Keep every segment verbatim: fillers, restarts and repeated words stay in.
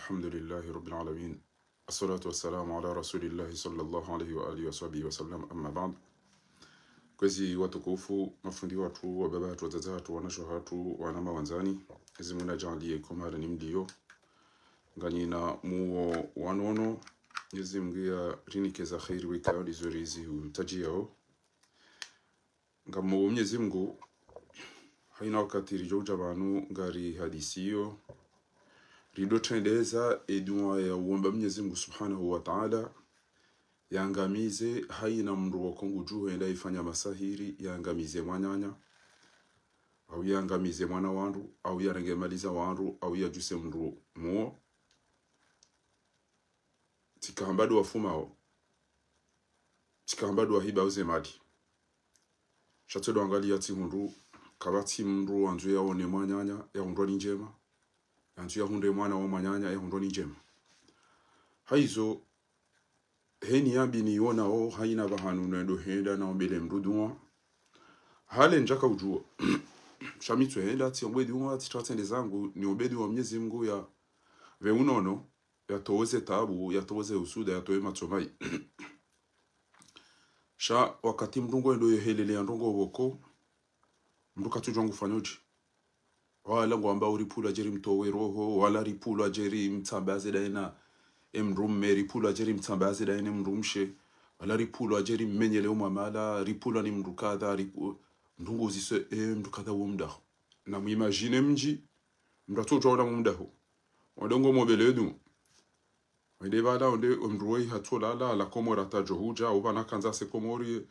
الحمد لله رب العالمين. الصلاة والسلام على رسول الله صلى الله عليه وآله وصحبه وسلم. أما بعد. Kwezi watukufu, mafundi watru, wababa watru, wadzadze watru, wanashe watru, wanama wandzani. Mnyezi Mungu nadjaanliye komari ni mliyo. Nganyina muo wa nono. Mnyezi Mungu yarinike za kheri weka ndizo rizi utadjiyao. Ngamomba Mnyezi Mungu, hayina wakati ridjo udja pvanu ngari hadisiyo, ridjo trendeza edua ya uomba Mnyezi Mungu Subhanahu wa Ta'ala, yangamize hayina mndru wa Kongo dju hwenda ifanya masahiri, yangamize mwananya, au yangamize mwana wandru, au yarenge mali za wandru, au yadjuse mndru muo. Tsikamba ndo wafumao. Tsikamba ndo wahiba uze mali. Sha tsi ndo angaliya tsi hundru, kapvatsi mndru yandzo yaone mwananya, yahundrwa ni ndjema. Yandzo yahundre mwana wa mwananya, yahundrwa ni ndjema. Hayizo, heni yambi niyonao, hayina pvahanu nendo henda naombele mndru dua. Hale ndjaka udjua. Sha mi tsu henda, tsiombe dua, tsitsatsende zangu, niombe dua Mnyezi Mungu ya pve unono, yatowe ze tabu, yatowe ze husuda, yatowe matso mayi. Sha wakati mndru ngwendo yehelele ya ndrongo woko, mndru katsudjua ngufanyodje. Wala ngwamba uripvulwa dje rimtowe roho, wala ripvulwa dje rimtsambaze daina emndru mme, ripvulwa dje rimtsambaze daina emndru mshe, wala ripvulwa dje rimmenyele omwamala, ripvulwa ni mndru kadha, ripvu-, mndru nguzise, e, mndru kadha wo mdaho. Na mu imagine mdji, mndru atsodjua ola mu mdaho. Wandongo mobeledu. Wende pvala, wende, omndru woyi hatsolala, la Komori atadjo hudja, au pvana kandza se Komori,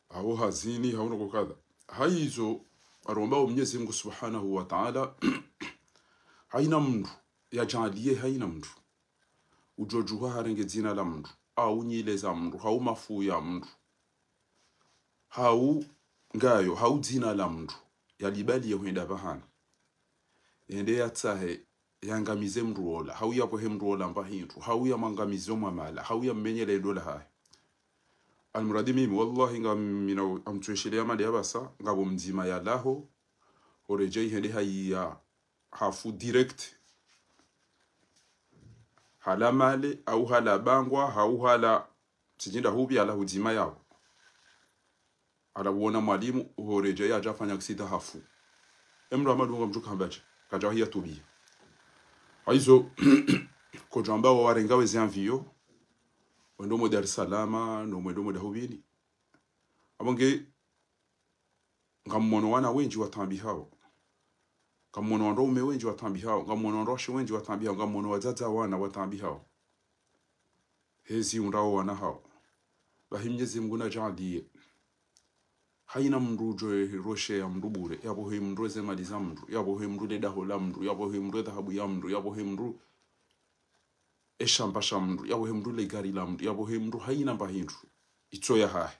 au hazini, au noko kadha. Hayizo, aromba o Mnyezi Mungu Subhanahu wa Ta'ala, hayina mndru, yadjaanliye hayina mndru. Udjo djuha harenge dzina la mndru, au nyile za mndru, au mafu ya mndru. Hau ngayo, hau dzina la mndru, yalibaliye hwenda pvahanu. Yende yatsahe, yangamize mndru ola, hau yapvohe mndru ola mba hindru, hau yamwangamize omwamala, hau yammenyele edola hahe. Almuradi mimi, wallahi ngamina amtweshele ya mali ya pvasa, ngapvo mdzima yalaho, horedjei hende hayiya hafu direct. Hala male, au hala bangwa, au hala tsidjinda hupvi, hala hudzima yapvo. Hala uona mwalimu, horedjei yadja fanya aksida hafu. Emndru amadunga mndru kahamba dje, kadja hiya tubiya. Hayizo, kodjamba wawarenga wezi avion, wendo mo Dar es Salaam, no mwendo mo Dahubini. Apvo nge, ngammono wana wendji watabihao. Ngammono wandrume wendji watabihao. Ngammono wandruwashe wendji watabihao. Ngammono wadzadze wana watabihao. Hezi undrao wana hao. Bahi Mnyezi Mungu nadjaanliye. Hayina mndru udjo roshe ya mndru bure. Yapvohe mndru eze mali za mndru. Yapvohe mndru le daho la mndru. Yapvohe mndru edhahabu ya mndru. Yapvohe mndru eshamba sha mndru. Yapvohe mndru le gari la mndru. Yapvohe mndru hayina mba hindru. Itso yahahe.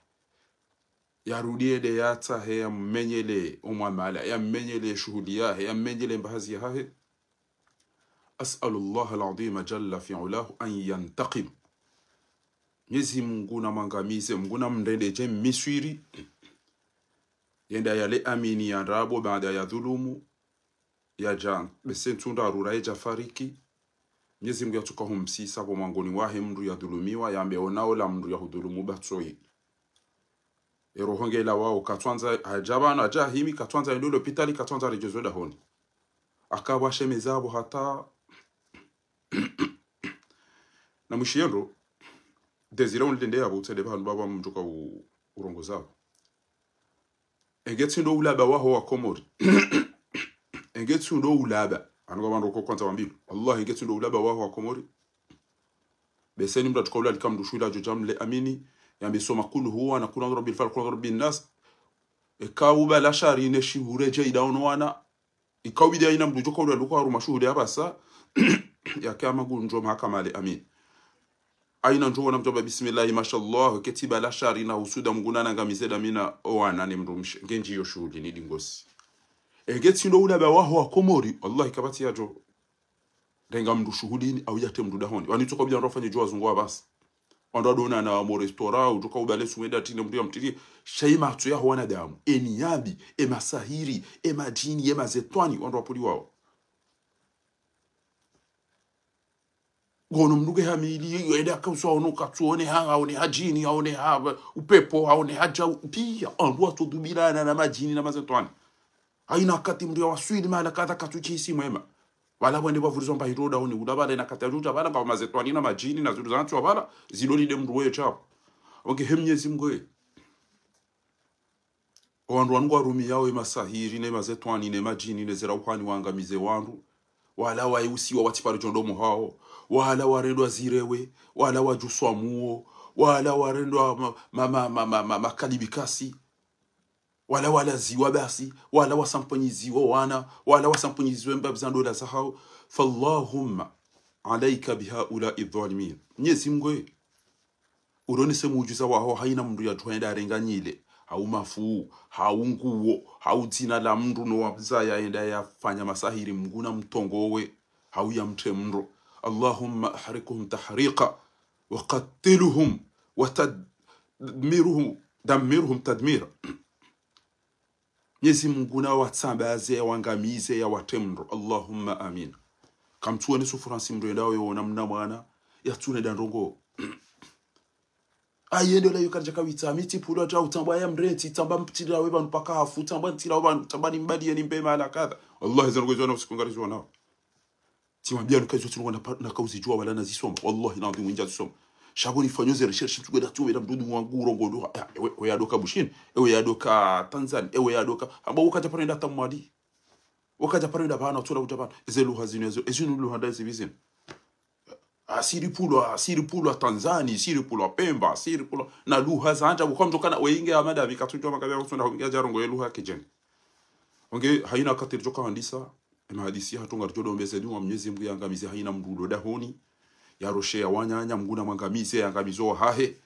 Yarudi yende yatsahe yammenyele omwamala, yammenyele shuhuli yahe, yammenyele mbahazi yahahe. أسأل الله العظيم جل في علاه أن ينتقم. Mnyezi Mungu namwangamize, Mungu namrende dje Miswiri. Yenda yale amini ya ndrabo baada ya dhulumu. Yadja, bese ntsu ndraru ra yedja fariki. Mnyezi Mungu yatsuka humsisa pvo mwangoni wahe mndru yadhulumiwa, yambe ona ola mndru yahudhulumu batsoyi. Eroho ngelawao, katswandza, hadja pvanu, hadja himi, katswandza yende lopitali, katswandza redjezwe dahoni. Akapvwa shemeza pvo hata. Na mwishiyo ndo, Désiré unilende yapvo, utsende pvahanu pvapvo mndru ka u-, urongozapvo. Enge tsi ndo ulaba waho wa Komori. Enge tsi ndo ulaba. Anu ka wandru ko kwandza wambilwa. Wallahi, enge tsi ndo ulaba waho wa Komori. Bese ni mndru atsuka ulalika mndru shuhuli adjo dja mle amini. Yambe soma kul huwa na kul a'udhu birabbil falaq, kul a'udhu birabbin nas. Eka uba la shari ne shihure dje ida ono wana. Ikao bidi hayina mndru djoka ula luko haruma shuhuli ya pvasa, yake ama ngundjo mahakama ale amini. Hayina ndjo wona mndru amba bismillahi, mashallah, ketsi bala shari na husuda Mungu nanangamize damina owana ne mndru mshe. Ngendji yo shuhuli ni dingosi. Enge tsi ndo ulaba waho wa Komori, wallahi kapvatsi yadjo renga mndru shuhulini, au yatre mndru dahoni. Wani tsoka bidi wandru wafanye djo wazungu wa pvasa. Wandru wadonana mo restaurant, udjoka ubale sumwenda tine mndru ya mtiri. Sha ye matso yaho wanadamu. Eni yambi, e masahiri, e madjini, e mazetwani, wandru wapvuliwao. Ngono mndru nge hamili, yende akauswa ono katsuone ha, haone ha djini, haone ha upepvo, haone ha djau, piya, wandru watsodubilana na madjini na mashetwani. Hayina wakati mndru yawaswili mahala kadha katsutsi hisi mwema. Pvala pvwende pvwavurizwa mba hindru dauni, ula pvala yina wakati yadjudja pvala ngapvo mashetwani na madjini na zindru zantsi wa pvala, zidolide mndru weye shapvo. Oke he Mnyezi Mngu ye. Owandru wanu ngwarumiyao ye masahiri, ne mashetwani, ne madjini, ne zerauhani wangamize wandru. Wala waye usiwa watsipvare djondomo hawo. Wala warendwa zirewe. Wala wadjuswa muo. Wala warendwa ma, ma, ma, ma, ma, ma, makalibikasi. Wala walaziwa basi. Wala wasamponyiziwa wana. Wala wasamponyiziwa mbapvi za ndola zahawo. فاللهم عليك بهؤلاء الظالمين. Mnyezi Mngu ye. Uronese muujiza waho, hayina mndru yadjo hwenda yarenge nyile, hau mafuu, hau nguo, hau dzina la mndru no wabzaya yende yafanye masahiri, Mngu namtongowe, hau yamtre mndro. اللهم أحرقهم تحريقا وقتلهم وتدمرهم، دمرهم تدميرا. Mnyezi Mngu nawatsambaze, yawangamize, yawatemro. Allahumma amin. Kamtsuone souffrance mndru yendao yona mna mwana, yatsuone nda ndrongo. Ayende ola yo karidja kawitsa, mi tsipvulwa hata utsamba ya mrentsi, tsamba mtsira we pvanu paka hafu, tsamba ntsira we pvanu, tsamba nimbaliye nimbe mahala kadha. Wallahi, zandrongo izo na usiku ngarizo nao. Tsimwambia nuka izo tsi nuka na pa, na kauzijua wala nazisoma. Wallahi, na ndingu ndja zisoma. Sha pvo nifanyo ze recherche, mtsukwenda tsuwe na mdudu wangu urongo ndo. Ah, ewe, ewe yadoka Bushini, ewe yadoka Tanzania, ewe yadoka. Amba ukaja parenda tamwadi. Ukaja parenda pvanu, tsola kuja pvanu. Eze lugha zinu ezo, ezinu lugha nda zipvi zinu. Asiri pvulwa, asiri pvulwa Tanzania, asiri pvulwa Pemba, asiri pvulwa na lugha zandja, buka mdru kana, weyinge amada, vika tsudjo makabia kusunda, hungia jarongo ye lugha kijeni. Onge, hayina wakati ridjo kahandisa, ema hadisi yahatru ngaridjo dombeze dua Mnyezi Mngu yangamize hayina mndru ulo dahoni, yaroshe ya wananya, Mngu namwangamize, yangamizo wahahe,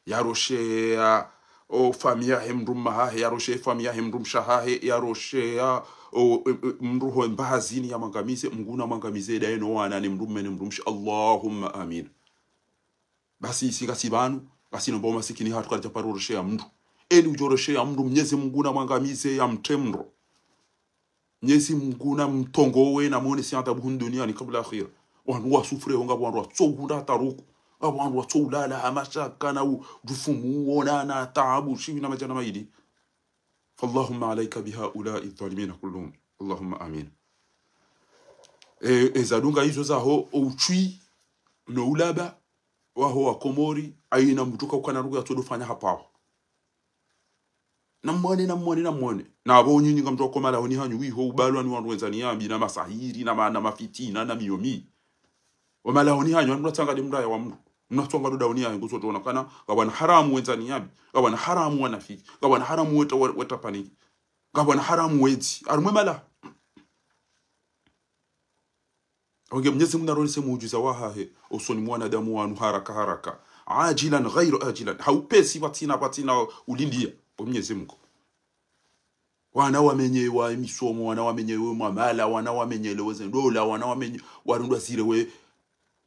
yaroshe ya, o, famiyi yahe mndru mma hahe, yaroshe famiyi yahe mndru mshe hahe, yaroshe ya, o, e, e, mndru ho mbahazini yamwangamize, Mngu namwangamize, daye no wana ne mndru mme ne mndru mshe. Allahumma amin. Basi isi ngasi pvanu, ngasi nomba umasikini hatru karidja paro roshe ya mndru. Eni udjo roshe ya mndru, Mnyezi Mngu namwangamize, yamtemro. Mnyezi Mngu namtongowe, namwonese adhabu hunu duniani kabla akhira. Wandru wasouffre ho, ngapvo wandru watsohundra taruku. Ngapvo wandru watsoulala ha mashaka na u, udufumu, uona na taabu, shiwi na madjana mayili. فاللهم عليك بهؤلاء الظالمين كلهم. اللهم آمين. E, e zadunga izo zaho, o utswi, no ulaba, waho wa Komori, hayina mndru ka ukana ruku yatsodo fanya hapvaho. Namwone, namwone, namwone. Na apvo nyinyi ngamdjo ko malahoni hanyu, wiho ubalwa ni wandru wendza ni yambi, na masahiri, na ma, na mafitina, na miyomi. O malahoni hanyu, wandru natsanga de mraya wa mndru. Mnatsonga do dahoni hanyu, kusoto ona kana, ngapvo wana haramu wendza ni yambi, ngapvo wana haramu wanafiki, ngapvo wana haramu weta, weta paniki, ngapvo wana haramu wedzi. Harumwa malaho. Onge Mnyezi Mngu naronese muujiza wahahe, osoni mwa wanadamu wanu haraka haraka. عاجلا غير آجل. Ha upesi pvatsina, pvatsina ulindia. O Mnyezi Mngu. Wana wamenyewa emisomo, wana wamenyewa mwamala, wana wamenyelewa ze ndola, wana wamenye, warundwa zire we,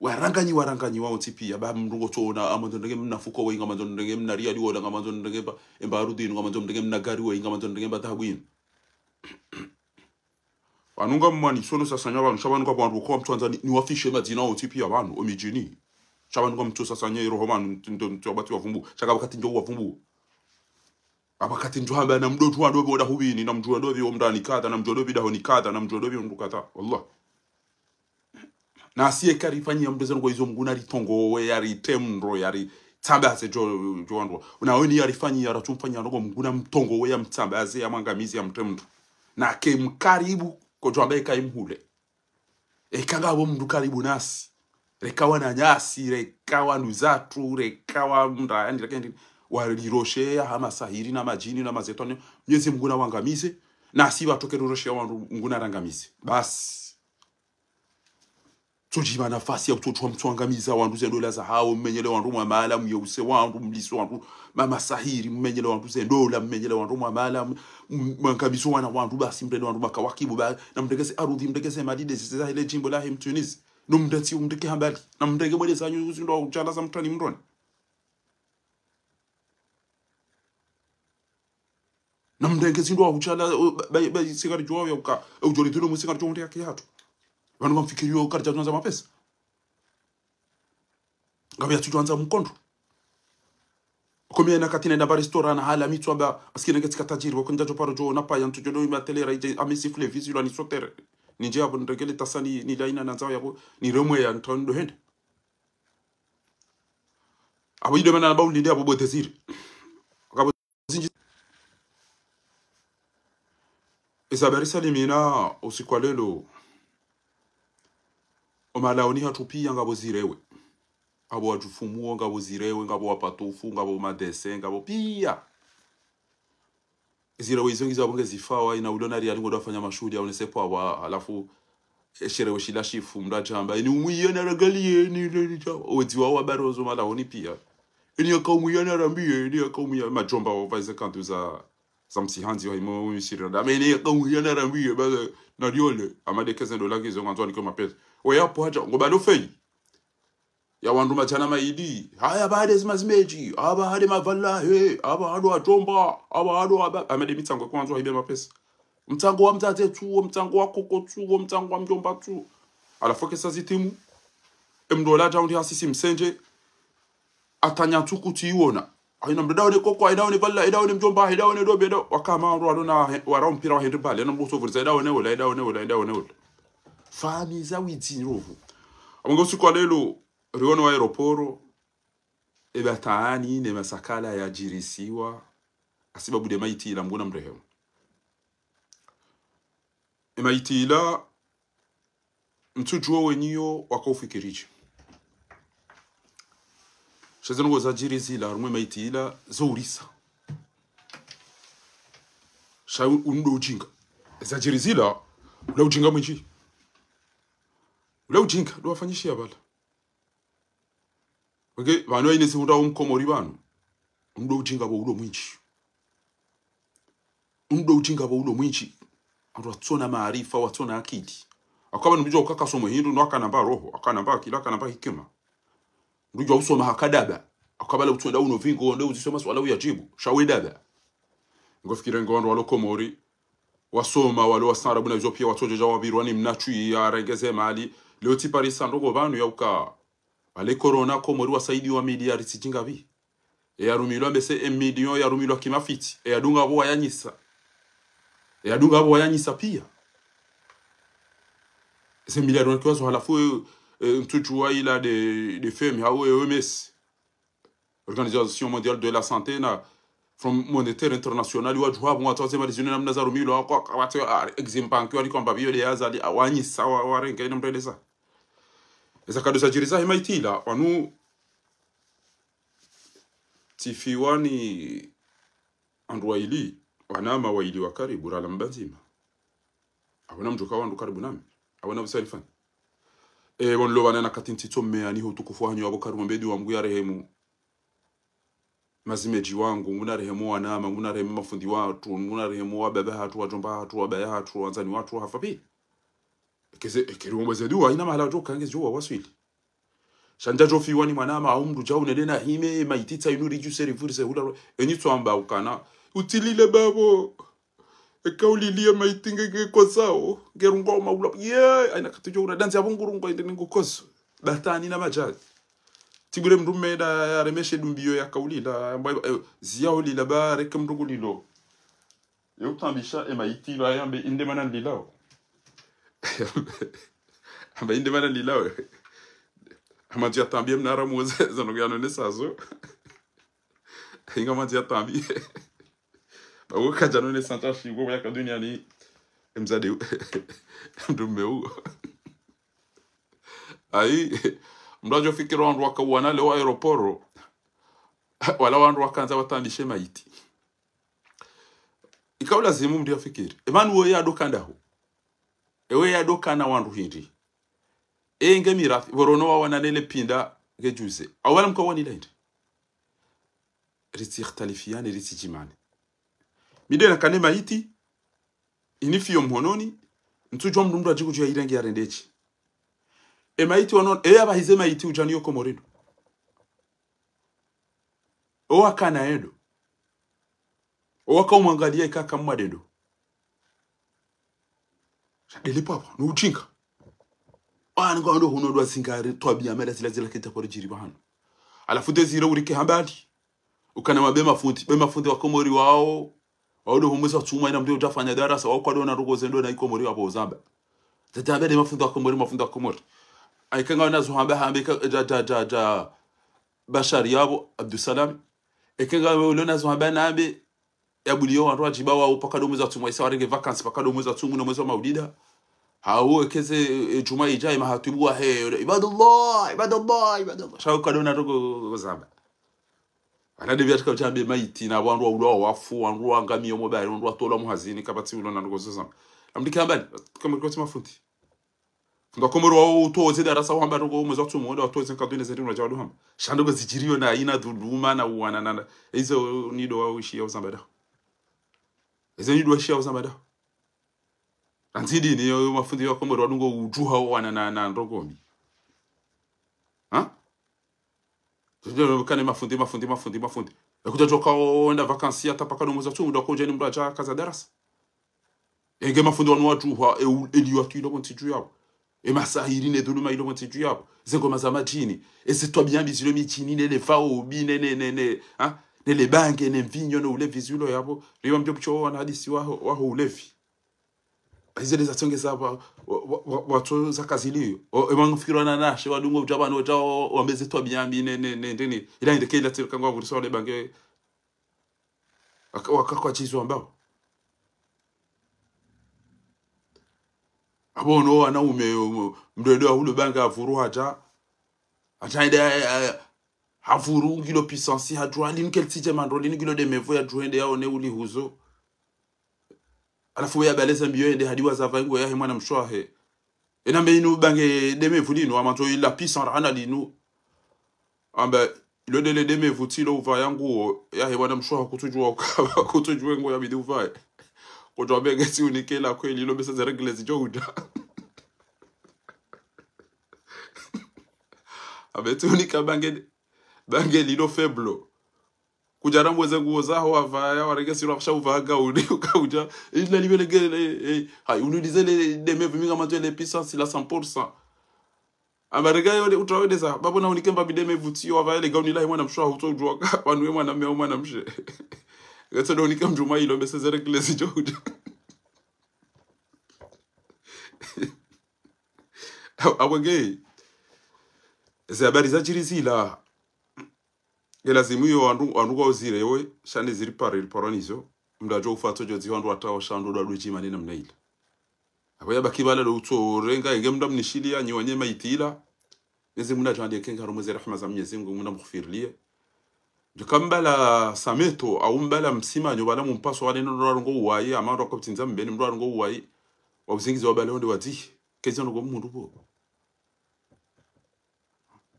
waranganyi, waranganyi, waontsi pia, ba mndru ngotsoona, ngamandzo ndrenge mna fuko we, ngamandzo ndrenge mna riali wola, ngamandzo ndrenge mba, emba arudhi inu, ngamandzo ndrenge mna gari we, ngamandzo ndrenge mba dhahabu inu. Pvanu ngamwani, sono sasanya pvanu, sha pvanu ngapvo wandru kwa mtswandza ni, niwafishe madzina wontsi pia pvanu, omidjini. Sha pvanu ngamtso sasanya iroho pvanu, ndo, ndo, ndo, bati wavumbu, sha kapvakati ndjo wavumbu. Apvakati ndjo hamba namdjo tu wandopvi oda hupvini, namdjo wandopvi omndani kadha, namdjo wandopvi dahoni kadha, namdjo wandopvi omndru kadha. Wallah. Nasi eka rifanyiya mndru ezandrongo izo Mngu naritongowe, yaritemro, yaritsambaze djo, djo wandru. Na weni yarifanyiya, ratsumfanyiya ndrongo Mngu namtongowe, yamtsambaze, yamwangamize, yamtemro. Na ke mkaribu, kodjo amba eka imhule. Eka ngapvo mndru karibu nasi. Reka wananyasi, reka wanduzatru, reka wa mndru, yani, reka ndi, warirosheya ha masahiri na madjini na mashetwani. Mnyezi Mngu nawangamize. Nasi pvatsoke rirosheya wandru Mngu narangamize. Basi. Tsodjiba nafasi ya utsotsuwa mtswangamiza wandru ze ndola zahawo, mmenyele wandru mwamala, myeuse wandru, mlise wandru, ma, masahiri, mmenyele wandru ze ndola, mmenyele wandru mwamala, m, m, mwangamizo wana wandru, basi mrende wandru makawakibu, ba, namrengeze arudhi, mrengeze mali, de zize zahele djimbo lahe mtsunizi. No mrentsi, umreke hambali. Namrenge mwele zanyu, uzindo wa udjala za mtrani mroni. Namrenge zindo wa udjala, o, ba, ba, ba, singari djuwa ya uka, e, udjoli tuno mu singari djuwa mndru ya kihatru. Pvanu ngamfikiriyo karidja tunza mapesa. Ngapvo yatsudjo andza mkondo. Ko mi ena kati nenda mba restaurant na hala mi tsu amba, maskini nge tsika tajiri, wako ndjadjo paro djo, na paya ntsudjo do ima telera, idje, ami siffle vizi lo ani sotere. Nindje apvo nirenge le tasa ni, nile ina nandzao yapvo, niremwe ya ntsa ndo hende. Apvo inde mana amba ulinde apvo bo Désiré. Ngapvo zindji. Eza habari salimina usiku wa lelo. Omalaoni hatru piya ngapvo zirewe. Apvo wadjufumuo ngapvo zirewe, ngapvo wapatufu, ngapvo madese, ngapvo piya. Zirewe izo ngizo apvo nge zifawa, ina ulo na riali ngo dofanya mashuhuli, aonese pvwa, halafu, esherewe shila shifu, mndru adjamba, ini umwiya na ragaliye, ini, ini, ini, odziwa wa barozo malaoni piya. Ini yaka umwiya na rambiye, ini yaka umwiya, madjomba wa pvaize kantu za, za msihandzi wa imo umisiri na dame, ini yaka umwiya na rambiye, ba, na diole, ama de quinze dollars ngizo, ngandzo anike mapesa. Oya pvwa hadja, ngo balo feyi. Ya wandru madjana mayili. Haya, apvaha de zima zimedji. Apvaha de mavalahe. Apvaha de wadjomba. Apvaha de waba-, ama de mitsango kwandzo hibe mapesa. Mtsango wa mdzadze tsuwo, mtsango wa koko tsuwo, mtsango wa mdjomba tsuwo. Halafu kesa zitimu. Emndru ola djaundi hasisi msendje. Atanya tsuku tsiwona. Haina mndru daone koko, haina one vala, haina one mdjomba, haina one dobe, haina wakama wandru walona he-, wara mpira wa hende mbali. Haina mndru usovuriza, haina one ola, haina one ola, haina one ola. Famiyi za widzi nrovu. Apvo nge usiku wa lelo, riwono wa aéroport, eba taani ne masakala yadjirisiwa, hasibabu de maiti ila Mngu na mrehemu. E maiti ila, ntsudjuwa wenyeyo waka ufikiridje. Sha ze ndrongo zadjiri zila, harumwa e maiti ila, zourisa. Sha u-, undo ujinga. Zadjiri zila, ula ujinga mwindji. Ula ujinga, ndo wafanyishiya pvala. Wenge, pvanu haina zihundra wo mkomori pvanu. Undo ujinga pvo ulo mwindji. Undo ujinga pvo ulo mwindji. Wandru watsona maarifa, watsona akili. Haka pvanu mdru djuwa uka kasomo hindru, no hakana mba roho, hakana mba akili, hakana mba hikima. Mdru djuwa usoma haka daba. Haka pvala utswenda uno vingo, nde uzisoma suala uyadjibu. Sha we daba. Ngo fikiri nge wandru walo Komori. Wasoma, walo wastaarabu na izo piya watsodjo dja wapvirwa ni mnatwi ya rengeze mali. Leo tsi parisa ndrongo pvanu ya uka. Pvale corona Komori wasaidiwa miliari tsi djinga pvi. E yarumilwa mbese e milioni yarumilwa kimafitsi. E yadunga pvo wayanyisa. E yadunga pvo wayanyisa piya. Eze miliari wanikiwa zo halafu, e, e, ntsudjuwa ila de, de femi, hau e O M S. Organisation Mondiale de la Santé na Fonds Monétaire International wadjuwa pvo ngwatsaze mali zinu namna zarumilwa, kwa, kwa, watse, ah, Exim Bank wali kwamba pviyo de yazali, ah, wanyisa, wa, warenge ina mreleza. Eza kado zadjiri zahe maiti ila, wanu tsifiwa ni wandru waili, wanama waili wa karibu, rala mba ndzima. Apvo na mdjuka wandru karibu nami. Apvo na Abu Salifan. E, pvo nilo pvanu na kati ntsitso mmeya niho utukufu wahanyu apvo karibu mbedi wa Mngu yarehemu. Mazimedji wangu, Mngu narehemu wanama, Mngu narehemu mafundi watru, Mngu narehemu wababa hatru, wadjomba hatru, wabaya hatru, wandzani watru, hafa pvi. Keze, ekeri wombo ze duwa, haina mahala wadjo ka nge djuwa waswili. Sha ndjadjo fiwa ni mwanama, hau mndru djau nende na hime, maiti tsa inu ridjuse rivurise hula ro, enyi tswamba ukana. Utsilile babo. Eka uliliye maiti nge, nge kozao, nge rungo maula. Ye, haina katudjo una danzi apvo ngu rungo ende ningu kozo. Batani na madjali. Tsi bure mndru mmeda yaremeshe dumbiyo yaka ulila, amba, eh, ziya ulila ba reke mndru ngulilo. Ye utambisha e maiti ilo, yambe inde mana nililao. Amba inde mana nililao. Amandzo yatambiye mnara muze, zanoge yanonesa zo. Inga amandzo yatambiye. Ba wo kadja nonesa ntsashingo yaka duniani. Mdzadze u-, mndru mme u. Ayi, mndru adjo fikiri wandru waka uwana leo aéroport. Wala wandru wakandza watambishe maiti. Ika ulazimu mndru yafikiri. Emanu wo yado ka ndahu. Ewe yado kana wandru hindri. Enge mirathi, pvorono wawana nele pinda nge djuze. Awala mka wanila hindri. Ritsi ikhtalifiyane, ritsi djimane. Mi de nakane maiti, inifiyo mhononi, ntsudjuwa mndru mndru adjiku djuwa irenge yarende etsi. E maiti wanon, e apvahize maiti udjani yo Komori ndo. Owakana endo. Owaka umwangaliya ikaka mmadendo. Sha dele pvapvo, no ujinga. Wanu ngwando huno ndo zingari, twabiya mada zila zila keta pori djiri pvahanu. Halafu Désiré urike hambali. Ukana mabe mafundi, be mafundi wa Komori wao. Wao ndo ho mwezi wa tsumwa ina mndru utsofanya darasa, wao kwadjo ona ndrongoo ze ndo na i Komori wapvo uzamba. Tata be mafundi wa Komori, mafundi wa Komori. Eka ngawe nazo hamba, hambe ka, dja, dja, dja, dja, Bashari yapvo, Abdusalam. Eka ngawe ulo nazo hamba nambe, ya buliyo wandru wadjiba wao paka ndo mwezi wa tsumwa, isa warenge vacances paka ndo mwezi wa tsumwa no mwezi wa maulida. Hau eka ze, e, djumwa idja, e mahatibu wahe, ibadallah, ibadallah, ibadallah. Sha kwadjo ona ndrongoo uzamba. Ana debi atika udja mbe maiti na wandru waulwa wafu, wandru wangamiyo mobari, wandru watolwa muhazini, kapvatsi ulo na ndrongoo uzamba. Namdike hambali, kamwe koti mafundi. Fundi wa Komori wao utoze darasa wahamba ndrongoo mwezi wa tsumwa, wende watoze nkadwine zendri unadja wadu hamba. Sha ndrongoo zidjiriyo na ina dhuluma na uwana na, na. Ezo nido wao ishiya uzamba daho. Ezo nido wao ishiya uzamba daho. Anzidi ni yo mafundi wa Komori wadungo udjuha wana na, na ndrongoo mbi. Ha? Tudjo kane mafundi, mafundi, mafundi, mafundi. Ekudja djoka wenda vacances hata paka ndo mwezi wa tsumwa, ndo kudja ni mndru adja kaza darasa. Enge mafundi wanu wadjuha, e u-, e liwatu ilo pvo ntsi dju yapvo. E masahiri ne dhuluma ilo pvo ntsi dju yapvo. Ze ngoma za madjini. E ze twabiya mbi zilo midjini, ne le vaobi, ne, ne, ne, ne, ha? Ne le bange, ne mvinyo, ne ulevi zilo yapvo. Riwa mbio pvutso wana hadisi waho, waho ulevi. Ize nde zatsongeza wa, wa, wa, wa, watso za kaziliyo. O, e mangfikira na nashe, wadungo udja pvanu, udja wa, wambe ze twabiya mbi, ne, ne, ne, ne, ne. Ila inde ke ila tsirika ngwa vuriso wale bange. Waka, waka kwatsi zo wambao. Apvo no wanaume, um, mndru ndo ahulu bange avuru hadja. Hadja ende, eh, eh, havuru ngilo puissance, hadjuwa linu kelitsidje mandro, linu ngilo demevu yadjuwa ende yaone ulihuzo. Halafu we yabaleze mbiyo yende hadi wazava ingo yahe mwana mshe wahe. Ena mbe inu bange demevu linu, amandzo ila puissance rahana linu. Amba, ilo ndele demevu tsi lo uvaya nguo, yahe mwana mshe waho kutsudjuwa ukaba, kutsudjuwa nguo yabidi uvaye. Kodjo ambe nge tsi unike la kweli, ilo mbese ze règles zidjo udja. Ambe tsi unika bange, bange lilo faible. Kudjara mweze nguo zaho wavaya, warenge siro afsha uvaya gauni, ukaudja. Ila libele gele, eh, hai, unu dize le demevu mi ngamandzo ele puissance la cent pour cent. Amarega yo le utrawe deza, babo na unike mba bideme vutsi yo wavaya le gauni lahe mwana mshe waho utso udjuwa ka, wanu we mwana mme au mwana mshe. Ngetso ndo unike mdjuma ilo, mbese ze règles zidjo udja. Apvo nge, ze habari zadjiri zila. Nge lazimu iyo wandru, wandru kwa uzire we, sha ne ziri pare, riparo nizo. Mndru adjo ufa tso djo zi wandru watawo sha wandru wadwe djima ne namna ila. Apvo yabaki pvala ndo utso renga, enge mndru amnishiliya, nyi wanye maiti ila. Mnyezi Mungu nadjo andike nge harumwa ze rahma za Mnyezi Mungu, Mungu namghufiriliye. Ndjo ka mbala sameto, au mbala msima, nyo pvala mumpaso wale ndo warongo uwayi, ama ndo wakoptindza mbeni mndru warongo uwayi. Wa uzingizi wa pvale wonde wadzihi. Kezi ndrongoo mndru pvo.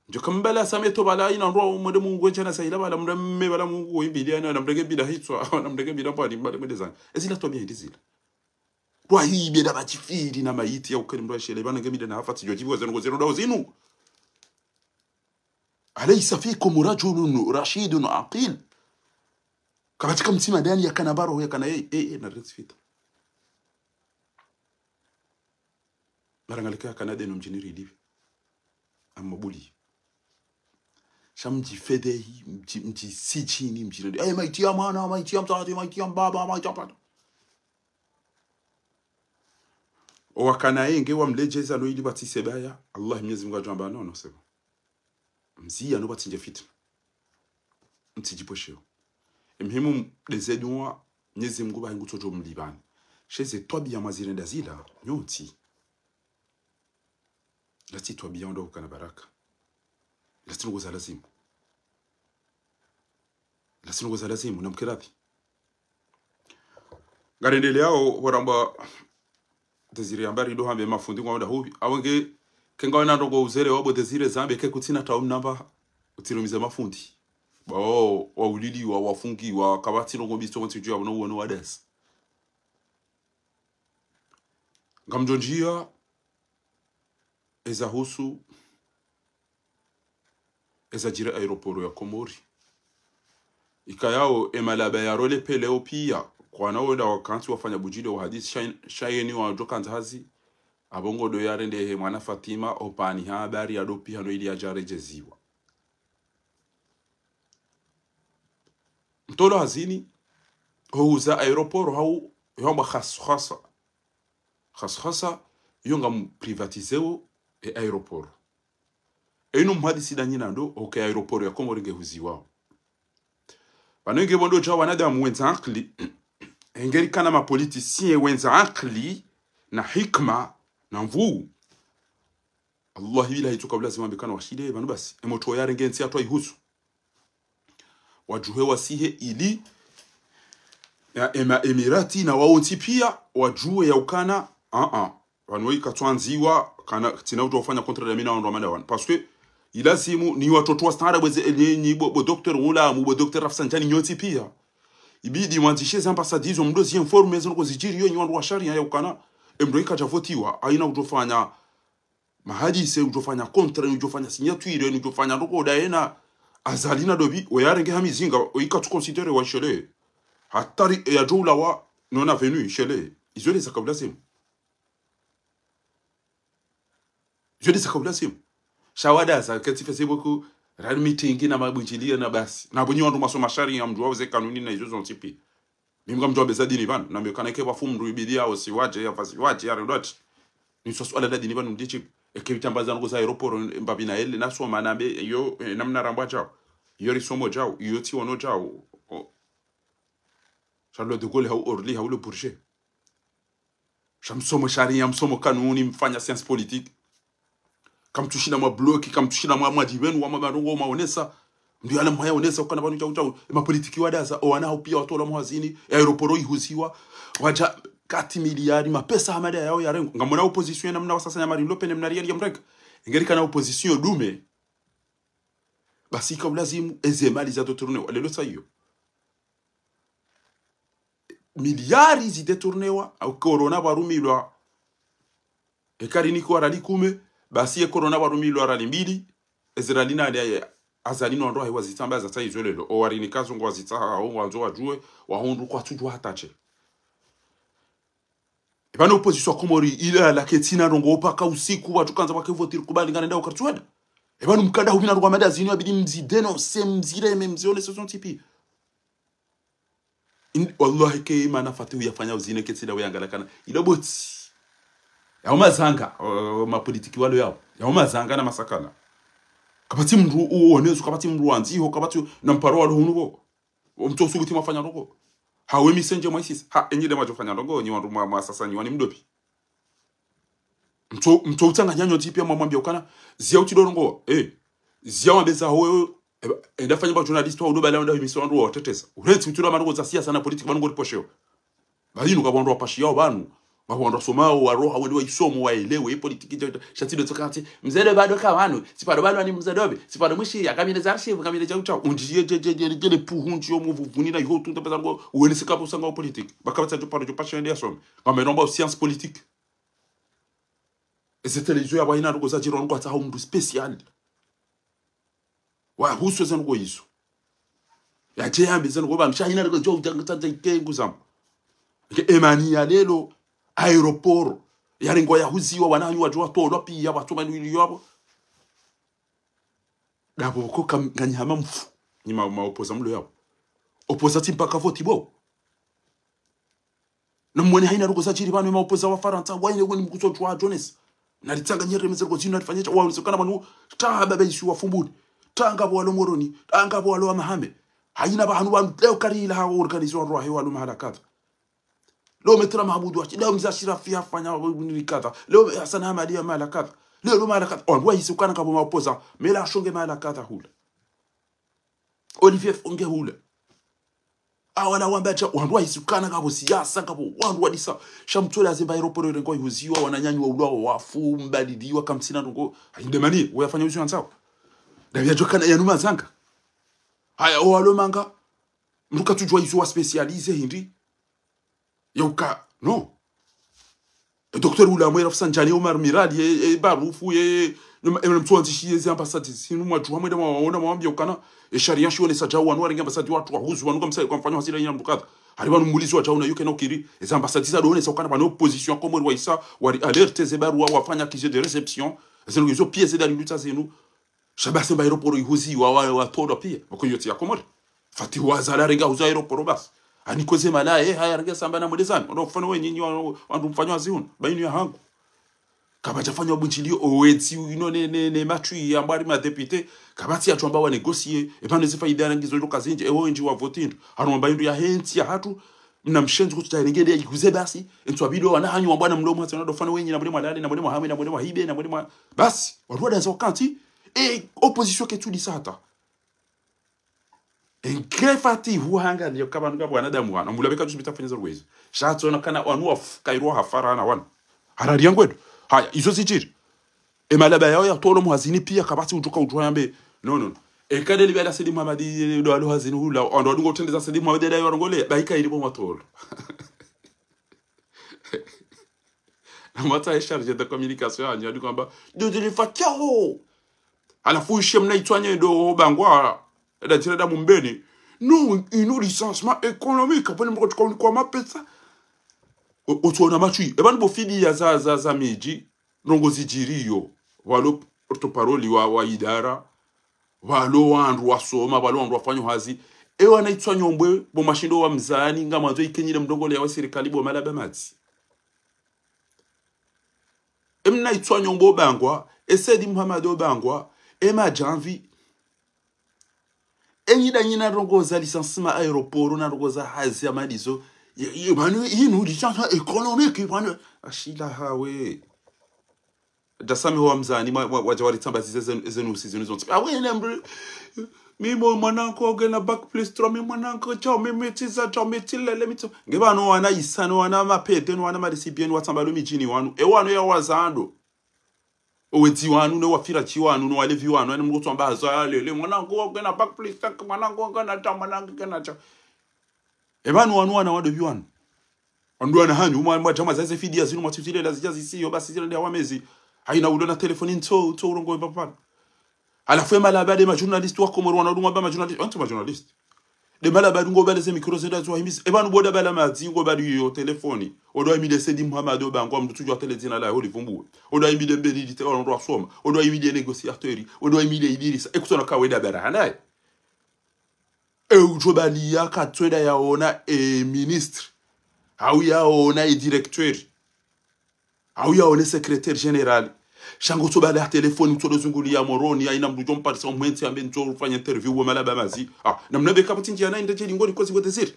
Ndjo ka mbala sameto pvala ina ndro mwende Mungu wendjana sa ila pvala mndru mme pvala Mungu wimbiliya na mndru nge bila hitswa, na mndru nge bila pvwani mbale mwende zani. Ezila twabiya hindri zila. Rwahibe nda pvatsi firi na maiti ya ukeni mndru ashele pvana nge mide na hafa tsidjo djibu wa zenu ngozenu ndao zinu. أليس فيكم رجل رشيد عاقل؟ Kapvatsi ka mtsima ndani yakana paro yakana, eh, eh, eh, na resi fita. Mara ngalika yakana deno mdjini riliwe. Amma buli. Sha mdjifedhehi, mdji, mdjisidjini, mdjinadi. Eh, maiti ya mwana, maiti ya mdzadze, maiti ya mbaba, maiti ya pvata. Owakana yenge wamledjeza lo ili pvatsi sebaya. Allah Mnyezi Mungu adjo amba, non, non, c'est bon. Mziya no pvatsindje fitna. Mtsidjipvoshewo. Emuhimu mdeze duwa, Mnyezi Mungu pvahe ngutsodjo mlipvani. She ze twabiya mwazirenda zila, nyontsi. Latsi twabiya wandru ukana baraka. Latsi ndrongoo za lazimu. Latsi ndrongoo za lazimu, namkirati. Ngarendeleyao, pvo ramba Désiré yamba rido hambe mafundi ngwao nda hupvi. Apvo nge, ke ngawe na ndrongoo uzere wapvo Désiré zambe ke kutsina tawu mnamba, utsirumize mafundi. Pvao, wauliliwa, wafungiwa, kapvatsi ndrongoo mbi tso ntsi dju yapvo no uwono wadasi. Ngamdjo ndjiya, eza husu, eza djiri aéroport ya Komori. Ikayao, emalaba ya role peleo piya, kwana wenda wakantsi wafanya budjile wa hadisi, sha-, sha yeni wadjo kandza hazi, apvo ngodo yarendehe mwana Fatima, opvani ha habari ya dopi hano ili yadja redjeziwa. Mtolwa hazini, houza aéroport hau, hamba khas-, khasa. Khas-, khasa, yo ngam privatiseo e aéroport. Eno mhadisi danyi nando, oke aéroport ya Komori ngehuziwao. Pvanu nge pvo ndo dja wanadamu wendza akili, engeri kana mapoliticien wendza akili, na hikma, na nvuu. Allah, bila hitsoka ulazimu wambe kana washile, pvanu basi, emotro yarenge ntsi yatru ihusu. Wadjuhe wasihe ili, ya, ema Emirati na wao ntsi pia, wadjuwe ya ukana, a, a. Pvanu weka tswandziwa, kana, tsina udjo ufanya contrat ya mina wandru wa madawana. Parce que, ilazimu, ni watoto wa stara bweze, ni, ni bo, bo docteur Ula, mu bo docteur Rafsanjani nyontsi pia. Ibidi mwandzishe ze ambassade izo, mdo zi informe zo noko zidjiri yo, nyi wandru wa sharia ya ukana, emdo ika djavotiwa, haina udjo fanya mahadisi, udjo fanya contrat, udjo fanya signature, udjo fanya ndoko daena, Azali na Dobi, weyarenge ha mizinga, weka tsu considérer wa shele. Hatari, e ya djoula wa, non avenu, shele. Izo nde zaka ulazimu. Izo nde zaka ulazimu. Sha wadaza, ketsi Facebook, rali meeting na mabundjiliya na basi. Na pvo nyi wandru mwasoma sharia mdjuwa ze kanuni na izo zontsi pia. Mimi ngamdjo wambeza dini pvanu, nambe kana ike pvafu mndru ibidi ya osi wadje, ya fasi wadje, ya redwati. Ni so suala la dini pvanu nditsi. Eke pvitamba za ndoko za aéroport, mbapvi na ele, nasoma, nambe, yo, eh, namna rambwa djao. Yo risomo djao, yo tsiono djao. O. Charles de Gaulle hau Orly, hau Le Bourget. Sha msomo sharia, msomo kanuni, mfanya science politique. Kamtsushinda mwa bloki, kamtsushinda mwa, mwa djivenu, wa mwa ndrongoo maonesa. Mndru yala mwaya onesa, ukana pvanu djau djau. E mapolitiki wadaza, o wana hau pia watolwa mhazini, e aéroport ihuziwa, wadja kati miliari, mapesa hamada yao yarengwa. Ngamwona opposition ya namna wa sasa ya Marine Le Pen, mna riali ya mrenga. Engeri kana opposition dume. Basi ika ulazimu, eze mali za détourné, wa lelo sa iyo. Miliari zi détourné wa, au corona pvarumilwa. Eka riniki wa rali kume, basi ye corona pvarumilwa rali mbili, ezi rali na, ya, ya, Azali no wandru wahe wazitsamba za tsa izo lelo. O warinika zo ngwazitsaha, o ngwandzo wadjuwe, wahundru kwatsudjuwa hata she. Epvanu opposition ya Komori, ila la ketsina ndrongoo paka usiku, watru kandza wake voter kubali ngana ndao kartsuwada. Epvanu mkanda hupvina ndrongoo madazini, wabidi mzi dénoncer, mzireme, mzionese zontsi pia. In-, wallahi ke mana fatihu yafanya uzine ketsida uyangala kana. Ilo botsi. Yao mazanga, o, mapolitiki walo yao. Yao mazanga na masakana. Kapvatsi mndru uonezo, kapvatsi mndru wandziho, kapvatsi na mparo walo hunu pvo. Omtso usubuti mwafanya ndrongoo. Hawe misenje mwa isisa. Ha, enyi nde mwadjofanya ndrongoo, nyi wandru mwa, mwa sasa nyi wani mdopvi. Mtso, mtso utsanganya nyontsi pia mwamwambia ukana, zia utsi ndrongoo, eh, zia wambeza hoyo, eba, enda fanya ba journaliste wa udo bala wanda himisa wandru wa wateteza. Urentsi mtsi ula mandrongoo za siasa na politiki pvanu ngori posheo. Ba inu ngapvo wandru wapashiyao pvanu, ngapvo wandru wasomao, waroha, wende waisomo, waelewe, ye politiki, sha, sha tsi ndo tsoka ntsi, mze ndo bado ka pvanu, tsi paro bado ni mze dobe, tsi paro mwishi, ya kamine za archive, kamine za utao, undjiye, je, je, je, je, le puhu, undjiyo mvuvuni na iho, tunda pesa ngo, uwenise kapvo usanga wa politiki. Baka batsa djo paro djo pashiyao ende yasome. Ngambe nomba science politique. Eze télévision ya pvahina ndrongoo zadjiri wanu kwatsaha mndru spécial. Wahusu eze ndrongoo izo. Yadje yambe eze ndrongoo pvanu, sha hina ndrongoo djo udjanga tsandza ike nguzamba. Ike emani ya lelo, aéroport, yarengwa yahuziwa, wananyu wadjo watolwa pia, watsoma nili yapvo. Ndapvo ko kam-, nganyi hama mfu, nyi ma, ma opposant mlo yapvo. Opposant tsi mpaka voti bo. Na mwone haina ndrongoo zadjiri pvanu, ema opposant wa Farantsa, waine weni mkuso chwa Jones. Na litsanga nyere meze ndrongoo zinu, na lifanye sha, waonese kana pvanu, ta baba isi wa Fumbuni. Ta ngapvo walo Moroni, ta ngapvo walo wa Mahame. Haina pvahanu pvanu, leo kari ila ha organize wandru wahe walo mahala kadha. Leo Maître Mahamudu washi, leo Mze Ashirafi hafanya nini kadha. Leo Hassan Hamadi ya mahala kadha. Leo, leo mahala kadha. Wandru wahisi ukana ngapvo ma opposant. Mela Shonge mahala kadha hula. Olivier Faure nge hule. Awala wamba sha, wandru wahisi ukana ngapvo siasa, ngapvo wandru wadisa. Sha mtsola zemba aéroport irengwa ihuziwa, wananyanyu waulwa wafu, mbadiliwa, kamtsina ndrongoo. Hainde mani, weyafanya uzi wandzao. Ndapvi yadjokana yanu mazanga. Haya, o walo manga. Mndru katsudjuwa izo wa spécialisé hindri. Yauka, non. E docteur ula mwe Rafsanjani, Omar Mirali, e, e Barufu, e, e, e mtsuandzishi, e ze ambassade, sinu mwadjuwa mwende mwawaona, mwawambia ukana, e sharia shionesa djau wanu, warenge ambassade watru, wahuzu wanu, kamsa, kamfanya hasira ina mndru kadha. Hari wanu mulizi wa djau na yuke na ukiri, e ze ambassade za doonesa ukana, pvanu opposition ya Komori waisa, wari alerte ze barua, wafanya accusé de réception, zinu izo pia ze dalilu tsa zinu, sha basi mba aéroport ihuziwa, wa, wa, watolwa pia, wako yotsi ya Komori. Fatihu Azali harenge huza aéroport basi. Ani kweze mala, eh, haya harenge samba na mwelezani. Wana ufanya we nyinyi wa-, wandru mfanya hazi hunu. Bainu ya hangu. Kapvatsa fanya ubundjiliyo owetsi inu ne, ne, ne matwi ya mbwari ma député. Kapvatsi ya tsamba wa négocier. E pvanu ezi faida rangi zo ndo kazinji. Ewo ndji wa voti ndo. Hanu wamba indru ya hentsi ya hatru. Mna mshenzi kutsi ta irenge nde ya iguze basi. Entsu wa bido wana hanyu wamba na mlomo hasa na ndo fanya we nyinyi na mlomo halali, na mlomo hame, na mlomo hibe, na mlomo. Basi. Wandru wa danza wakati. E opposition ketsu di sata. Enke Fatihu hanga ndiyo kaba nuka wanadamu wana. Mula beka tusi bita fanya za rwezi. Sha tsona kana wanu wafu, kairwa hafara na wanu. Harari yangu edo. Haya, izo zidjiri. E malaba yao ya tolo muhazini piya kapvatsi udjuka udjuwa yambe. No, no, no. E kadeli bela Said Mohamed ndo alo hazini hula. Ondo wadungo utrendeza Said Mohamed ndo yo warongole. Ba ika ilibo matolo. Na mata e chargé de communication hanyu, hadi kwamba, "Ndo zili fatiho." Halafu ishe mna itswanye ndo bangwa, eda tira da mumbeni. No, inu recensement économique, apvene mko tuka unikwa mapesa. O-, otsona matwi. Eba ni bo fidiya za, za, za midji, ndrongo zidjiriyo. Walo porte-parole wa, wa idara. Walo wandru wasoma, walo wandru wafanya hazi. Ewa na itswa nyombwe, bo mashindo wa mzani, nga mwandzo ikenyile mndrongole ya wa sirikali bo malaba madzi. Emna itswa nyombo bangwa, e Said Mohamed obangwa, e madjamvi. Enyi da nyina ndrongo za licenciement aéroport, na ndrongo za hazi ya malizo. Ye, ye, manu, inu licenciement économique, manu. Ashila hawe. Dasami wa mzani, mwa, mwa, wadja wari tsamba zize zen-, zenu usi zenu zontsi. Awe, ne mbre. Mi mo mwanangu ogena bac plus trois, mi mwanangu tshao, mi mi tiza tshao, mi tilele, mi tso. Nge bano wana isa, no wana mapete, no wana malisi bien, watsamba lo midjini wanu. E wanu ya wazando. Owedzi wanu, ne wafira tsi wanu, ne walevi wanu, ene mngu tsamba hazo ya lele. Mwanangu ogena bac plus cinq, mwanangu ogena tshao, mwanangu ogena tshao. E bano wanu wana wadobi wanu. Wandru wana hanyu, mwa, mwa djama za ze fidiya zinu, mwa tsifile la zidja zisiyo, basi zile ndia wamezi. Haina ulo na telefoni ntso, ntso urongo wemba pvanu. Halafu e malaba de majournaliste wa Komori wana udunga ba majournaliste, antsi majournaliste. De malaba dungo bale ze mikro zenda zo wahimisi. E banu boda bala madzi ngo bali yo telefoni. Odo imide Said Mohamed obangwa mndru tsudjuwa tele dzina la holi vumbu. Odo imide Mbeni dite ondo wasoma. Odo imide négociateur. Odo imide Idrissa. E kutsona kaweda bara hanaye. E udjo bali ya katswenda yaona e ministre. Hau yaona e directeur. Hau yaone secrétaire général. Sha ngo tso bali ha telefoni, utso do zunguli ya Moroni, haina mndru djo mparisa umwentsi ambe ntso ufanya interview we malaba mazi. Ah, na mnabe kapvatsi ndjia na inde djeli ngoni kozi ngote ziri.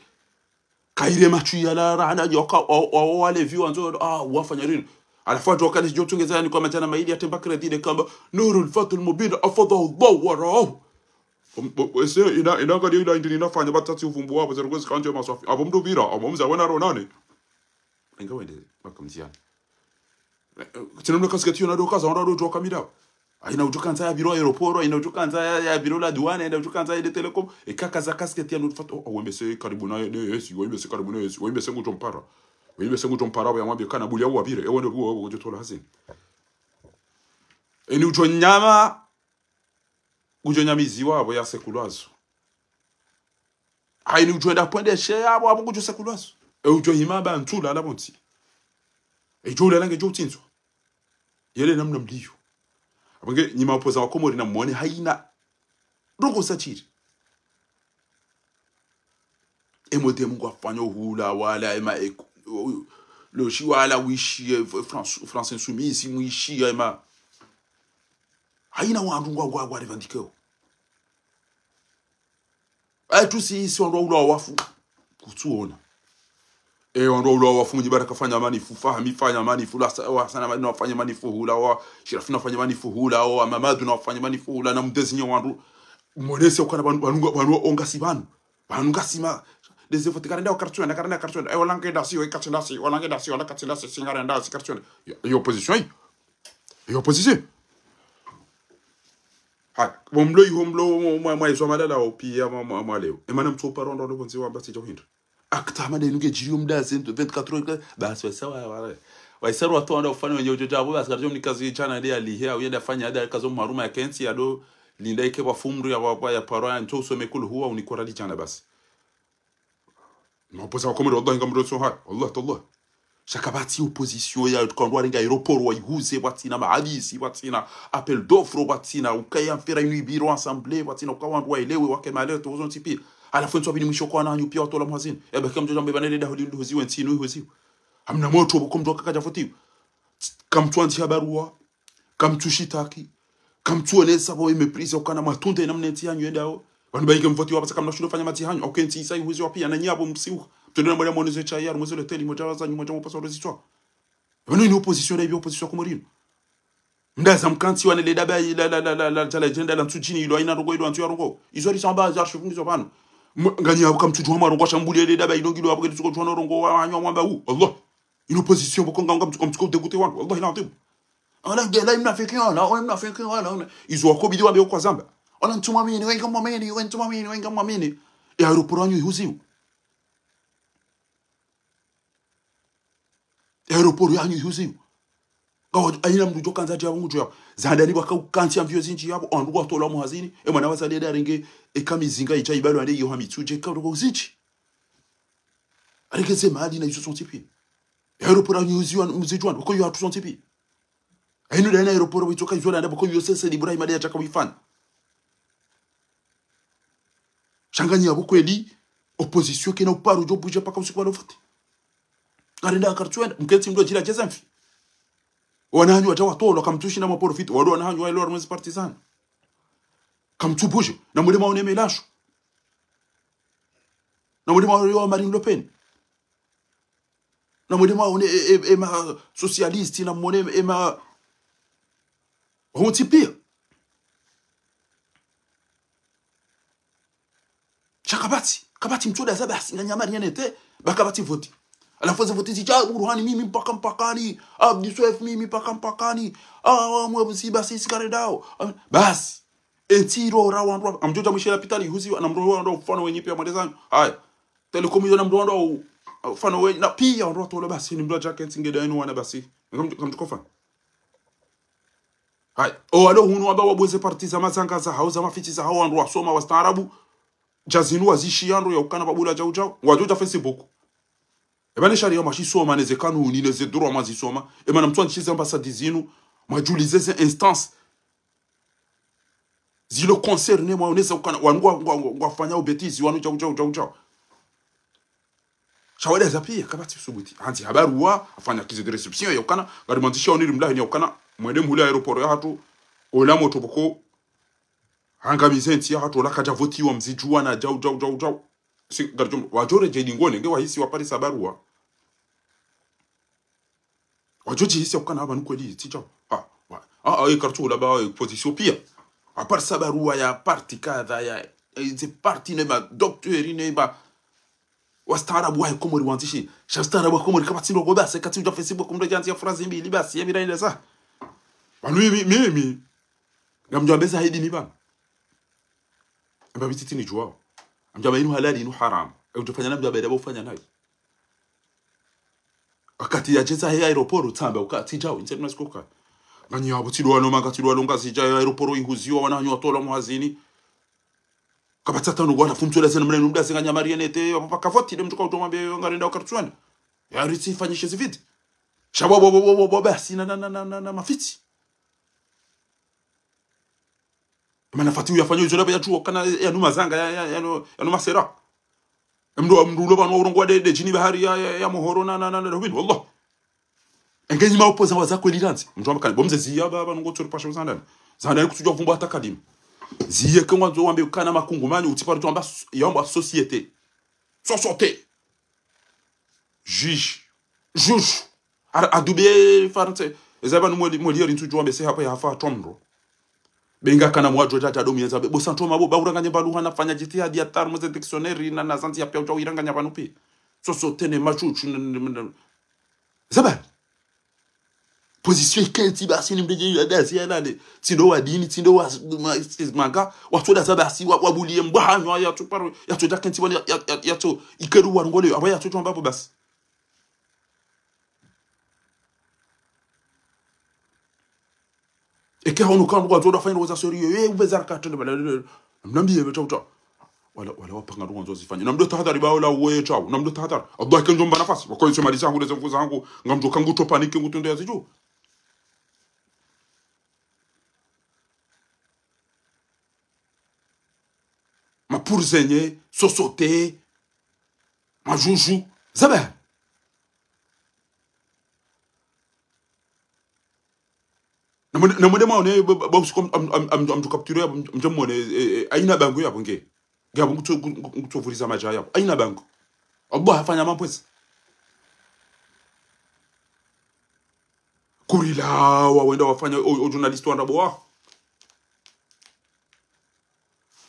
Kaire matwi ya la rahana yoka, o, o, walevi wandzo, ah, wafanya rini. Halafu wadjo kali djo tungeza yani kwa madjana mayili ya temba crédit de kamba, Nurul Fatul Mubin, hafadhahu Allah wa raahu. Om-, bo-, bo-, ese, ina, ina kadi ila indri nafanya batati uvumbu wabo, zero kwezi kanjo maswafi. Abo mndru bira, abo mza wena ronane. Inga wende, maka mziani. Eh, eh, tsina mna kasiketi yo na do kaza, wanda do djoka mida. Haina udjo kandza ya biro aéroport, haina udjo kandza ya, ya biro la douane, haina udjo kandza ya de télécom. E kaka za kasiketi ya nutfat, oh, oh, wembe se karibu na ye, ne yesi, wembe se karibu na yesi, wembe se ngudjo mpara. Wembe se ngudjo mpara, we amwambie kana buli ya uwabire, e wende buwa, we ngudjo tola hazini. Eni udjo nyama, ngudjo nyamiziwa, abo ya sekulwazo. Haini udjo enda pvwendeshe, abo, abo ngudjo sekulwazo. E udjo hima ba ntsu la la bontsi. E djo ula lange djo utsindzwa. Yele namna mliyo. Abo nge, nyi ma opposant wa Komori na mwone haina. Ndrongo sa tshiri. E modem ngwafanya hula, wala, e ma, e, o, loshi wala, wishi, e, France, France Insoumise, mwishi, e ma. Haina wandru ngwa, ngwa, ngwa revendiquer o. Ayi, tusi isi wandru wa ulawa wafu. Kutsuona. E, wandru wa ulawa wafu, mnyi baraka fanya manifu, Fahami fanya manifu, la sa-, wa sana mani wafanya manifu hula, wa Shirafu nafanya manifu hula, wa Mamadu nafanya manifu hula, na mdezinye wandru. Mwonese ukana wanu, wanu, wanu onga si wanu. Wanu nga si ma. Dezi vote karenda wa kartsuenda, karenda kartsuenda. E, walange dasi, we kartsuenda si, walange dasi, wala kartsuenda si, singarenda si kartsuenda. Yo, yo opposition yi. Yo opposition. Haya, bo mlo iho mlo mwa, mwa, mwa izo malala o piya mwa, mwa, mwa leo. E mana mtso uparo ndo lo bonzi wamba tsidja uhindra. Akta mana inu ngedjiriyo mda ze vingt-quatre heures, basi wa sawa, wa, wa. Wa isa ro watu wanda ufanya wenye udjo djabo, basi karidjo mnikazi chana nde alihe, au yenda fanya, ada kazo mharuma ya kentsi, ya do, linda ike wa fumru ya wa, wa, ya paro, ya ntso usome kulu huwa, unikora li chana basi. Ma opposant wa Komori, wallahi, ngamroso haya. Wallah, tallah. Sha kapvatsi opposition ya, kandru warenga aéroport, wayihuze, pvatsina mahadisi, pvatsina appel d'offre, pvatsina ukaya mfera inu ibiro assemblée, pvatsina uka wandru waelewe, wake maleo, to, ozo ntsi piya. Halafu entsi wapvili mwisho kwa wananyu pia watolwa mwazini. Eba kamdjo djamba eba nele daho lihuziwe, entsi inu ihuziwe. Hamna motro pvoko mdru akakadja votiwa. Kamtsuandziha barua. Kamtsushitaki. Kamtsuonesa pvo mépris ukana mwatrunde namna entsi yanyu yendao. Pvanu bayi nge mvotiwa pvasa kamna shindo fanya matsi hanyu. Au ke entsi isa ihuziwa pia nanyi apvo msiuha. Mtrende na mwele mwonezo cha yaru, mwezo le teli, mwezo wazanyu, mwezo mopasa urezitswa. Pvanu inu opposition, la ipvi opposition Komori inu? Mdaza mkantsi wane le daba la, la, la, la, la, djala djenda la ntsu djini ilo haina ndrongo ilo antsu ya ndrongo. Izo risamba za archive ngizo pvanu. M-, nganyi apvo kamtsudjuwa mwa ndrongo shambuli le daba ilo ngilo apvo ke tsuko djuwa na ndrongo wa, wanyu mwamba u. Allah. Inu opposition pvoko nga, nga mtsuko, mtsuko dégoûté wanu. Wallahi l'adhwim. Ola ngela imnafiki ola, ola imnafiki ola, ola. Izo wakobidi wambe kwa zamba. Ola ntsu mwamini, wenga mwamini, we ntsu mwamini, wenga mwamini. E aéroport yanyu ihuziwa. Aéroport yanyu ihuziwa. Ngawo, haina mndru djo kandza dja pvo ngudjo yapvo. Za handani pvaka ukantsi avion zindji yapvo, wandru watolwa mwazini, e mwana wa Azali eda arenge, e kamizinga idja ibalwa ande iyo ha Mitsudje, ka ndrongo zindji. Arenge ze mali na izo zontsi pia. Aéroport yanyu ihuziwa, mzidjuwa, pvoko iyo hatru zontsi pia. Hainu dana aéroport pvo itsoka izo landa pvoko iyo Said Ibrahim ade yataka uifanya. Sha nganyi apvo kweli, opposition kena uparo djo budja paka usiku wa lo vote. Ngarenda kartsuenda, mkentsi mndru adjila djeza mfi. Wananyu wadja watolwa, kamtsushi na maporofiti, wado wananyu wa ilo harumwa ezi parti zanu. Kamtsubudje, na mwele mwaone melasho. Na mwele mwaone wa Marine Le Pen. Na mwele mwaone e, e, e ma socialiste, na mwone e ma wontsi pia. Sha kapvatsi, kapvatsi mtsuda za basi, nganyi amari yenete, ba kapvatsi voti. Halafu ze voti zidja Burhani mimi mpaka mpakani, Abdi Swef mimi mpaka mpakani, ah, mwe busi basi sikarendao. Ah, basi. Entsi iro ra wandru, amdjo dja mwishe lapitali, huzi, na mdru wandru ufano wenyi pia mwende zanyu. Haya. Telecom iyo na mdru wandru ufano wenyi, na pia wandru watolwa basi, ni mdru adja kentsi ngeda inu wana basi. Kamdjo, kamdjo kofana. Haya, o walo hunu wamba wabweze parti za mazanga za hao, za mafitsi za hao, wandru wasoma, wastaarabu. Dja zinu wazishiya ndro ya ukana babula djau djau. Wadjo dja Facebook. Eba ne sharia mwashisoma, ne ze kanuni, ne ze droit mwazisoma. Ema na mtsuandzishe ze ambassade zinu, mwadjulize ze instance zilo concerné, mwaonesa ukana, wanu ngwa, ngwa, ngwa, ngwafanyao bêtise, wanu djau, djau, djau, djau. Sha wade za pia, kapvatsi usubuti. Handzi ha barua, afanya accusé de réception, ya ukana, ngari mwandzisha oniri mlahi ni ya ukana, mwende mhule aéroport ya hatru, ola motro pvoko, hangamize ntsi ya hatru, ola kadja votiwa, mzidjuwa na djau, djau, djau, djau. Si, ngari djo, wadjo redjeyi dingoni, nge wahisi waparisa barua. Wadjo djihisi ya ukana apvanu kweli, tsi djau. Ah, wa, ah, ah, e kartsu hula ba, e opposition pia. Aparisa barua ya parti kadha ya, e, ze parti ne ma docteur ne ma, wastaarabu wa Komori wandzishi. Sha ustaarabu wa Komori kapvatsi ndrongo basi, katsi udja Facebook mdru djandzi ya phrase mbili basi, ya mira ile sa. Pvanu mimi, mimi. Ngamdjo wambeza hidi ni pvanu. Amba pvi titi nidjuwao. Amdjo wamba inu halali, inu haramu. E udjo fanya na mdru wamba eda ba ufanya nayi. Wakati yadjeza he aéroport, tsamba uka, tsi djau, intse mna sikoka. Nganyi apvo tsi ndo wano manga, tsi ndo wano Ngazidja, aéroport ihuziwa, wananyu watolwa mwazini. Kapvatsi hata ndrongo wala fumtso la zena mna inu mdase nganyi amari yenete, apvo paka voti, le mtsuka utomwambe, ngarenda ukartsuenda. Ya ritsi fanyishe zividi. Sha bo, bo, bo, basi, na, na, na mafitsi. Mana fati uyafanya izo laba yatsuwo kana yanu mazanga, ya, ya, yanu, yanu masera. Mdru, mdru ulo pvanu urongowa de, de djini bahari ya, ya, ya mohoro na, na, na, na, hubini, wallah. Enge nyi ma opposant waza kweli randzi. Mdru wamba kani, bo mze ziya ba, ba nungo tsori pasha uzandani. Zandani kutsudjuwa vumba hata kalima. Ziye ke ngwandzo wambe kana makungumani, utsi paro djo wamba s-, ya wamba société. Société. Juge. Juge. Ar-, adube Farantsa. Eza pvanu Moli-, Molière ntsudjuwa mbe se hapvo ya hafa tomro. Be ngakana mwadjo djadja domi yeza be. Bo santo mabo, ba uranganye pvanu hana fanya djitihadi ya tarumo ze dictionnaire na, na zandzi ya pia udja uiranganya pvanu pia. Société ne machuchu na, na, na, na. Zaba. Position ikentsi basi ni mdru dje ya dazi ya lale. Tsi ndo wa dini, tsi ndo wa s-, ma-, s-, manga. Watsoda za basi, wa, wabuliye mbwa hanyo, ya tsuparo, ya tsodja kentsi wani, ya, ya, ya, ya tso, ikeru wa ngole, apvo ya tsodjo mbapvo basi. Eke haono kandru ngwandzo fanya ndrongo za sérieux, eh, ubezara katende bala, mnambiye be tauta. Wala, wala wapanga ndrongo ngwandzo zifanye. Namdo tahadhari ba wala uwe tau. Namdo tahadhari. Allah ke ndjomba nafasi. Wako yitso mali zangu, leze mvu zangu. Ngamdjo kangu to panique ngutunde ya zidju. Kurzenye, sosote, majuju, zabe. Na mwende, na mwende mwaone, ba, ba, ba, usiku am, am, am, am, amdjo capturer, am, amdjo mwone, eh, eh, haina bango yapvo nge. Nge yapvo ngutso, ngu, ngu, ngutso vuriza madja yapvo. Haina bango. Allah hafanya mapwezi. Kurilawa, wenda wafanya, o, o journaliste wa ndrabo wa.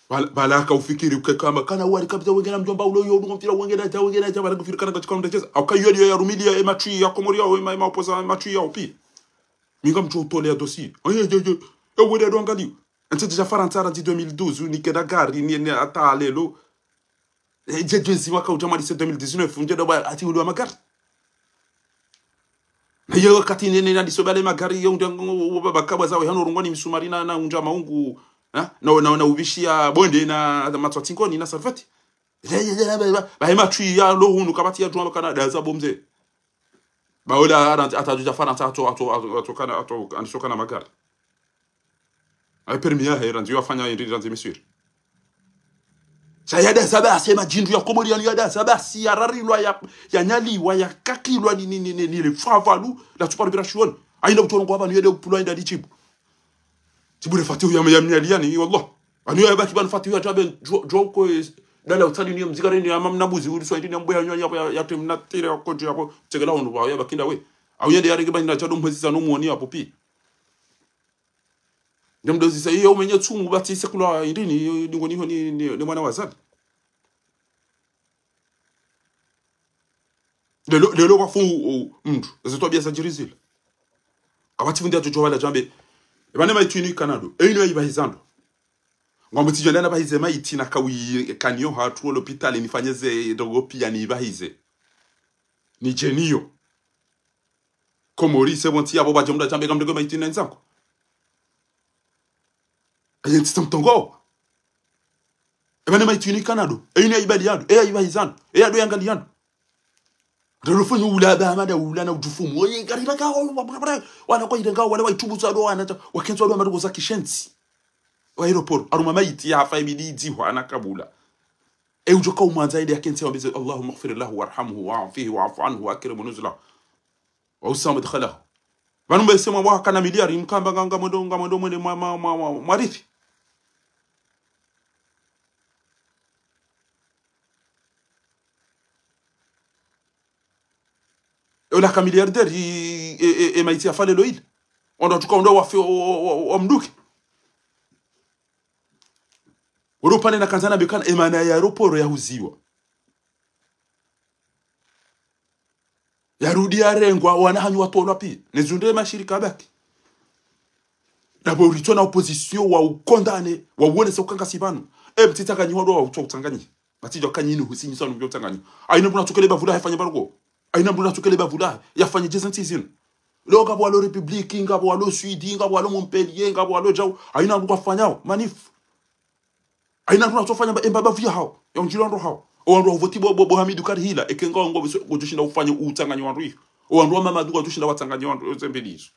Bala, bala kaufikiri uke kamba, kana wali kabisa wenge na mdjomba ulo yo, udungo mfira wenge na dja, wenge na dja, bala kufikiri kana katika mdacheza. Au kayo yo ya rumili ya, e matwi ya Komori ya, o, e ma, e ma opoza matwi ya, o pi. Mi ngamdjo utolea dossier. Aye, ye, ye. E wende ndo angaliyo. Ntsi dja Farantsa randzi deux mille douze, ni kenda gari, ni, ni hata lelo. E, dje, dje, zima ka udja mwalise deux mille dix-neuf, mdje ndo ba, ati uli wa magari. Na iyo wakati nene na diso bale magari yo unda ngo, ngo, ngo, baba kabwa zawe hano rungwa ni misumari na, na undja maungu, ha? Na, na, na ubishi ya bonde na, na matswa tsingoni na salfati. Ye, ye, ye, ba, ba, ba, ba, he matwi ya lo hunu kabati ya djumwa kana daza bomze. Ba ola aranti, ata dja Farantsa, ato, ato, ato, ato kana, ato, andiso kana magari. Aye permis yahe, randzi yo afanya, indi randzi miswiri. Sha yada zabasi, e madjindru ya Komori yanu yada zabasi, ya rarilwa, ya, ya nyaliwa, ya kakilwa, ni, ni, ni, ni, ni le favalu, la tsuparibira shioni. Haina utsorongoa pvanu yede upulwa inda di tjibu. Tjibu le fatihu ya, ya mnyali yani, wallah. Anu ya baki pvanu fatihu ya djabe, djo, djo ko, eh, dala utsali ni ya mzika reni ya mamna buzi, uri swa indi ni ya mbuya nyoni yapvo ya, ya temna tire ya kodjo yapvo, tsekela hunu pvao ya baki nda we. Au yede ya renge pvanu na djado mwezi za no mwoni yapvo pi. Ngamdozisa iyo umenye tsumu bati sekula indini, iyo ndingo niho ni, ni, ni mwana wa Azali. Lelo, lelo wafu, o, mndru, ezo twabia za djiri zila. Kabati fundi atsodjo wala djambe. Eba ne maiti inu ikana ndo. E inu ya ibahiza ndo. Ngwambo tsidjo ndana bahize maiti na kawi kaniyo hatru o lopitali nifanye ze ndrongo pia ni ibahize. Nidje niyo. Komori, se pvo ntsi yapvo badje mndru adjambe kamdrege maiti na ndzangu. Aye ntsi tsa mtongo. Eba ne maiti inu ikana ndo. E inu ya ibali ya ndo. E ya ibahiza ndo. E ya ndo ya angali ya ndo. Ndalo fanyo ula ba mada ula na udjufumu. Oye, kariba ka, wa, wa, wa, wa, wana kwa irenga, wala wa itubu za ndo, wana ta, wa kenzo ndo madrogo za kishenzi. Wa aéroport, harumwa maiti ya hafa ibidi idzihwa na kabula. E udjo ka umwandza ende ya kentsi wambize, اللهم اغفر له وارحمه وعافه واعف عنه وأكرم نزله ووسع مدخله. Pvanu mbe semwa wakana miliari, mkamba nga, nga mwendo, nga mwendo mwende mwa, mwa, mwa, mwa, mwarithi. E ola ka milliardaire, e, e, e, e maiti ya falelo ile. Ondo tuka ondo wafe, o, o, o, o, omduke. Wolo pvane na kandza na bekana, e mana ya aéroport ya huziwa. Yarudi yarengwa, wana hanyu watolwa pia. Nezunde mashirika baki. Ndapvo uritsona opposition wa ukondane, wa uonesa ukangasi pvanu. E mtsitsanganyi wado wa utso utsanganyi. Batsidjo kanyi ni husinyisa nubyo utsanganyi. Haina mndru natsukele bavula hafanya barugo. Haina mndru natsukele bavula yafanye djeza ntsi zinu. Leo ngapvo walo République, ngapvo walo Sud, ngapvo walo Montpellier, ngapvo walo Djau. Haina mndru kwafanyao, manif. Haina mndru natsofanya mba, emba bavu ya hao. Ya undjilo wandru hao. O wandru wa huvoti bo, bo, bo Hamidu Karihila. Eke nga wango biso, ngudjoshinda ufanye utsanganyi wandru iyo. O wandru wa Mamadu ngudjoshinda watsanganyi wandru, zembe ndizo.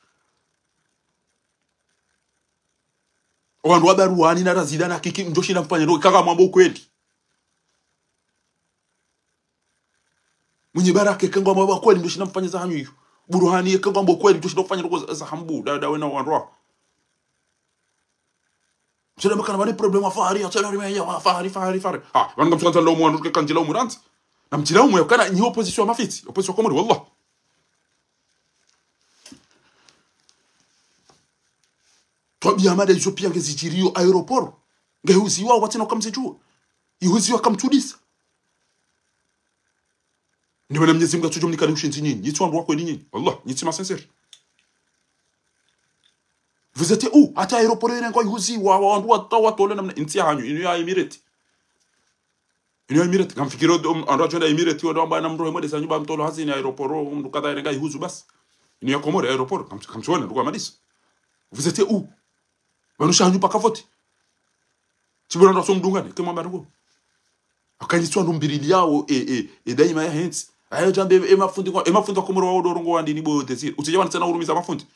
O wandru wa Baruani na Razida na Kiki, mdjoshinda mfanye ndo, kaka mwambo ukweli. Mwinyi Baraka, eke nga mwambo ukweli, mdjoshinda mfanye za hanyu iyo. Buruhani, eke nga mwambo ukweli, mdjoshinda ufanye ndo za, za hambu, da, da wena wandru. Msele makana wani problème wa Fahari, ya tsela rime ya wa Fahari, Fahari, Fahari. Ha, wani ngamtsuka ndzalo mwa wandru ke kandjila umurantsi. Na mtila umwe, kana nyi opposition ya mafitsi, opposition Komori, wallah. Twabia mada izo pia ngezidjiriyo aéroport. Ngehuziwa watsina ukamzidjuwa. Ihuziwa kamtsudisa. Ndi mana Mnyezi Mungu atsudjo mnikani ushindzi nyinyi. Nyi tsi wandru wa kweli nyinyi. Wallah, nyi tsi ma sincère. Vous étiez où ? Hata aéroport yene ngwa ihuziwa, wa wandru wata watole namna ntsi ya hanyu, inu ya Emirates. Inu ya Emirates, kamfikiri odo, um, andru adjo enda Emirates, odo amba na mndru hemwede sanyu ba mtolo hazi ni aéroport, mndru kadha yene nga ihuzu basi. Inu ya Komori, aéroport, kam, kamtsuona, ndugu Amadis. Vous étiez où ? Pvanu sha hanyu paka voti. Tsi bora ndo so mdungane, ke mwamba ndugu. Akanyiswa ndo mbirili yawo, e, e, e daima ya hentsi. Ayo djambe, e mafundi kwa, e mafundi wa Komori wa odo rongo wandini bo Désir. Utsidja wani tsena urumiza mafundi.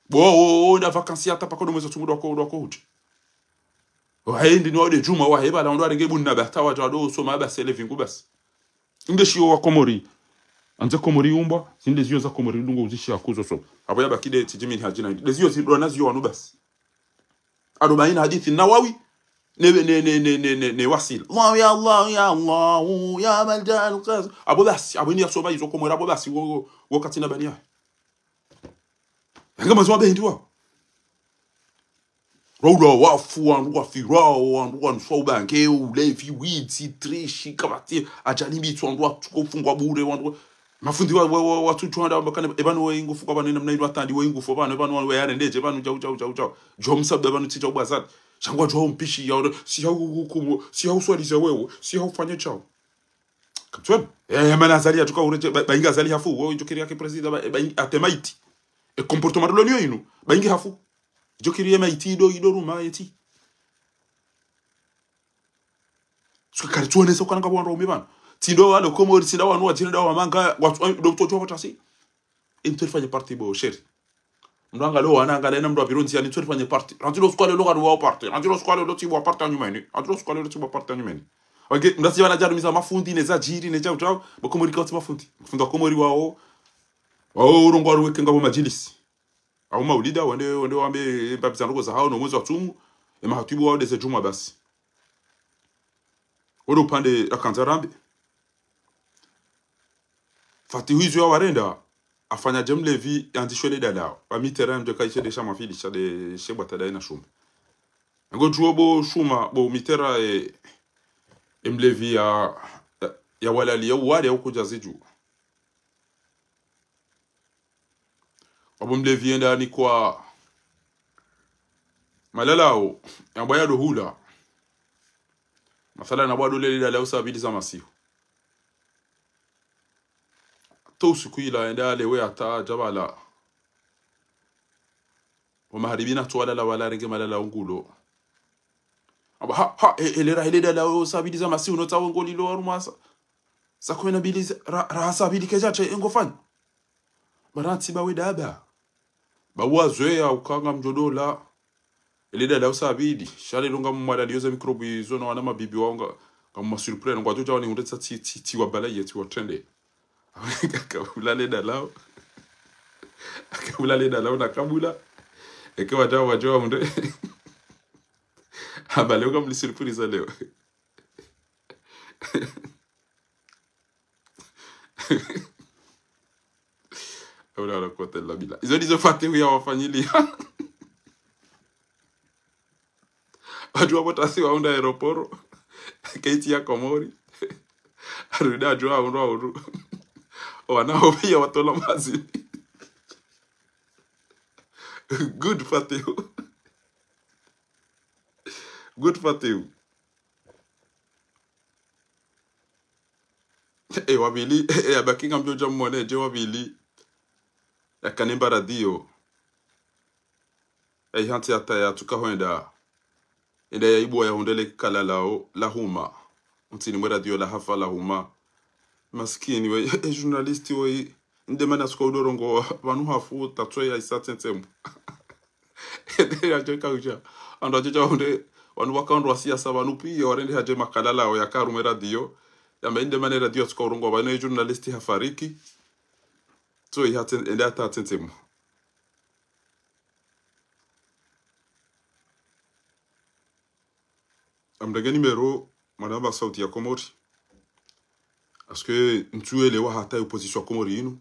Bo, o, o, nda vacances ya tapa kodo mwezi wa tsumu ndo wako, ndo wako hudji. Wahe ndini wao de djumwa, wahe pvala wandru warenge buni na bata wadja wado soma basi ele vingu basi. Nde shiyo wa Komori. Andze Komori umbwa, zinde ziyo za Komori dungo uzishiya kuzo so. Apvo yabaki de tijimi ni hadjina. De ziyo zidwa na ziyo wanu basi. Ado bayina hadisi Nawawi, ne, ne, ne Wasila. Allahu ya Allah, ya Allah, ya Malja al-Qas. Apvo basi, apvo ini yasoma izo Komori, apvo basi, wo, wo, wo katsina bani ya. Yanga mazwa be hindri wao. Raula wafu, wandru wafirao, wandru wanuswa ubange, ulevi, widzi, trishi, kabati, ajali mbitso, wandru watsuko fungwa bure, wandru wa-, mafundi wa, wa, wa, watsutsu wanda wamba kana, epvanu wayingu fukwa pvanu ina mna inu watandi, wayingu fo pvanu, epvanu wanu wayarendedje, epvanu jau, jau, jau, jau. Jau msabe, epvanu tsi jau bwazati. Shangwa jau mpishi, ya ore, si hau hukumu, si hau swaliza wewe, si hau fanya jau. Kapteni. Eh, mana Azali yatsuka uredje, ba, bayinga Azali hafu, wo, idjo kiri yake président, ba, ba, ate maiti. E comportement lo niyo inu, bayingi hafu. Idjo kiri ye maiti, ido, ido ruma, yeti. Suka kari tsuonesa ukana ngapvo wandru waume pvanu. Tsi ndo wale Komori, tsi ndo wanu wadjina ndo wamanga, watsu, ndo mtoto wa tasi. Intsu rifanye parti bo, sheri. Mndru angalo wana, angala ina mndru apviro ndzia, ni intsu rifanye parti. Randzi lo sukwale lo kari wao parti. Randzi lo sukwale lo tsi bo parti anyumeni. Randzi lo sukwale lo tsi bo parti anyumeni. Oke, mndru asi wana djaru miza mafundi, ne zadjiri, ne jau jau. Bo Komori kautsi mafundi. Mafundi wa Komori wao. Wao urongo waruweke ngapvo madjilisi. Au maulida, wende, wende wambe, mbapvi za ndroko za hao, no mwezi wa tsumu, e mahatibu wao de ze djumwa basi. Wende upande ya kandza rambe. Fatihu izo ya warenda, afanya dje mlevi, yandzishwe le dalao. Ba mitera ya mdje kaishe de sha mafili, sha de she bwata da ina shuma. Ngo djuo bo shuma, bo mitera e, e mlevi ya, ya, ya walali ya uwale ya ukudja zidju. Apvo mlevi yenda nikwa malalao, yambwa yado hula. Mathalan, yambwa yado lele dalao saa mbili za masihu. To usiku ila yenda yalewe hata djabala. Wa maharibi na tsu walala wala renge malalao ngulo. Amba ha, ha, e, elera hele dalao saa mbili za masihu no tsawe ngolilo harumwa sa. Saa kumi na mbili za, ra, ra saa mbili kedja tse engo fanya. Marantsi ba we daba. Ba wazoweya ukanga mdjo dola. Ele dalao saa mbili. Sha lelo ngamwalaliyo ze microbe izo no wana mabibi wao nga, ngamwa surprendre. Ngwadjo dja wani hundre tsa tsi, tsi, tsi wabalaye, tsi watrende. Akabula le dalao. Akabula le dalao na kabula. Eke wadja wadjo wahundre. Amba leo ngamli surprise leo. Hawla wala quwwata illa billah. Izo ndizo Fatihu ya wafanyiliya. Wadjuwa bo tasi wahundra aéroport. Keti ya Komori. Harudi wadjuwa wahundru wahundru. Wana hopvi ya watola mazini. Good Fatihu. Good Fatihu. E, wapvili, e, yabaki ngamdjo dja mwone, dje wapvili. Yakana mba radio. E, hantsi hata yatsuka hwenda. Enda yaibwa yahundre le kala lao, lahuma. Ntsini mwe radio lahafa lahuma. Masikini we, e, journaliste we, nde mana suka udorongowa, pvanu hafu, tatsoya isa tsentsemu. Ende yadjo kaudja. Wandru wadjo dja wahundre, wanu waka wandru wa siasa, pvanu piya, warende hadje makala lao, yaka harumwa e radio. Yamba inde mana e radio yatsuka urongowa, pvanu e journaliste hafariki. So, iha tsen-, ende hata tsentsemu. Amrenge numéro, mwana mba Sauti ya Komori. Parce que ntsuelewa hata opposition ya Komori inu.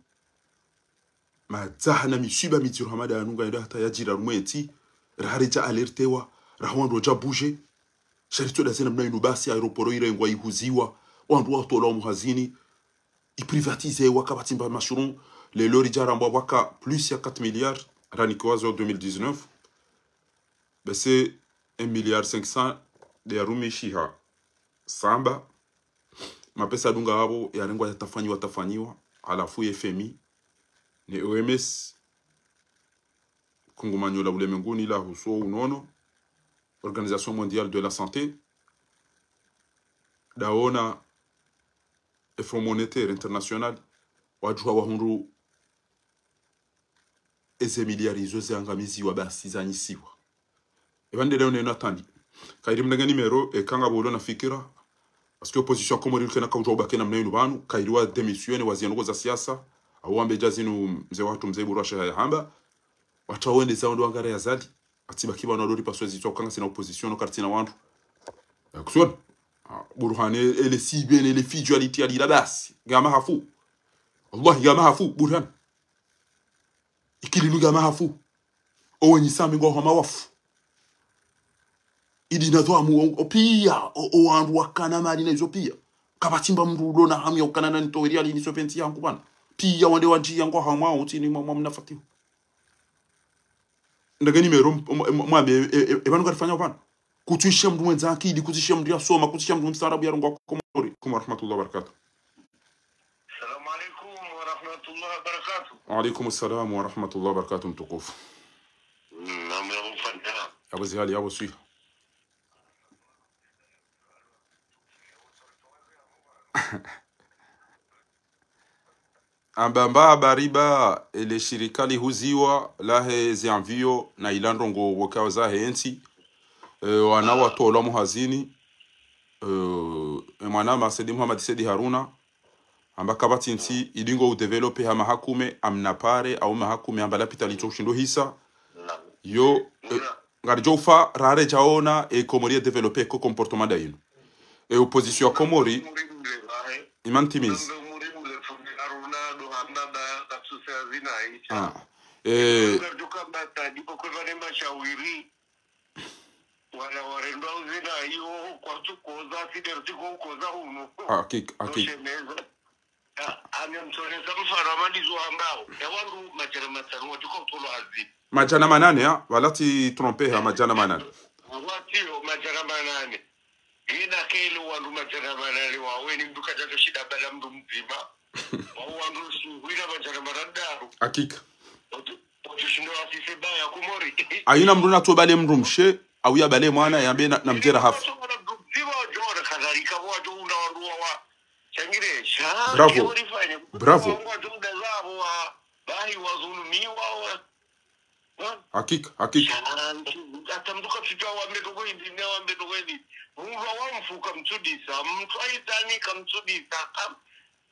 Madzaha na misiba midziro hama da yanu ngayenda hata yadjiri harumwa entsi. Raha redja alertewa, raha wandru wadja bouger. Sha ritsoda zena mna inu basi, aéroport irengwa ihuziwa. Wandru watolwa omu hazini. Iprivatisewa kapvatsi mba mashurun. Lelo ridja rambwa pvwaka plus ya quatre milliards. Ranikiwa zo deux mille dix-neuf. Bese un milliard cinq cents de yarumishiha samba. Mapesa dunga apvo yarengwa yatafanyiwa, tafanyiwa. Halafu F M I, ne O M S, kungumanyo la ulemenguni la husu unono, Organisation Mondiale de la Santé, dawona e Fonds Monétaire International, wadjuha wahundru eze miliari izo ziangamiziwa basi zanyisiwa. Epva ndele unena tandi. Kayiri mnenge numéro, eka ngapvo ulo na fikira. Parce que opposition ya Komori kena kaudjua ubaki namna inu pvanu, kayiri wa démissionner, wazie ndrongoo za siasa. Au wambe dja zinu mze wahatru mze Burwa sheha yahamba. Watru wende zao ndo wangare Azali. Atsi baki pvanu wadori paswe zitswa uka ngasina opposition no karitsina wandru. Ya kusiona. Ah, Burhane, ele sibe, ele fidjo, aliti, alila basi. Ngama hafu. Wallahi, ngama hafu, Burhane. Ikili nu ngama hafu. Owenyi sami ngwahama wafu. Idi na dhwamu, o, o pia, o, o wandru wakana mali na izo pia. Kapvatsi mba mndru ulo na hamu ya ukana na nitoweri ali niso pventsi yangu pvanu. Pia wande wandji yangu hama, utsini mwa, mwa mnafatihu. Ndenge numéro, m-, m-, m-, mwambe, e, e, e, pvanu karifanya pvanu. Kutsishe mndru mwenza akili, kutsishe mndru yasoma, kutsishe mndru mstaarabu yarongoa Komori. Alaikum warahmatullahi wabarakatuh. Salam alaikum warahmatullahi wabarakatuh. Wa alaikum salam warahmatullahi wabarakatuh, mtukufu. Mm, naam, ya mfanya. Yabo zihali, yabo swiha. Amba mba habari ba, ele shirika lihuziwa, lahe zi avion, na ila ndrongoo wokao zahe ntsi. E, wana watolwa muhazini. E, e mwana ma Said Mohamed Said Harouna. Amba kapvatsi ntsi, idingo udévelopper ha mahakume, amna pare, au mahakume, amba lapitali tso ushindo hisa. Yo, e, ngaridjo ufa, rare djaona, e Komori ya développer ko comportement da inu. E opposition ya Komori, imantimizi. Ah. E, Wana warendwa uzina iyo, kwatsu koza, sideri tiko ukoza unu. Hakika, hakika. Ushemeza. Ya, ane mtsonesa mfano amalizo ambao. Ya wandru madjana matsanu watiko utolwa hazi. Madjana manane, ha? Wala tsi trompe, ha, madjana manane. Watiyo, madjana manane. Yena kele wandru madjana manane waweni mndru kadjadjo shinda bala mndru mdzima. Wa wandru shinda madjana manane daru. Hakika. Otu, otu shindo wasise baya Komori. Haina mndru natso bale mndru mshe, au ya bale mwana, yambe na, na mdjera hafu. Otu wana mndru mdzima wadjo ona kadhalika, wadjo unda wandru wa, wa. Shangire, sha, Bravo. Kile walifanya. Bravo. Wadjo unda zabo wa, bahi wazulumiwa, wa. Hakika, hakika. Hata mndru kafika wambe toko indi, ne wambe toko indi. Mndru wa mfu kamtsudisa, mndru aitani kamtsudisa, kam-,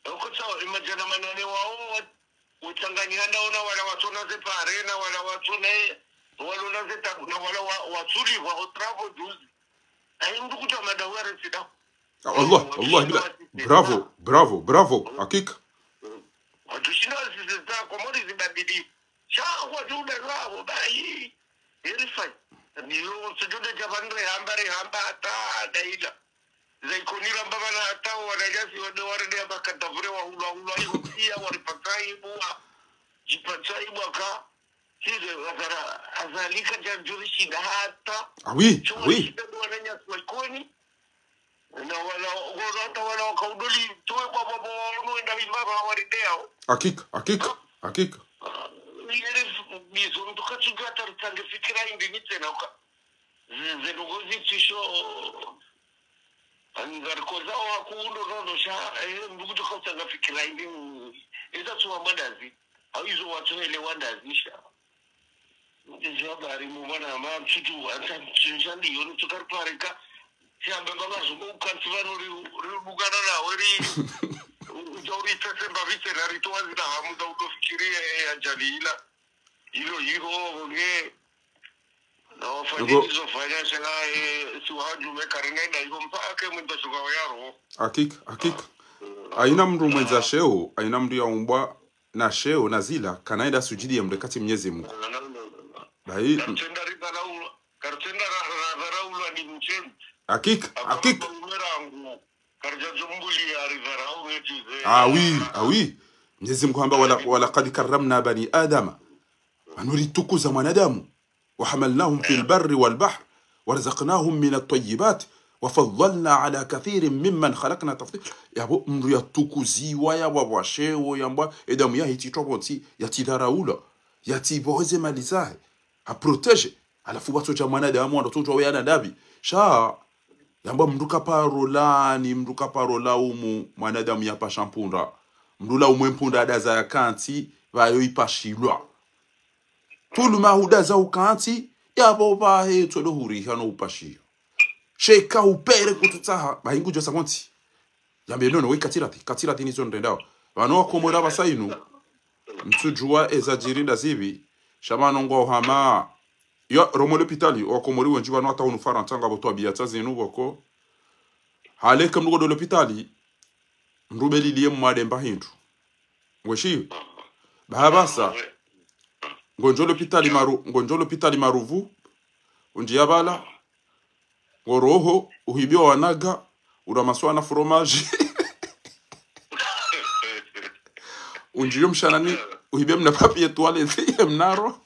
okotsa, e madjana manane wao, wa-, utsanganyihana ona wala watsona ze pare, na wala watsona e, wala ona ze tabu, na wala wa-, watsuli, wa otravo juzi. Ayi mndru kutsa madawa resida. Ah, Allah, Allah, bila. Bravo, bravo, bravo, hakika. Watushinda sisi za Komori zibadili. Sha kwa juda zabo, bayi. Verify. Niyo sujuda jabandre hamba, re hamba hata daila. Zaikonira mbaba na hata wanajasi wade warede hamba katavure wa hulwa hulwa hiyo pia, walipata ibu wa. Jipata ibu waka. Size, wazara, Azali kadjadjuri shinda hata. Ah oui, ah oui. Shinda wananyasi wa Ikoni. Na wala, wala hata wala wakaudoli, tuwe kwa babo wa unu enda imama wa rideo. Hakika, hakika, hakika. Ah, yele bizo, mndru katsudjua hata ritsange fikira indi nitsena uka. Ze, ze ndrongoo zitsisho, angarikoza wa kuundo nono sha, eh, mndru kutsoka utsanga fikira indi, eza tsuwa mandazi. Au izo watsuhele wandazi sha. Izi habari mu mwana ma mtsutu, ata mtsutu ndiyo, nitsuka ripareka. Siamba baba zungu ukantsi vanu ri, ri bugana na weri. Uja uri tese mba vise na ritowa zina hamu za udofikiri, eh, ajali ila. Ilo, ilo, nge. Na wafanye Ngo- izo fanya sha, eh, si wahadju me karina ina ilo mpaka mwendo shuka wayaro. Hakika, hakika. Haina mndru mwenza sheo, haina mndru yaumbwa na sheo na zila, kana enda sujidi ya mndru kati Mnyezi Mungu. Bayi, Kartsenda ridharaulwa, kartsenda ra-, ra-, dharaulwa ni mchemu. Hakika, hakika. Umerangu, karja jumbuli ya ridharau ngetize. Ah oui, ah oui. Mnyezi Mungu hamba, "Wala, walaqad karramna bani Adama." Pvanu ritukuza mwanadamu. وحملناهم في البر والبحر ورزقناهم من الطيبات وفضلنا على كثير ممن خلقنا تفضيلا. Yapvo mndru yatukuziwa, yapvo washeo, yambwa, edamu yahe itsitwa pvontsi, yatsidharaulwa, yatsipvoze mali zahe, ha protégé. Halafu watsodja mwanadamu, wandru watsodja weyana ndapvi. Sha, yambwa mndru kaparo laani, mndru kaparo laumu, mwanadamu yapasha mpunda. Mndru laumu empunda adaza yakantsi, pvayo ipashilwa. Tulu mahuda za ukantsi, yapvo pvahe tsolo huriha no upashiha. Sheka upere kutsutsaha, bahi ngudjo sa kontsi. Yambe nono, we katsirati, katsirati nizo nrendao. Pvanu wakomori apvasa inu, mtsudjuwa eza djiri nda zipvi, sha pvanu ngwao hama. Yo, romwe lopitali, wakomori wendji pvanu hata hunu Farantsa ngapvo twabiya tsa zinu pvoko. Haleke mndru kodo lopitali, mndru beliliye mwade mba hindru. Ngweshi, baha apvasa, ngondjo lopitali maru, ngondjo lopitali maruvu, undjiya pvala, ngoroho, uhibiwa wanaga, uramaswa na fromage. Undjiyo mshanani, uhibiwa mna papier toilette, ye mnaro.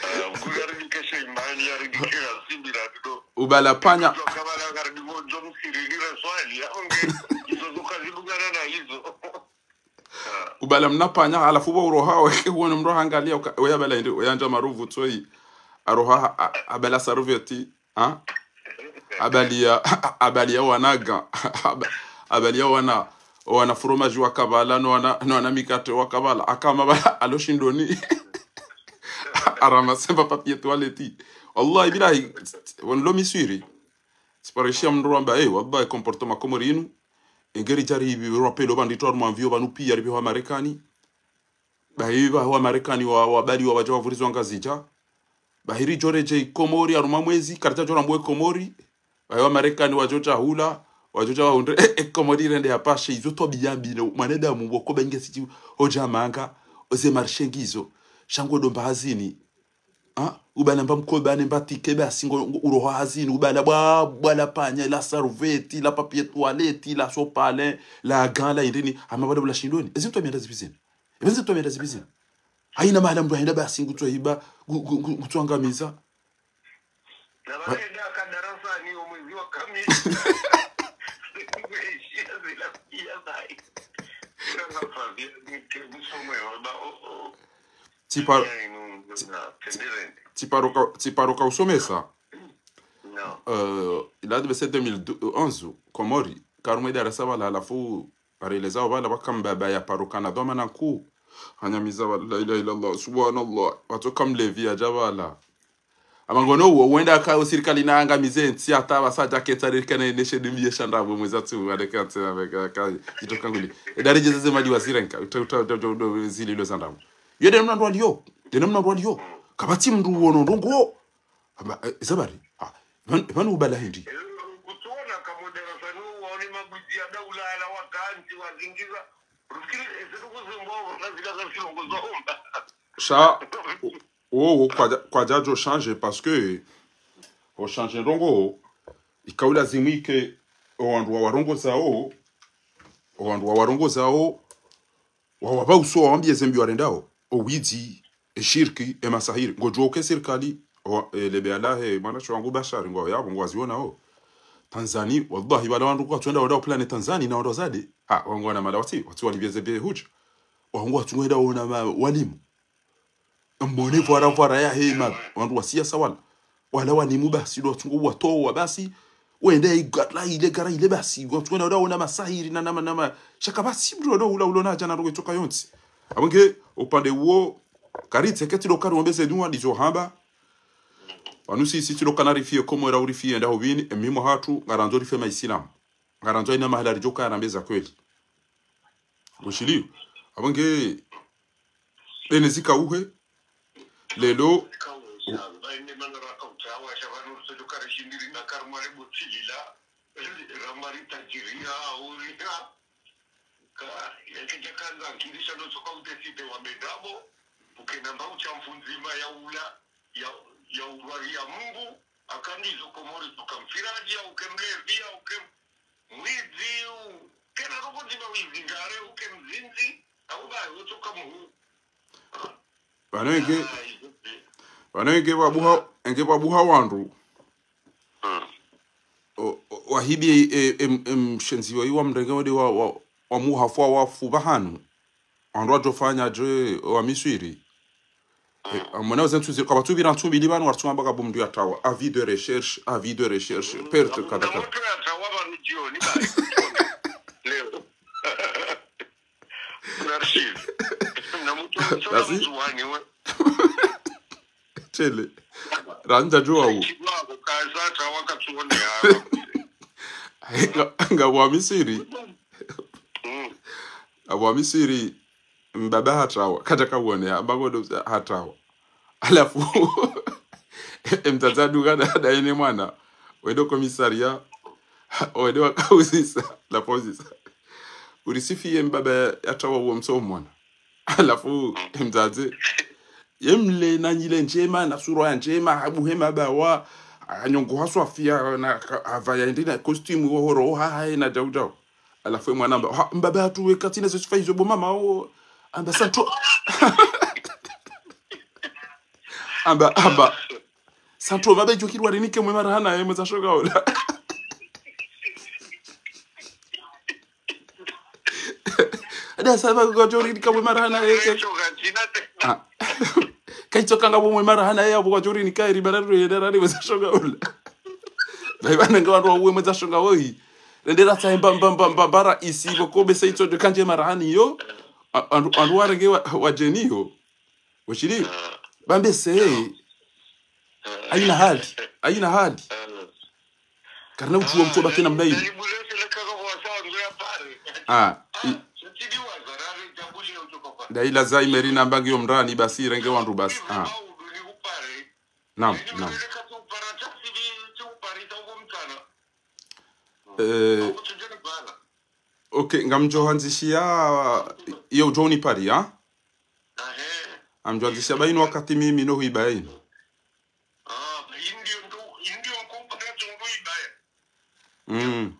Ah, mkuu yaridikeshe imani, yaridikeshe asibira, tudo. Ubala panya. Tudo kabala yaridiko, njo msirilira swali, ya, onge, izo zoka zilugana na izo. Ubala mna panya, halafu bo uroha, weke huone mroha angalia, uka-, weya bala indi, weya ndja maruvu tsoi. Aroha, a-, a-, abala saruveti, ha? Abaliya, abaliya wanaga, aba-, abaliya wana, wana fromage wa kabala, no wana, no wana mikate wa kabala, akama bala, alo shindoni. Arama semba papier toilette. Wallahi billahi, wanu lo miswiri. Tsiparishiya mndru wamba, eh, wallahi comportement Komori inu. Engeri djari ibi rapelo pvanditwa harumwa mvio pvanu piya ripvi wa Marekani. Bahi pva wa Marekani wa, wabali wa wadja wavurizwa Ngazidja. Bahi ridjo redjei Komori harumwa mwezi, karidja djo rambwe Komori. Bahi wa Marekani wadjo dja hula, wadjo dja wahundre, eh, eh, Komori rende yapvashe, izo twabiya mbi no, mwanadamu woko ba inge siti, odja manga, oze marché ngizo, sha ngodo mba hazini. Ha? Ubala mba mkoba, ne mba tike, basi ngo, ngo, uroha hazini, ubala bwa, bwa la panya, la saruveti, la papier toilette, la sopalin, la gants, la indrini, ama bala bula shindoni. Ezi mtwa mianda zipvi zini. Ezi mtwa mianda zipvi zini. Haina mahala mndru ahenda basi ngutwa hiba, ngu-, ngu-, ngu-, ngutwa angamiza. Na baada ya kadarasa ni omwezi wa kumi. Kuishia zila pia bai. Sasa Fabien, ni ke msomo ya waba, oh, oh. Tsiparo-, Ya inu, tsi-, na, tsi-, tenderende. Tsiparoka, tsiparoka usomesa. No. Euh, il a deux mille onze, Komori, karumwe darasa pvala halafu, areleza pvala pvaka mbaba ya paroka na dhwamana nkuu. Hanyamiza pvala, la ilaha illallah, subhanallah, watsoka mlevi yadja pvala. Ama ngono uwo, wenda ka usirikali na angamize ntsi hata pvasa dja ketsa rikana ineshe dimbi ye shandrabo mweza tsu, wadeka ntsi na meka, ka, ito kanguli. Edari jeze ze mali wazirenka, uta, uta, uta, uta, uta, zili lo zandrabo. Yo de namna ndwaliyo, de namna ndwaliyo. Kapvatsi mndru wono ndrongo. Amba, eh, zabari. Ah, pvan-, pvanu ubala hindri. Eh, kutuona kamoderasani waone mabudzi ya daula ala wakantsi wazingiza. Rufikiri, eh, zituku zimbo, na zila za silongo za omba. Sha, o, o, kwadja, kwadja djo changer parce que, o changer ndrongo, ikaula zimwike, o wandru wa warongoza o, o wandru wa warongoza o, wa, wapva uso wawambiye zembi warendao, o widzi, e shirki, e masahiri. Ngodjuwa uke sirikali, o, e, lebe alahe, mwana sho wangu Bashari, ngwao yapvo, ngwaziona o. Tanzani, wallahi, pvala wandru kwatsuenda wandao plane Tanzani na wandao zade. Ha, wangu wana mala watsi, watsi walipviye ze be hudja. Wangu watsuenda wona ma, walimu. Mbone vwara vwara ya hema, wandru wa siyasa wala. Wala walimu basi ndo watsungo watowa basi. Wende igara ile, gara ile basi. Watsungo na wona masahiri na nama, nama. Shaka basi mndru ndo ula, ula na djana ndo wetsoka yontsi. Apvo nge upande uwo, karitse ketsi ndo kari wambeze nuwa, ndizo hamba. Pvanu sisi tsi ndo kana rifie Komori, rifie nda hupvini, e mihimo hatru, ngarandzo rifie maisilamu. Ngarandzo ina mahala ridjoka na mbeza kweli. Ngushiliyo. Apvo nge, bene zika uhe. Lelo. Ka, yake djakandza nkilisha no tsoka udeside wa medabo, uke namba utsha mfundzima ya ula, ya, ya ulwari ya Mungu, akandizo Komori tsoka mfiraji, ya uke mlevi, ya uke mwidzi, u-, kena roko dzima wizi ngare, uke mzinzi, au ba, utsoka muhu. Pvanu enge, ah, izo, pvanu enge pvabuha, enge pvabuha wandru. Mm. O, o, wahibi, e, em, em, shenzi wa iwa mrenge wade wa, wa, wa muhafwa wafu pvahanu. Wandru wadjofanya dje wa Miswiri. Eh, amona waze ntsu ziri, kapvatsu pvira ntsu mbili pvanu, wartsuma baka bo mndru yatawa. Avis de recherche, avis de recherche, perte, kada, kada. Mndru yatawa pvanu djioni, ba. Leo. Archive. Na mtu wa Ndzuwani, we. Tele. Randza djuwa u. Kaza tawa Nga, nga wa Misri. Mm. Wa Misri, mbaba hatrawa, kadja kawone, amba ngodo hatrawa. Halafu, emdzadze adunga na, na ene mwana. Wende komisaria, wende wakauzisa, la polisi. Urisifiye mbaba yatrawa uwo msomo mwana. Halafu, emdzadze, yemle na nyile ndjema, na surwa ya ndjema, habuhe mabawa, anyongo haswafia, na ka-, hava ya ndi na costume wo horo, ha, ha, na jau jau. Halafu emwana amba, ha, mbaba hatru weka tsina ze sifa izo bo mama o. Amba santo. Amba, amba. Santo, mbaba idjo kiri warinike mwe marahana, e, mwedza shonga ola. Ada saba kwadjorinika mwe marahana, e, e. Ah. Kaitsoka ngapvo mwe marahana, e, apvo kwadjorinika, eri bara ruyendera ni mwedza shonga ola. Baiba nanga wandru wa uwe mwedza shonga oyi. Rendera sa mba, mba, mba, mba, bara isi, pvoko bese itso djo kandje marahani yo. A-, andru, andru warenge wa, wa djeni yo. Washiri. Bambe se. Haina hali. Haina hali. Karina utsuwa mtsu baki namna inu. Ah, i-, nda ila za imeri namba ngiyo mrani basi, renge wandru basi. Ah. Naam, naam. Eh, ok, ngamdjo handzishiya, iyo udjo unipari, ha? Ngamdjo handzishiya, ba inu wakati mimi no huibaya inu. Mm.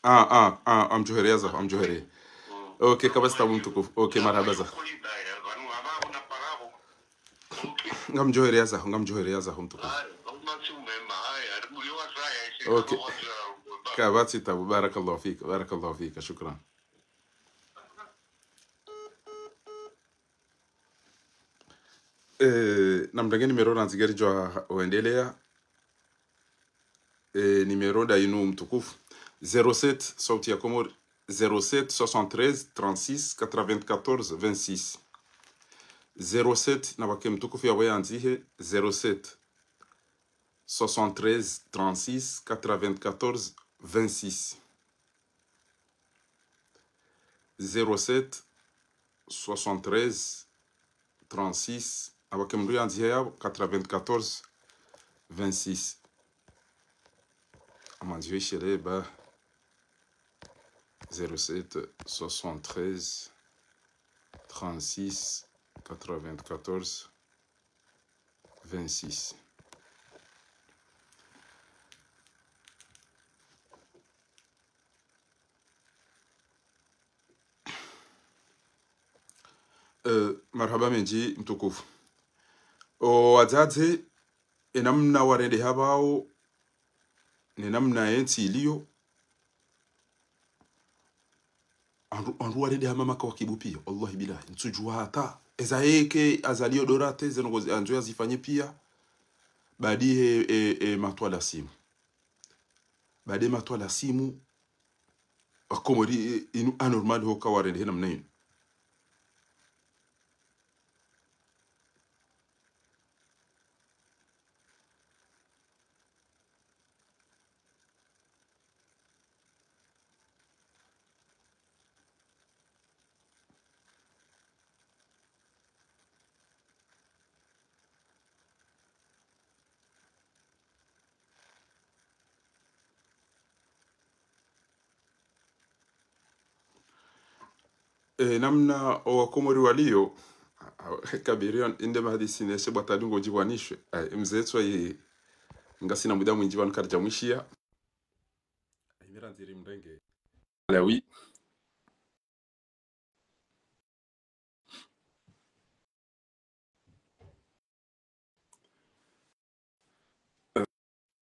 Ah, ah, ah, ngamdjohereya zaho, ngamdjohereya. Ok, kapvatsi tabu mtukufu. Ok, marahaba zaho. Ngamdjohereya zaho, ngamdjohereya zaho mtukufu. Ok. Kapvatsi tabu, barakallahu fik, barakallahu fik, shukran. Eh, namrenge numéro randzi ngeri djo wendeleya. Eh, numéro nda inu mtukufu. Zéro sept, sauti ya Komori, zéro sept, soixante-treize, trente-six, quatre-vingt-quatorze, vingt-six. Zéro sept, na wake mtukufu ya wayandzihe, zéro sept, soixante-treize, trente-six, quatre-vingt-quatorze, vingt-six. Zéro sept, soixante-treize, trente-six, na wake mndru yandzihe yapvo, quatre-vingt-quatorze, vingt-six. Amandziho isheleba, zéro sept, soixante-treize, trente-six, quatre-vingt-quatorze, vingt-six. Eh, marahaba mendji mtukufu. O wadzadze, enamna warendeha pvao, nenamna yentsi iliyo, andru, andru warendeha mama kawakibu piya, wallahi billahi, ntsudjuwa hata. Eza yeke, Azali yo Dorate, ze ndrongo zi-, andzo yazifanye piya. Badi he, e, e, matwala simu. Badi matwala simu. Wakomori, e, inu anormal hoka warendehe namna inu. E, namna o wakomori waliyo, kabiri on, inde mahadisi neshe bwatadungo djibwanishwe. Ai, mze tswa yi, ngasina muda mwindji pvanu karidja mwishiya. Ai, mira ndziri mrenge. Alawi.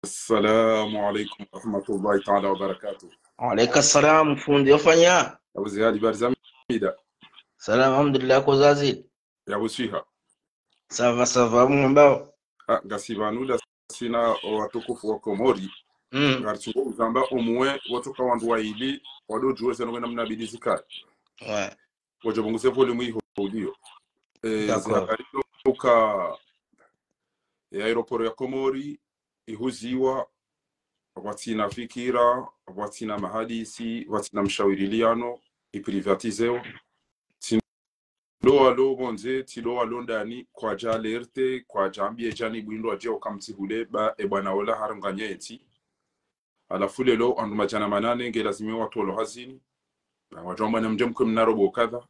Assalamu alaikum warahmatullahi taala wabarakatuh. Wa alaikum salam, fundi, wafanya? Abu Ziyadi, habari za mida? Salam, alhamdulillah, ko zazi. Ya buswiha. Ça va, ça va, mwambao. Ah, ngasi pvanu nda sina o watukufu wa Komori. Mm. Ngaritsungo uzamba omwe wotoka wandru waili, wado djuwe zeno wena mna bidi zikali. Ouais. Wadjo pvunguze volume iho uliyo. Eh, d'accord. Zina karibu ka Ye aéroport ya Komori ihuziwa, pvatsina fikira, pvatsina mahadisi, pvatsina mshawiriliano, iprivatizewa. Tsi ndo walo pvondze, tsi ndo walo ndani, kwadja alerte, kwadja ambie djanibu indru adje uka mtsihule, ba, e bwana ola harumwa nyetsi. Halafu leo, wandru madjana manane nge lazima watolwe hazini. Na wadjo amba namdje mkwe mna robo kadha.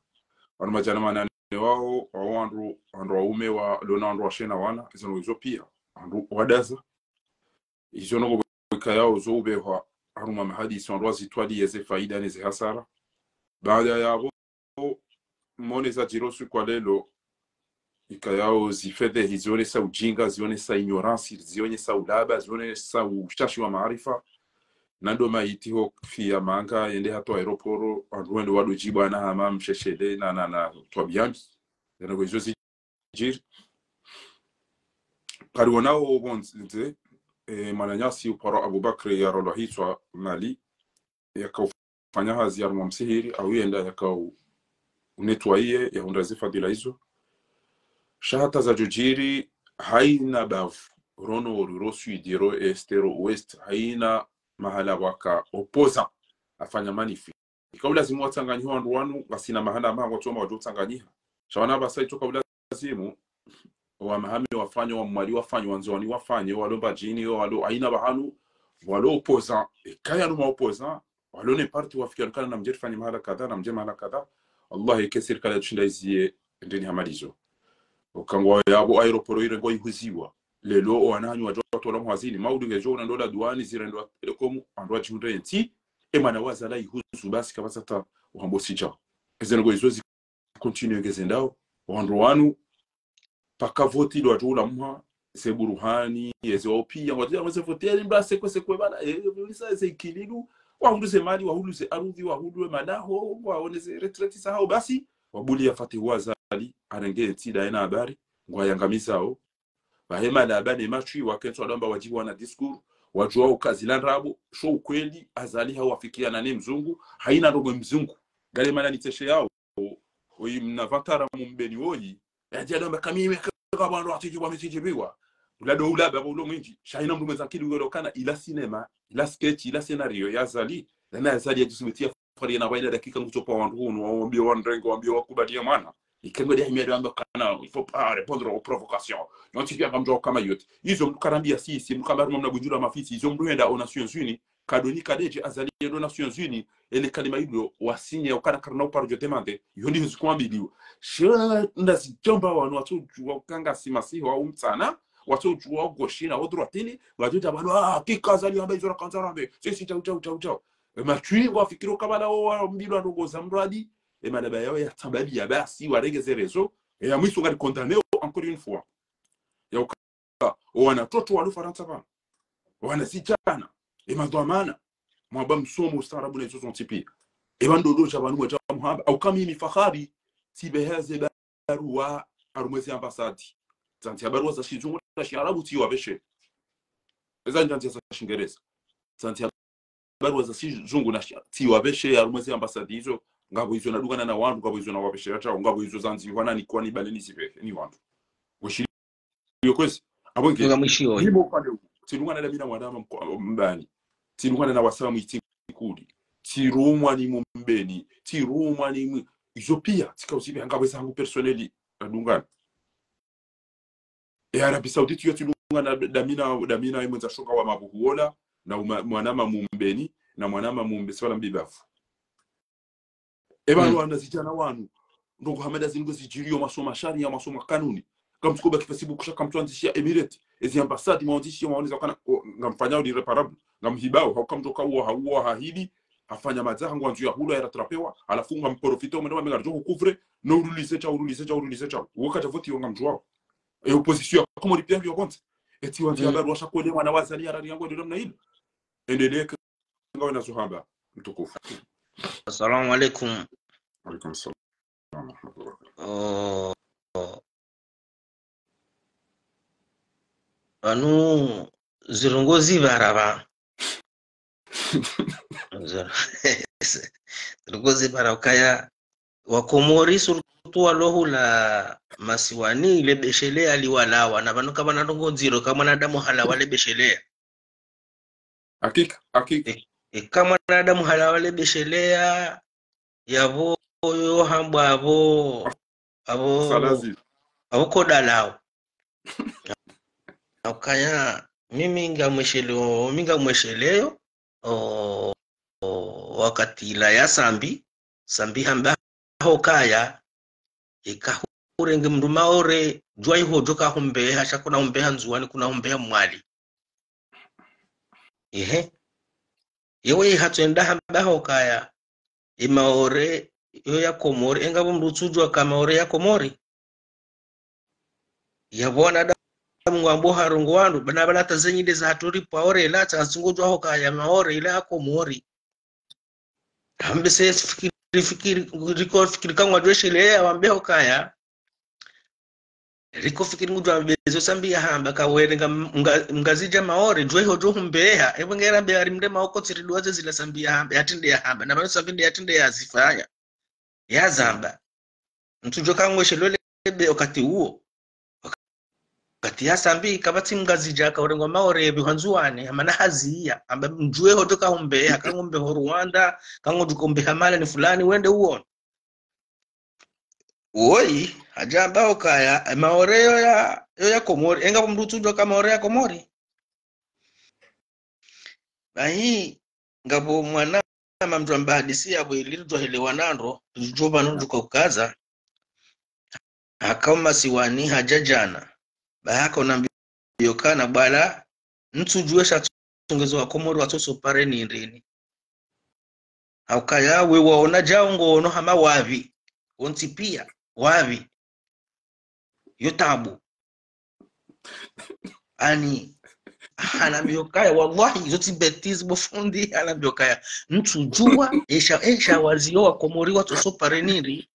Wandru madjana manane wao, wao wandru, wandru waume wa, lona wandru washe na wana, izo ndrongoo izo pia. Wandru wadaza. Izo ndrongoo ikayao zo ubehwa, harumwa mahadisi, wandru wazitwaliye ze faida ne ze hasara. Baada yapvo, mone zadjiri usiku wa leo, ikayao zifedhehi, zionesa ujinga, zionesa ignorance, zionesa ulaba, zionesa ushashi wa maarifa. Na ndo maiti ho fiya manga, yende hata aéroport, wandru wende wado djibwa na hama msheshele na, na, na twabiya mbi. Zana kwa izo zidjiri. Kari wonao pvondze, e, mwananyasi uparo Abubakri yarolwa hitswa Mali, yaka ufanya hazi harumwa msihiri, au yenda yaka u-, unetwaye, yahundra ze fadhila izo. Sha hata zadjodjiri, haina bavu, ro nord, ro sud, ro est, ro ouest, haina mahala waka opposant, afanya manif. Ika ulazimu watsanganyihe wandru wanu, ngasina mahala manga watsoma wadjo tsanganyiha. Sha wana pvasa itsoka ulazimu, wa Mahame wafanye, wa Mwali wafanye, wa Ndzuwani wafanye, walo Mbadjini, walo haina pvahanu, walo opposant, ikaya numa opposant, walo ne parti wafikiana kana namdje rifanye mahala kadha, namdje mahala kadha. Wallahi, ike sirikali yatsushinda iziye ndeni hamalizo. Ukangwa yapvo aéroport irengwa ihuziwa. Leo, owananyu wadjo watolwa mhazini, maudu ngedjo una ndola duani, zirendwa telekomu, wandru wadjihundre yentsi, e mwana wazalwa ihuzu basi kapvatsi hata uhambo sidjao. Eze ndrongoo izo zi continue ngezendao, wandru wanu, paka voti ndo wadjo ula mha, ze Buruhani, eze wao pia, wadjo ula mha ze voti, yali mba sekwe sekwe bana, e, ulisa ze ikililu, wahulu ze mali, wahulu ze arudhi, wahulu e madaho, waone ze retraite zahao, basi, wabuli ya Fatihu Azali, arenge yentsi nda yena habari, ngwayangamizao, pvahe malaba ne matswi wakentsi wado amba wadjibu wana discours, wadjuwa uka zila ndrabo, sho ukweli, Azali hawafikiana ne mzungu, haina ndrongoo mzungu. Ngale mana nitseshe yao, oyi mna vantara mumbeni woyi, yadja ado amba kamimi kaka bwana watsidjibu, wamitsidjibiwa. Ula ndo ulaba pvo ulo mwindji, sha haina mndru mwendza akili uwelo kana ila sinema, ila sketch, ila scénario ya Azali, lana Azali yadjisubuti ya fari na pvaina dakika ngutsopa wandru hunu, wambie wandrenge, wambie wakubali ya mwana. Ikengwe de himia de wambe kana, il faut pas répondre aux provocations. Non, tsi pia ngamdjo kama yote. Izo mndru karambia sisi, mndru kamba harumwa mna bundjula mafisi, izo mndru henda aux Nations Unies, kadoni kadedje Azali yendo Nations Unies, ele kalima ilo wasinye, ukana karina uparo djo demande, iyo ndiyo zikwambiliwa. Sha nda zidjomba wanu, watsodjuwa ukanga si masihu wa umtsana, watsodjuwa ugoshina, odroitini, wadjodja pvanu, ah, kika Azali hamba izo rakandza rambe, sisi tshau, tshau, tshau, tshau. E matswi ngwafikiri ukabala wo wambilwa ndrongoo za mradi, e malaba yao yatsambaliya basi, warenge ze réseaux, e ya mwiso ngari condamné encore une fois. Ya uka, o wana toto walo Farantsa pvanu, o wana zidjana, e madhwamana, mwamba msomo ustaarabu na izo zontsi pia. E pvanu ndo dodja pvanu mwadja muhamba, au kamimi Fakhari, tsibeheze barua harumwa ezi ambassade. Zandzi ya barua za shizungu na shiarabu tsiwapveshe. Eza ndzia za shingereza. Zandzi ya barua za shizungu na shi-, tsiwapveshe harumwa ezi ambassade izo, ngapvo izo nadungana na wandru, ngapvo izo nawapveshe ya tshao, ngapvo izo zandzi wana ni kwani bale ni zipvehe, ni wandru. Weshili yo kwezi, apvo nge, Nga mwishiyo. Nibo pvale, tsidungana na mina mwanama mko-, mbani. Tsidungana na wasamu itsi kuli. Tsirumwa ni mumbeni, tsirumwa ni mu-, izo pia, tsika usibe hanga weza hangu personnel, adungana. E Arabie Saoudite yo tsidungana na damina, damina imwendza shoka wa mabuhu wola, na uma-, mwanama mumbeni, na mwanama mumbe, swala mbibafu. E pvanu wana zidjana wanu, ndrongoo hama nda zinu ngozidjiriyo, mwasoma sharia, mwasoma kanuni. Kamtsuko baki Facebook sha kamtsuandzishiya Emirates, ezi ambassade mwaandzishiya, mwaoneza kana, o, ngamfanyao l'irréparable, ngamhibao, hau kamdjoka uwa, hauwa, hahidi, hafanya madzaha, ngwandzo ya hula, ya rattrapewa, halafu ngamprofite, omwendo wa menga djo couvre, no urulize tshao, urulize tshao, urulize tshao. Uwo kadja votiwa ngamdjuwao. E opposition ya Komori pia yo konse. Eti wandzi habari washa kole mwana wa Azali harari yangu ndo namna ile. Endelee ngawe na zuhamba, mtukufu. Assalamu alaikum. Alaikum salam. Oh, oh. Pvanu zirongozi pvara pva. Zirongozi pvara ukaya wa Komori sur tu walo hula masiwani, le beshelea liwalawa, na pvanu kapvana ndrongoo ndziro, ka mwanadamu halawa le beshelea. Hakika, hakika. E, e, ka mwanadamu halawa le beshelea, yapvo yo hambwa apvo, apvo, Salazi. apvo kodalao. Ukaya, mimi ngamwesheleyo, mi ngamwesheleyo, o, o, wakati la ya Sambi, Sambi hamba hukaya, eka hurenge mndru Maore, djuwa iho djo kahumbeha, sha kuna humbeha Ndzuwani, kuna humbeha Mwali. Ehe. Yewe ihatwenda hamba hukaya, e Maore, yo ya Komori, engapvo mndru utsudjuwa ka Maore ya Komori. Yapvo wanadamu ngwambo harongoo wandru, bana bala ta zenyi nde za hatru ripva ore, ila tsa ntsungudjuwa hukaya Maore, ila ya Komori. Hambe se fikiri, fikiri, riko fikiri ka ngwadjuwa sheleya, wambe hukaya. Riko fikiri ngudjuwa mbe zo Sambi ya hamba, ka were nga, nga, Mngazidja Maore, djuwa iho djo humbeha, epvo ngera mbe ari mre maoko tsiri duwa ze zila Sambi ya hamba, ya tinde ya hamba, na pvanu Sambi nde ya tinde ya zifanya. Ya zamba. Ntsudjuwa ka ngwesheleyo le be wakati uwo. Wakati ya Sambi, kapvatsi Mngazidja ka urengwa Maore, pvi hwa Ndzuwani, hamana haziya, hamba mdjuwe ho djo kahumbeha, ka ngumbeho Rwanda, ka ngudjo kahumbeha mahala ni fulani, wende uwone. Woyi, hadja hamba hukaya, e Maore yo ya, yo ya Komori, engapvo mndru utsudjuwa ka Maore ya Komori. Bahi, ngapvo mwana, mama mndru amba hadisi yapvo ili ridjuwa helewana ndro, ridjuwa pvanu ndjuka ukaza, haka o masiwani hadja djana, bahi haka unambi yo kana bwala, ntsudjuwa sha tsongezo wa Komori watsoso pare ni ndrini. Haukaya we waona djao ngono hama wapvi. Wontsi pia, wapvi. Yo tabu. Ani, hanambi hukaya, wallahi, izo tsi bêtise bo fundi, hanambi hukaya. Ntsudjuwa, esha, esha waziyo wa Komori watsoso pare ni ndrini.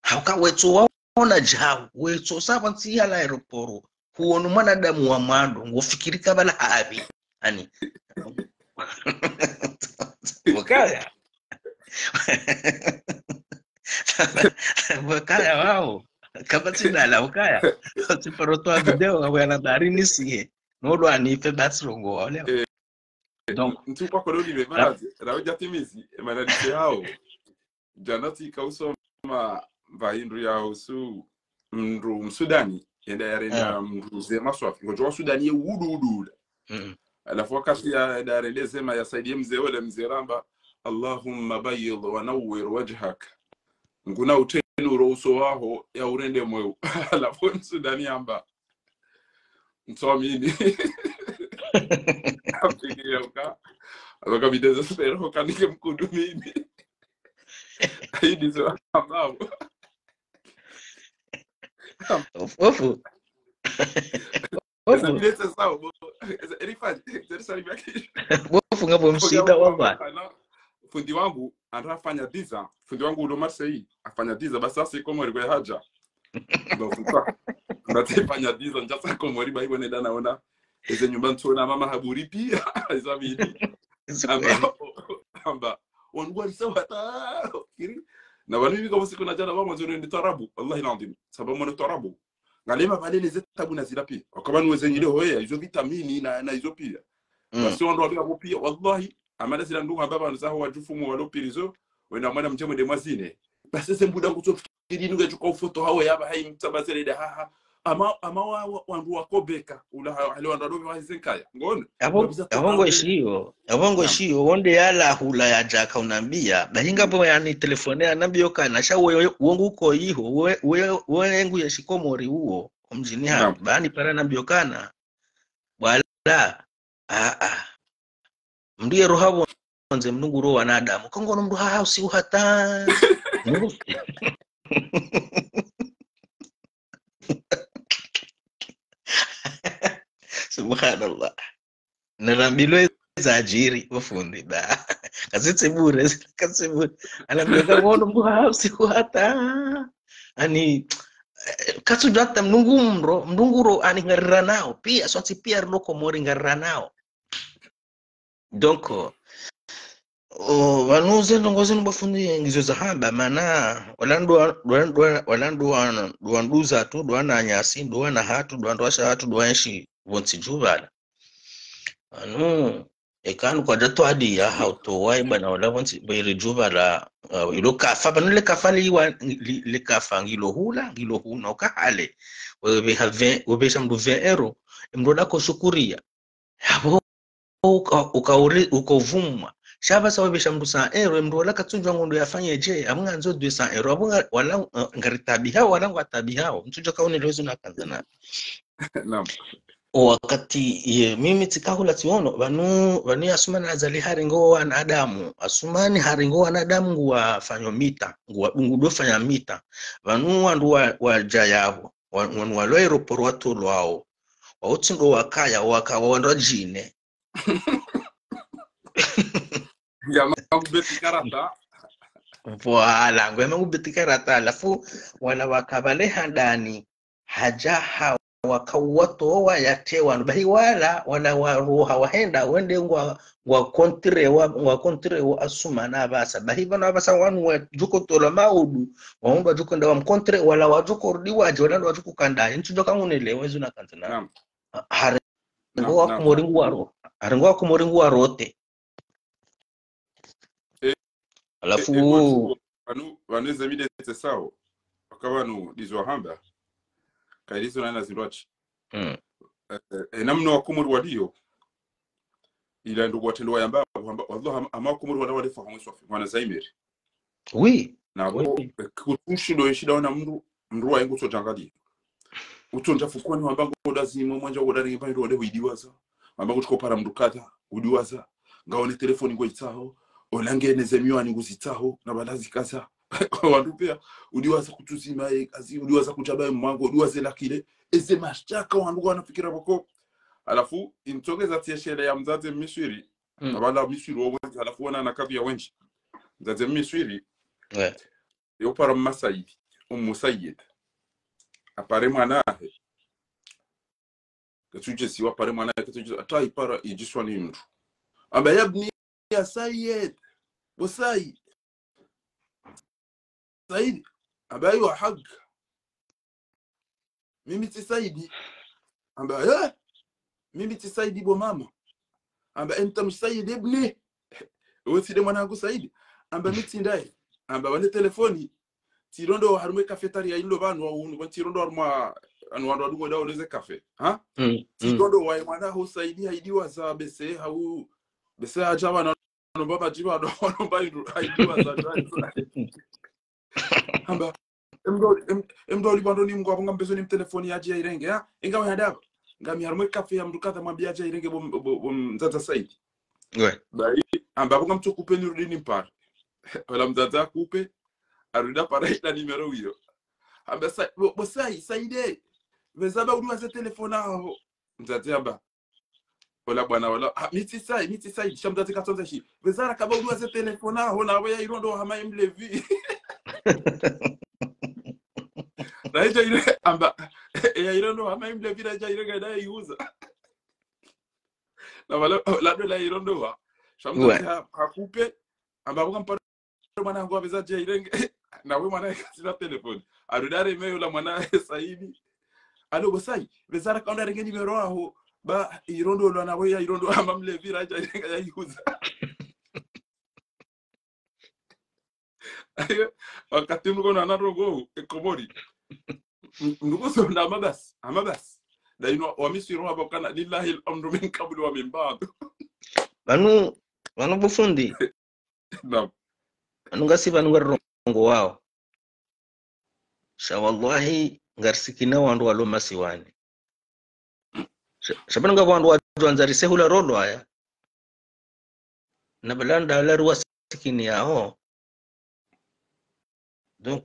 Hauka wetso waona djao, wetso sa pvantsi ya la aéroport, huono mwanadamu wa mwando, ngofikiri ka pvala hapvi. Ani. Hukaya. Hukaya wao. Kapvatsi dala hukaya. Tsi paro towa video, wawe ana darini siye. Nodwa ni fe batsi longo, wale. Eh, Donc, ntsu kwa kolo ni be malazi, rawe djatimizi, e manalise hao. Djana tsika usoma pvahindru ya usu mndru Msudani, yenda yarenda mndru Zema swafi. Ngodjo wa Sudani ye wudu wudu wuda. Halafu wakati ya, yenda yarende Zema ya saidiye mze wole mze ramba, اللهم بيض ونور وجهك. Nguna utenuro uso waho ya urende mweu. Halafu Msudani hamba. Ntsuamini. Afikiri ya uka. Aloka mi désespéré, uka nike mkudu mimi. Ayi ndizo ambao. Ofu, ofu. Ofu. Eza bilete sao, bo. Eza, Elifaz, eza risali baki. Ofu ngapvo msida wamba. Fundi wangu, andra afanya dix ans. Fundi wangu ulo Marseille, afanya dix ans, basi asi Komori kwe hadja. Ndo futa. Ndatsi fanya dix ans, ndjasa Komori, bahi wene dana ona. Eze nyumba ntsona mama haburi pia, eza bidi. Amba, amba, wanu wali sawa ta, kiri. Na wanu mimi kama siku na djana, wama zone ndi twarabu, wallahi l'adhwim. Saba mwana twarabu. Ngalema pvale le ze tabu na zila pia. Wakaba nuwe zenyi le hoya, izo vitamini na, na izo pia. Basi wandru wabila bo pia, wallahi, amana zila ndungu amba pvanu zaho wadjufumu walo pirizo, wena mwana mdje mwende mwazine. Basi ze mbuda ngutso fikiri nunge djuka ufoto hawe yaba hayi mtsaba zele da haha. Ama, ama wa, wa, wandru wa kobeka, ula ha, hale wandru wadobe wa hize nkaya. Ngono? Apvo, apvo ngo shiyo, apvo ngo shiyo, wonde yala hula ya djaka unambia. Bahi ngapvo yani telefone anambia ukana, sha we, we, wongu ko iho, we, we, we ngu ya shikomori uwo, omdjini ha, ba ni para anambia ukana. Bwala, a, a. Mndru ye roha pvondze, mndru nguro wanadamu. Kongo no mndru haha usiku hata. Subhanallah. Narambilwe zadjiri, bo fundi, ba. Kazitsi bure, kazitsi bure. Anambia ka ngono mndru haha usiku hata. Ani, eh, katsudjuwa hata mndru ngu mro, mndru nguro, ani ngarira nao. Pia, swatsi pia rilo Komori ngarira nao. Donc, O, pvanu ze ndrongoo zinu bo fundi ngizo zahamba, mana, wala ndo wa-, ndo wa-, ndo wa-, wala ndo wa-, ndo wanduzatru, ndo wananyasi, ndo wana hatru, ndo wandruwashe hatru, ndo waenshi pvontsi dju pvala. Pvanu, eka ndo kwadja twadiya, hautowa ibana wala pvontsi, bo iri dju pvala, uh, ilo kafa, pvanu le kafa liwa, li-, le kafa ngilo hula, ngilo huna, uka hale. Wewe ha vingt, wewe sha mndru vingt euros, mndru ola ko shukuriya. Yapvo uka-, ukauri-, ukauvumwa. Sha pvasa wapvesha mndru cent euros, mndru ola katsundjwa ngondo yafanye dje, apvo ngandzo deux cents euros, apvo nga-, wala, eh, ngaritabihao, wala ngwatabihao. Mtsudjo kaunelewa zo nakandza na. Naam. O wakati ye, mimi tsikahula tsiono, pvanu, pvanu Asumani Azali harengo wanadamu. Asumani harengo wanadamu nguwafanyo mita, nguwa-, ngudofanya mita. Pvanu wandru wa, wadja yapvo. Wa-, wanu walo aéroport watolwao. Wautsindo wakaya, waka wandru wadjine. Ngwamba kubeti karata. Voilà, ngwamba kubeti karata. Halafu, wala waka pvale handani. Hadja ha-, waka watowa yatrewa. Bahi wala, wala waroha wahenda, wende ngwa ngwa contre wa, ngwa contre wa Asumani apvasa. Bahi pvanu apvasa wanu wadjo kotolwa maudu, wandru wadjo kwenda wamcontre, wala wadjo korudi wadje, wala wadjo kukanda. Ntsudjo kangunelewa zo nakandza na. Naam. Harengo wa Komori nguwaro-, harengo wa Komori nguwarote. Eh, halafu eh, eh, pvanu, pvanu eze midetse sao. Waka pvanu ndizo wahamba. Kairizo na nazindrwachi. Mm. Eh, eh, eh, namna wa Komori waliyo, ila ndo watrendo wayamba, wamba, wallah, hama, hama wa Komori wala walefa hamwe swafi, wana Zaimeri. Oui. Na bo, oui, eh, kutushindo yeshinda wana mndru, mndru wa yengu tso jangali. Utsondja fukwani wamba ngo dazi mwe mwandja ngo dari mba ndo wale huidiwaza. Wamba ngo tsuko para mndru kadha, udiwaza. Ngaone telefoni ngo itsaho. Ola ngene ze miwani nguzitsaho, na pvala zikaza. Wandru pia, udiwaza kutsuzima ye kazi, udiwaza kudjaba ye mwango, udiwaza la clé. Eze mashtaka wandru wanafikira pvoko. Halafu, intsongeza tsi yeshele ya mdzadze Mmiswiri. Mm. Na pvala Mmiswiri wo wendji, halafu wana na kadhiya wendji. Mdzadze Mmiswiri. Ouais. Yo para mma Saidi, Ummu Said. Apare mwanahe. Katsudjesiwa apare mwanahe, katsudjesiwa. Hata ipara idjiswa ni mndru. Amba: "Ya bni ya Said." Bo Said. Said. Amba: "Aywa hag." "Mimi tsi Saidi." Amba: "Eh? Mimi tsi Saidi bo mama." Amba: "Enta msh Said ibni? Wewe tsi nde mwana hangu Saidi?" Amba: "Mi tsi ndaye." Amba: "Wane telefoni. Tsirondowa harumwa cafétéria ilo pvanu wa unu, tsirondowa harumwa, anu wandru wadungo dawo leze café. Ha? Mm, mm. Tsirondowa ye mwana ho Saidi haidiwaza bese hau, bese hadja pvanu, ano baba djiba, ano, ano mba indru, haidiwaza, haidiwaza." Amba: "Emdo, em, emdo li pvandoni mngu apvo ngambezo ni mtelefoni yadje yairenge, ha? Inga we hadaba. Ngami harumwa café ya mndru kadha mwambiye yadje yairenge bo, bo, bo mdzadze Saidi." Ouais. Bahi, amba apvo ngamtso kupe nirudi nimpare. Ola mdzadze akupe, arudi apara ila numéro wiyo. Amba: "Sa-, bo, bo Sai-, Saide. Pveza ba udiwaze telefoni aho." Mdzadze amba: "Ola bwana, ola, ha, mi tsi Sai-, mi tsi Saidi." Sha mdzadze katsondza shi. "Pveza raka ba udiwaze telefoni aho, na apvo yairondowa hama ye mlevi." Na idja ile, amba, yairondowa hama ye mlevi, na idja ile ngaida yaiuza. Na pvala, lado la irondowa. Sha mdzadze ha, hakupe, amba apvo ngampare mwana hangu apveza dje yairenge, na we mwana katsina telefoni. Arudi areme ola mwana Saidi. "Alo, bo Sai, pveza raka unda renge numéro aho, ba irondolwa na we yairondowa hama mlevi, na idja yairenge yaiuza." Ayo, wakati mndru kono ana ndrongoo, e Komori. M-, mndru kusonda hama basi, hama basi. Nda inu wa Misri roha pvokana, "Lillahi al-amru min qablu wa min ba'du." Pvanu, pvanu bo fundi. Naam. Pvanu ngasi pvanu ngarirongowawo. Sha wallahi, ngarisikina wandru walo masiwani. Sha, sha pvanu ngapvo wandru wadjo wandza risehula rolo aya. Na pvala nda wala ruwasikini yaho. Donc,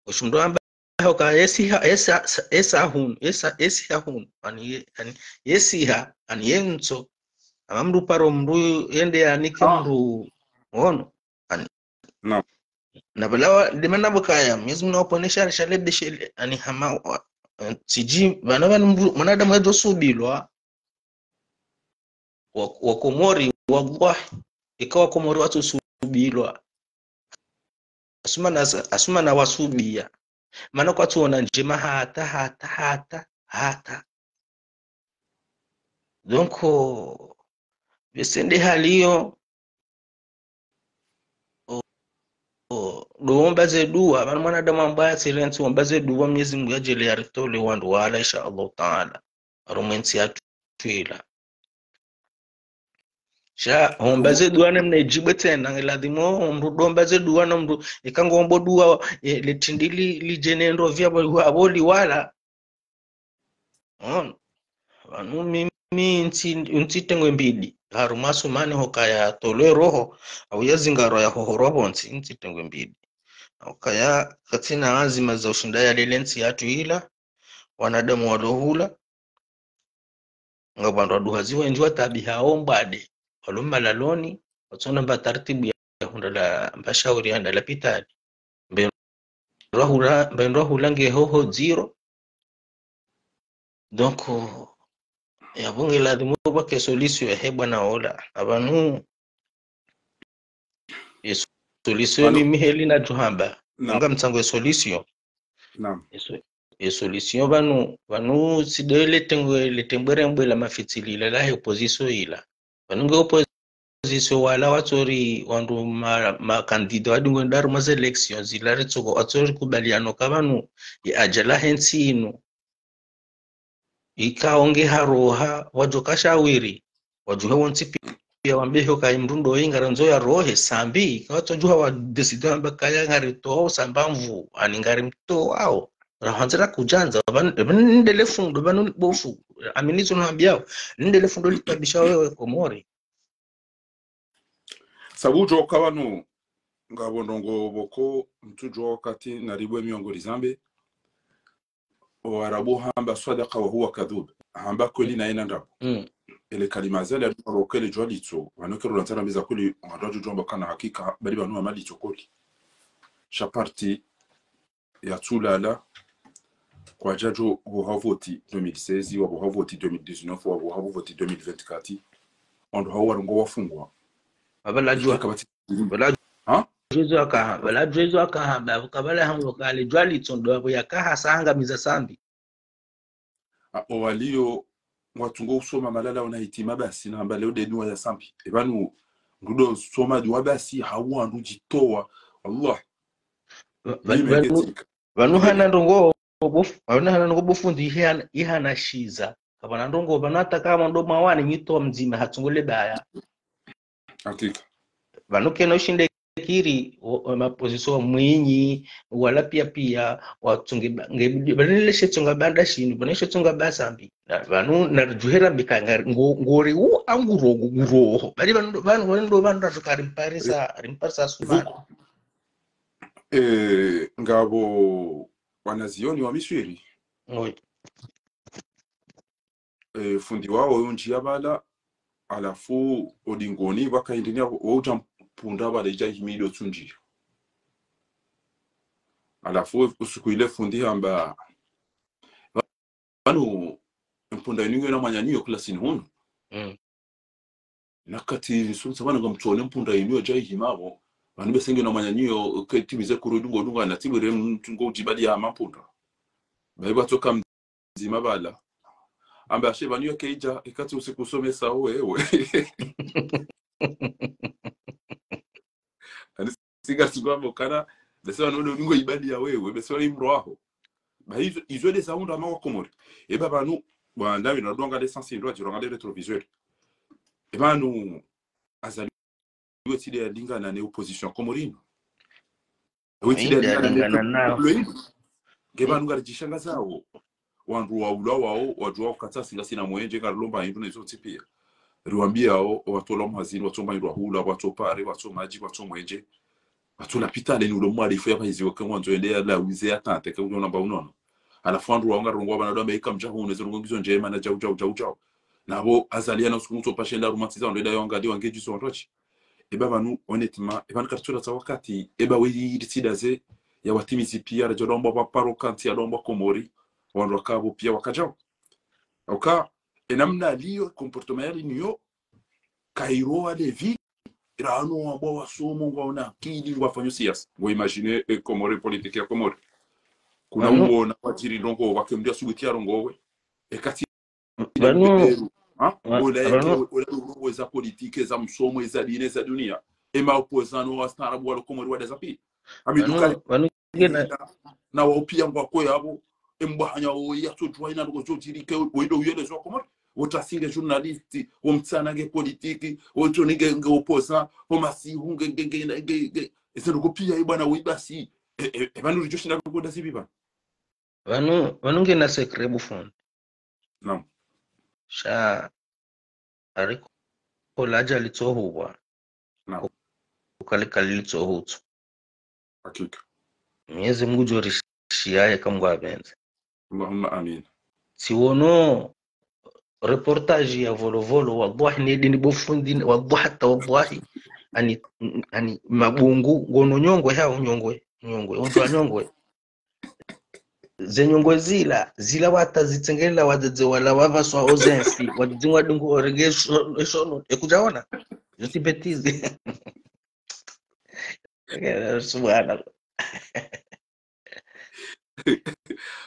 oshimndru amba hoka esi ha, esa, esa hunu, esa, esi ha hunu. Ani ye, ani, esi ha, ani ye ntso. Ama mndru paro mndru yende yanike mndru ono. Ani. Naam. Na pvala wa, ndemana pvokaya, Mwenyezi Mungu nawaponeshe, shale beshele, ani hama wa, eh, tsidji, pvanu pvanu mndru, mwanadamu yadjo subilwa, wa, wa Komori, wallahi, Eka Wakomori watsosubilwa. Asumana sa-, asumana wasubiya. Mana kwatsuona ndjema hata, hata, hata, hata. Donc, pvwese nde hali iyo, o, o, ndo womba ze dua, mana mwanadamu ambwa ya silence, womba ze dua, Mwenyezi Mungu yadjele yaritole wandru wala, insha Allah Taala. Harumwa entsi yatru ila. Sha, homba ze dua ne mna idjibwe tsena, nge ladhimu, mndru ndo homba ze dua no mndru, eka ngombo dua, e, le tindi li, lidje ne ndrovi apvo, apvo liwala. On. Pvanu mimi ntsi, ntsi tengwe mbili. Harumwa Asumani hukaya tolwe roho, au ya zingarwa ya hohorwa pvontsi, ntsi tengwe mbili. Hukaya katsina anzima za ushinda yalele ntsi yatru ila, wanadamu walo hula, ngapvo wandru waduhazi wendji wataabihao mbwade, walo malaloni, watsona mba taratibu ya hundra la, mba shauri ya nda lapitali. Mbe ndrwa hula, mbe ndrwa hula nge hoho dziro. Donc, yapvo nge ladhimu pvwake solution yahe bwana ola. Apvanu, e solution mimi heli nadjohamba. Nga mtsango e solution. E so-, e solution pvanu, pvanu tsi nde le tengwe, le tengwe rembwe la mafitsi lila lahe opposition ila. Pvanu nge opposition wala watsori wandru ma, ma candidat wadungo ndaru ma élections zila ritsoko watsori kubaliano ka pvanu ye adja lahe ntsi inu. Ika onge haroha, wadjoka shawiri, wadjuhe wontsi piya wambe ho kayi mndru ndo inga randzo yarohe, Sambi, ika watsodjuha wa décider wamba kaya ngaritoa Samba mvu, ani ngarimtoao. Rahandzira kudjandza, pvanu, pvanu ndele fundo, pvanu bofu, amini tsuno hambiao, ndele fundo litabisha wewe Komori. Sabu djoka pvanu, ngapvo ndrongoo pvoko, mtsudjuwa wakati naribwe miongo rizambe, Owarabu hamba swadaka wa huwa kadhub. Hamba kweli na yena ndrabo. Mm. Ele kalima zale adu marokele djwa litso, pvanu kero lantsara mbiza kweli, ngandwa djudjwa mba kana hakika, bali pvanu hama litso kweli. Sha parti ya tsulala, kwadjadjo pvoha voti deux mille seize, wapvoha voti deux mille dix-neuf, wapvoha voti deux mille vingt-quatre, wandru hawo warongoa wafungwa. Apvala djwa. Kabati. Apvala djwa. Ha? Djwezo akaha, apvala djwezo akaha, ba, kabala hango kale, djwa litso ndo apvo yakaha sa hangamiza Sambi. A, owaliyo, ngwatsungo usoma malala wana hitima basi, na hamba leo de dua ya Sambi. E pvanu, ndudo soma dua basi, hawa ndu djitowa. Allah. Pva-, pva-, pvanu, pvanu hana ndrongoo, bof-, pvanu hana ndrongoo bofundi ihana, ihana shiza. Kapvana ndrongoo, pvanu hata kama ndo mawane, nyitowa mdzima, hatsungule baya. Hakika. Pvanu kena ushinde kiri, o, o, ma opposition Mwinyi, wala piya piya, watsunge ba-, nge, pvanu leshe tsunga banda shinu, pvanu leshe tsunga ba Sambi. Na, pvanu, na djuhera mbika ngari, ngo, ngori u, angu rogo, nguroho. Bali pvanu, pvanu, pvanu, pvanu, pvanu, karimparisa, rimparisa sumana. Vuku. Eh, ngapvo wanazioni wa Miswiri. Oui. Eh, fundi wawo yondji ya pvala, halafu odingoni, pvaka indini ya, wo udja mpunda pvala idja ihimido tsundji. Halafu usiku ile fundi hamba, pvanu, mpunda inu ngiyo na mwanyanyiyo klasini hunu. Mm. Nakati nisunsa pvanu ngamtsone mpunda inu yadja ihima pvo. Pvanu bese ngiyo na mwanyanyiyo, ketimize kuru dungo dunga na tibwire mtungo udjibali ya hama mpunda. Bayi pvatsoka mdzima pvala. Amba ashe pvanu yo keidja, ekati usiku usomesa wewe. Ani singa tsingo amba kana, bese pvanu ndo dungo ibali ya wewe, bese pvanu imro waho. Ba izo, izo de saunda ma wa Komori. Eba pvanu, bwa ndawe na donga de sensi ndo, adjironga de rétroviseur. Eba pvanu, Azali we tsi de yalingana ne opposition Komori inu. We tsi de yalingana ne peuple inu. Nge pvanu ngaridjishangazao. Wandru wa ula wao, wadjuwa ukatsa si ngasina mwenje, ngarilomba hindru na izo tsi piya. Riwambiao, watsola mwazini, watsomba hindru wahula, watso pare, watso madji, watso mwenje. Watsola pitale ni ulo mwalifu ya pvahizi weke ngwandzo yende yalawize ya tante, ke unyona mba unono. Halafu wandru wao ngarongoa pvanu ndo amba ika mdja hunu, ze ndrongoo ngizo ndjema na djau, djau, djau, djau. Na pvo Azali yana usiku mtso pashe nda rumatsi za wandru eda yo angali wangeji so wandru watsi. Eba pvanu, honnêtement, eba pvanu karitsola tsa wakati, eba we yiri tsi daze, ya watimizi piya, radjo ndo amba pva paro kanti, ya ndo amba Komori, wandru waka pvo piya wakadjao. Oka, enamna liyo, comportement yali niyo, kairo wa levi, rano wambwa wasomo, ngwaona akili, ngwafanyao siasa. Ngo imagine, e, Komori, politique ya Komori. Kuna uona wadjiri ndrongoo, wake mndru asubuti ya ndrongoo we. E kati Pvanu, pvanu, ola yeke, ola ndrongoo za politique, za msomo, za dini, za dunia. Ema opposant wastaarabu walo Komori wadaza pia. Ami duka na, na wao pia ngwako yapvo, embwahanya oya so djuwa ina ndrongoo zo djirike, oido uyelezo wa Komori. Otasinge journaliste, omtsana nge politique, otoni nge, nge opposant, omasihu nge, nge, nge, nge, nge. Eze ndrongoo pia ibwana oibasi. E, e, e, pvanu ridjoshinda ndrongoo dazi pvi pvanu. Pvanu, pvanu ngena secret bo fundi. Naam. Sha ariko ladja litsohuwa. Naam. Ukali kali litsohutsu. Hakika. Mwenyezi Mungu djo rishiyaye kamwe ngwapvendze. Allahumma amin. Tsiwono reportage ya Volovolo, wallahi, ne dini bo fundi, wallahi, hata wallahi. Ani, ani mabungu, ngono nyongwe, ha, nyongwe, nyongwe, ondwa nyongwe. Ze nyongwe zila, zila watazitsengelela wadzadze wala wapvaswa ozensi, wadzadze wadungu orenge esho-, eshono, ekudjaona? Je suis bêtise. Subhanallah.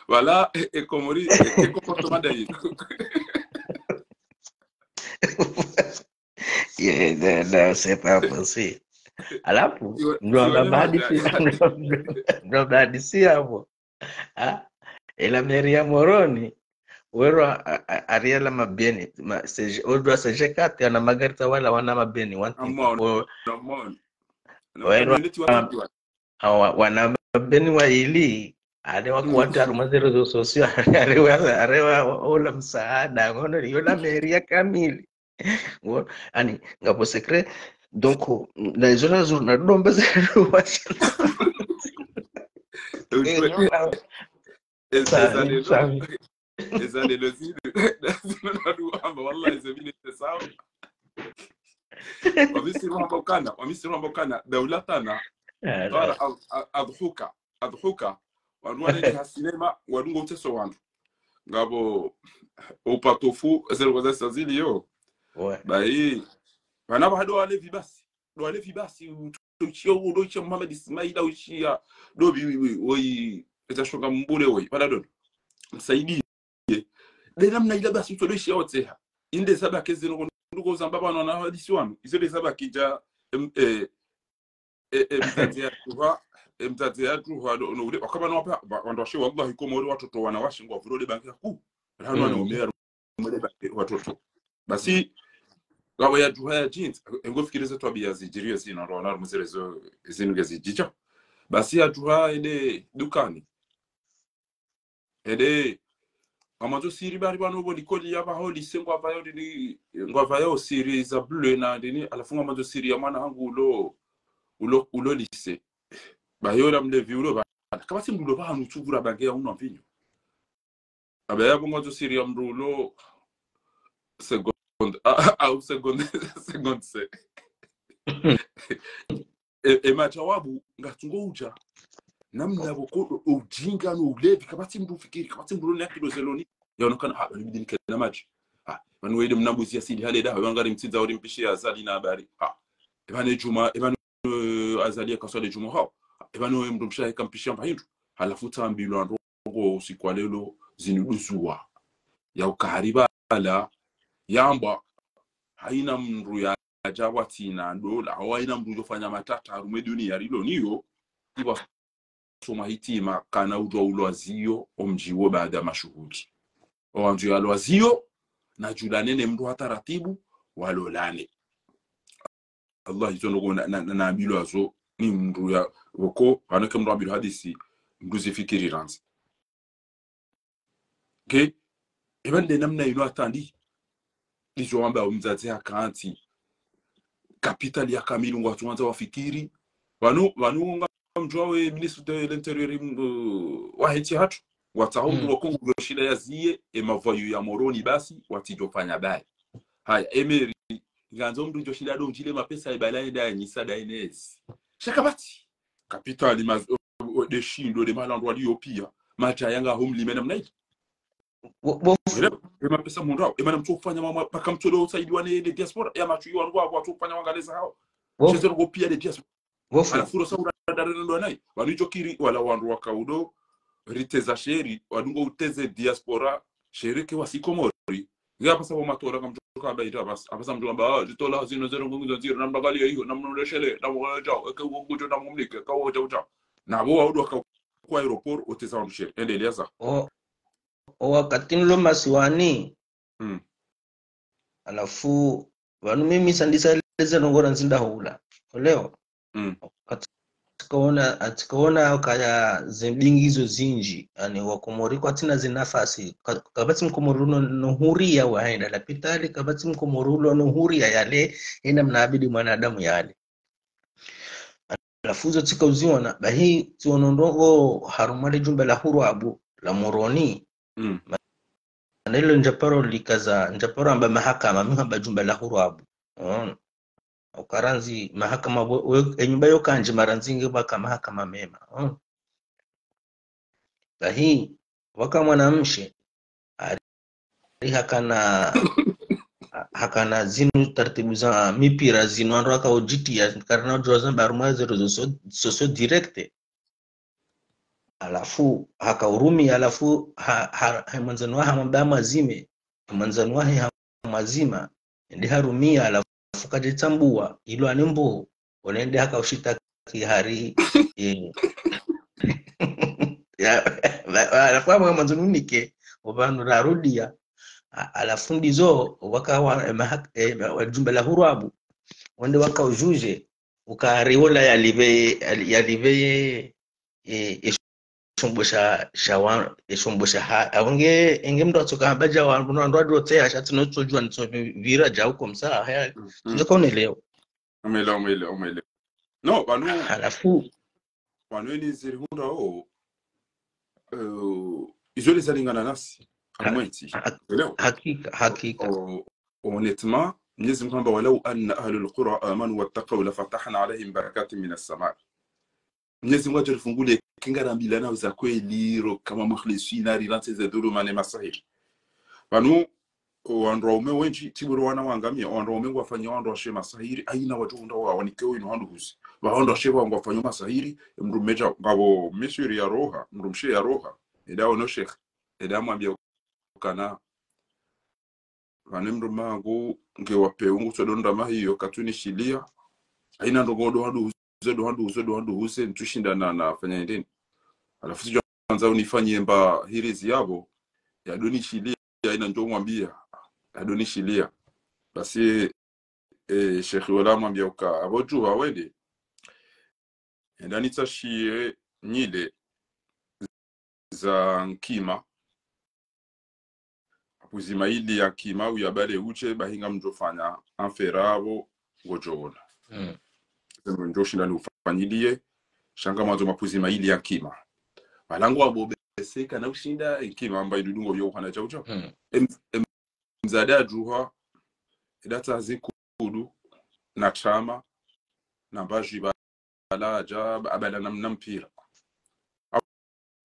Voilà, e, e Komori, e, e comportement d'ailleurs. Yeah, non, non, c'est pas possible. Halafu, ndo mabadisi, ndo mabadisi yapvo. Ah, ela mairie ya Moroni, werwa a, a, Ariel Mabeni, ma, C G, odwa C G quatre, ana magarita wala wana mabeni, one thing. Amon, amon. Werwa, awa, wana mabeni waili, ale wakuwata harumwa ze réseaux sociaux, ale wa, ale wa, ola msaada, ngono, yola mairie kamili. Wo, ani, ngapvo secret. Donc, na izo nazo, na dombe ze, eza lelo, eza lelo zinu, zinu nadu amba, wallahi, ze minute sawa. Wamisiri wamba ukana, wamisiri wamba ukana, daula tana, bara, a, a, adhuka. Adhuka, wandru wanene ha sinema, wadungo utseso wandru. Ngapvo upatofu, eze ndrongoo za sazili yo. Ouais. Bahi, pvanu pvahado walevi basi. Do walevi basi, utsio, udo utsio Mohamed Ismaila, utsio, do bi, bi, bi, woyi, eza shonga mbule woyi, pvala dodo. Msaidie. Nde namna ila basi, utsodo ishia otseha. Inde zabaki zinu, ndrongoo zamba pvanu na hadisi wanu. Izo nde zabaki dja, em, eh, e, e, mdzadze yatruha, e, mdzadze yatruha, no, no, ule, wakaba no wapa, wa, wandru washe, wallahi, Komori watoto wanawashe, ngwavuro le banki yaku. Rano wana ume ya rumwe le banki watoto. Basi, ngapvo yatruha ya jeans, e, ngofikiri ze twabiya zidjiriyo zinu, ndo wana rumwe ze réseaux, zinu ngezidjidja. Basi yatruha ende dukani. Ende, ngwandzo siri bari pvanu pvo likoli ya pvaho lycée ngwapvayo ndini, ngwapvayo siri za bleu na ndini, halafu ngwandzo siri ya mwana hangu ulo, ulo, ulo lycée. Bahi ola mlevi ulo pvanu. Kapvatsi mndru ulo pvanu utsuvura bange ya unwa mvinyo. Amba yapvo ngwandzo siri ya mndru ulo seconde, a, a, au seconde, seconde C. E, e madjawabu, ngatsungo udja. Namna pvoko, o ujinga no ulevi, kapvatsi mndru ufikiri, kapvatsi mndru ne akili zeloni. Yaonekana, ah, bali bidi nikena madji. Ah, pvanu wende mna mbuzi ya sidi hale da, wangari mtsindza ori mpishe ya Azali na habari. Ah, e pvanu Djuma, e pvanu, eh, Azali ya kaswali Djuma hao. E pvanu mndru mshe ya heka mpishe amba hindru. Halafu tsambilwa ndrongoo usiku wa lelo ziniduzuwa. Ya ukari pvala, yamba, haina mndru ya ajabu atsina ndola, haina mndru yofanya matata harumwa dunia rilo niyo, iwa soma hitima kana udjuwa ulwaziyo omdji wo baada mashuhuli. Owandru yalwaziyo, na djulane ne mndru ha taratibu, walolane. Allah, izo ndrongoo na, na, na, nambilwa zo, ni mndru ya, pvoko, pvanu ke mndru ambilwa hadisi, mndru zifikiri randzi. Okay? E pvanu nde namna inu atandi. Ndizo wamba omdzadze hakantsi. Kapitali ya kamili ngwatsuandza wafikiri. Pvanu, pvanu ngamdjuwa we ministre de l'intérieur, mm, wa hentsi hatru. Ngwatsaho mndru wa Kongo ulo shinda yaziye, e mavoyous ya Moroni basi, watsidjofanya bayi. Haya, e mairie, ngandzo mndru djoshinda do ndjile mapesa ibala enda ya nyisa da inezi. Sha kapvatsi. Kapitali ma, o, o, de shindo, de malandro waliyo pia. Madja yanga ho mlime namna ile. Bo, bo fundi. Ele, e mapesa mndru hao. E mana mtsofanya mama, paka mtsodo usaidiwa ne, ne diaspora. Ya matsu iwa ndrwa, watsofanya wangaleza hao. Bo. Shezero ngo pia de diaspora. Bo fu. Ala furo sa ura dare ndo nayi. Wanu icho kiri wala wandru waka udo riteza sheri, wanu ngo uteze diaspora, sheri ke wasi Komori. Nge apvasa bo matora kamdjo kamba ita apvasa, apvasa mdjo kamba, ah, zitola zinu zero ngungu zero, na mbagali ya iyo, na mnoleshele, na mwanadjao, eke ugo kujo, na mumnike, ka ugo jao jao. Na bo waudo waka kwa aéroport, oteza wandru sheri. Endelea za. O, o wakati nilo masiwani. Mm. Alafu, wanu mimi sandisa leze nongora nzinda hula. Oleo. Mm. Katika ona, katika ona kaya zembingizo zinji, yani wakomori kwatsina zinafasi, ka-, kapvatsi mkomori uno, no huria wa henda lapitali, kapvatsi mkomori uno, no huria yale, ina mna abidi mwanadamu yale. Alafu zo tsika uziona, bahi ziono ndrongo harumwa le jumba la huru abu, la Moroni. Mm. Mana ilo ndjaparo likaza, ndjaparo amba mahakama, mi hamba jumba la huru abu. Mm. Ukarandzi mahakama we, we, enyumba yo kandji marandzi nge waka mahakama mema. Mm. Bahi, waka mwanamshe, ari hakana, hakana zinu taratibu za mipira zinu wandru waka ujitia, karina ujua zamba harumwa ze réseaux so-, sociaux direct. Alafu, haka urumia, alafu, ha, ha, ha mwandzani wahe hamwambia mwazime, mwandzani wahe ha mwazima, ende harumia, alafu kadjitsambua, ilo ani mbo, olende haka ushitaki hari, eh. Ya, ba-, ba-, alafu hamwe mwandzani unike, opvanu rarudia, a-, alafu ndizo, waka wa, eh, mahak-, eh, wa jumba la huru abu, wende waka ujuje, ukari wola yalipve, yali-, yalipve ye, e, e shombo sha, sha wa, e shombo sha ha, awu nge, enge mndru atsoka hamba dja wa, mndru ndo adrote ya, sha tsino tsojua, nitso vira dja uko msa, haya, mm, mm, nge kone leo. Umelewa, umelewa, umelewa. No, pvanu, halafu, pvanu eni ziri hundra o, eh, izo lezalingana nasi, ha-, amwenti. Ha-, leo. Hakika, hakika. O, honnêtement, Mwenyezi Mungu hamba, "ولو أن أهل القرى آمنوا واتقوا لفتحنا عليهم بركات من السماء." Mwenyezi Mungu atso rifungulie, kingarambilana uza kweli, ro kama mukhlisina, rirantsi ze dhuluma ne masahiri. Pvanu, o wandru waume wendji, tsi bure wana wangamia, o wandru waume ngwafanya wandru washe masahiri, haina wadjo hundra wa, wanike winu handru huzi. Wa wandru washe wa ngwafanya masahiri, mndru mdru mdja, ngapvo mdrumshe ya roha, mndru mshe ya roha, eda ono sheikh, eda mwambia ukana, pvanu mdrume wangu nge wa pewu ngutso ndo ndama hiyo, katsu nishilia. Haina ndrongo ndo handru huze, ndo handru huze, ndo handru huze, ntsu shinda na, nafanya ndeni. Halafu tsidjo andza unifanyie mba hirizi yapvo, yado nishilia, haina ndjo mwambia, yado nishilia. Basi, eh, sheikh wola mwambia uka, apvo djuha wende, enda nitsashiye nyile za nkima, mapuzi mayili ya nkima, uyabale udje, bahi ngamdjo fanya, amfera apvo, ngodjo ona. Mm. Sema ndjo shinda niufanyilie, sha ngamwandzo mapuzi mayili ya nkima. Pvala ngwapvo bese kana ushinda, nkima amba idudu ngo yo uhana djau djau. Mm. Em-, em-, mdzadze adjuha, eda tsaha zinkudu, na tama, na mbadjwi pvala, hadja, abala na, na mpira.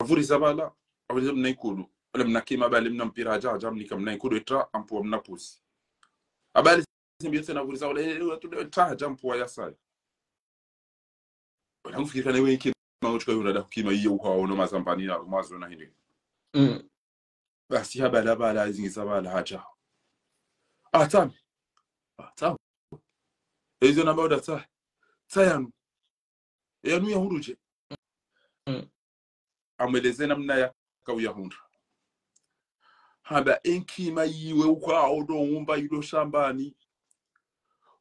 Avuriza pvala, avuriza mna inkudu. Ole mna nkima abale mna mpira, hadja, hadja, amnika mna inkudu, etra, ampua mna puzi. Abale, zimbi yotse na avuriza, ole, e, e, etra, hadja, ampua ya saya. Wala mfikiri kana iwe nkima, utshuka yuna da nkima, iyo uha, ono mazambani, na rumazo, na hindri. Mm. Basi habala bala, zingiza pvala, hadja. Atami. Atami. Ezo namba uda tsa. Tsa yanu. Yanu yahundru dje. Mm. Amweleze namna yaka uyahundra. Hamba enkima yiwe uka odo umba yudo shambani.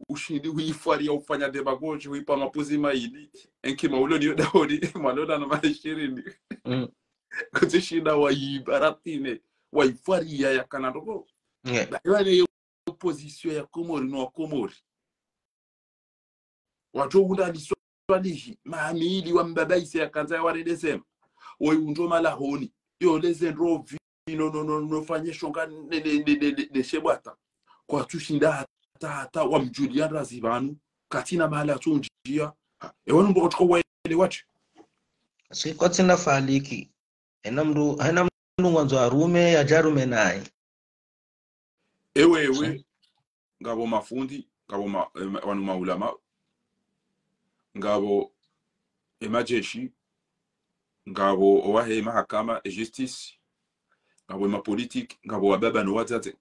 Ushindi huifwari ya ufanya demagoji, huipa mapuzi mayili. Enkima ulo niyo daoni, mwalola na maishirini. Mm. Kutsi shinda wayibaratine, waifwari ya yakana ndoko. Nge. Ba, iwane yo opposition ya Komori no Komori. Wadjo unda liswalihi, mahamili wa mbaba ise ya kandza ya warende sema. Woyi undro malahoni, yo leze ndrovi, no, no, no, no fanye shonga ne, ne, ne, ne, ne, ne shebwata. Kwatsu shinda hata, hata, wamdjulia ndrazi pvanu, katsina mahala atsu undjia. Ha, ewe numbo kotsuko waele watsi. Si kwatsina faliki. Haina mndru, haina mndru ngwandzo arume, yadja arume nayi. Ewe, ewe, ngapvo mafundi, ngapvo ma, eh, ma, wanu maulama, ngapvo emajeshi, ngapvo owahe emahakama, ejustice, ngapvo emapolitiki, ngapvo wababa no wadzadze.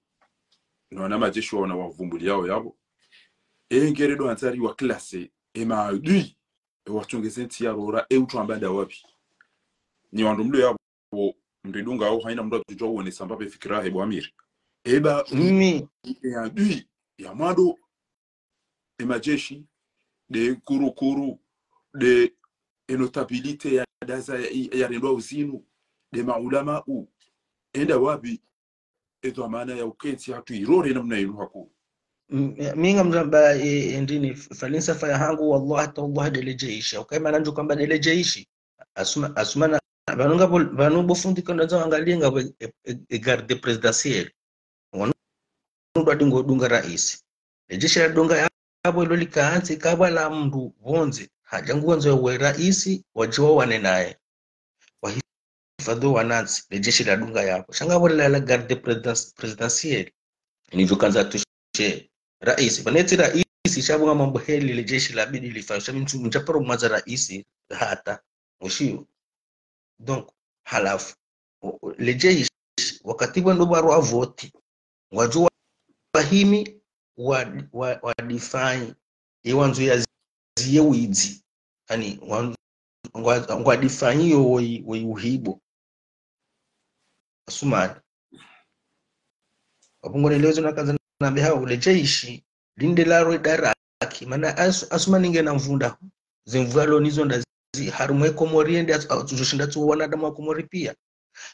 No wana majeshi wa wana wavumbuliao yapvo. Engeri ndo andzari wa classe, emaadui, ewatsongeze ntsi ya rora, eutru amba nda wapvi. Ni wandru mlo yapvo, mndru idunga au haina mndru atsudjuwa uonesa mbapvi fikira he bo Amiri. Eba, Mimi, eadui, ya mwando, emajeshi, nde kurukuru, nde enotabilité ya daza ya, ya rendwa uzinu, nde maulamau, enda wapvi, edhwamana ya ukentsi hatru irore namna inu hakuu. m-, mi ngamdjamba, e, e, ndini, f-, falsafa yahangu, wallahi, tallahi, nde le jeshi. Ukaye mana ndjo kamba nde le jeshi. Asuma, asuma na, pvanu ngapvo, pvanu bo fundi kandza wangalie ngapvo e, e, e garde présidentielle. Wanu ndo wadungo dunga raisi. Le jeshi ladunga yapvo ilo likantsi kapvwala mndru pvondze. Hadja nguwandzo we raisi, wadjiwa wane naye. Wahifadhwi wanantsi, le jeshi ladunga yapvo. Sha ngapvo la, la garde présidence-, présidentielle. Ini djo kandza tushe raisi. Pvanetsi raisi, sha pvo ngamambo heli le jeshi labidi lifanye. Sha mi ntsu, mdjaparo mwaza raisi, hata. Ushiyo. Donc, halafu, o-, o-, le jeshi, wakati pvwendo pvwarwa voti, ngwadjo wa-, wahimi wa, wa, wa défendre, ye wandzo ya zi-, ziye widzi. Ani, wan-, ngwa, ngwa défendre yo woyi, woyi uhibo. Asumani. Wapvo ngo nelezo nakandza nambe hao, le jeshi, linde larwe daraki. Mana Asu-, Asumani ngena mvunda. Zemvwalo nizo ndazi, harumwa e Komori ende atsu-, atsudjoshinda tsu wanadamu wa Komori pia.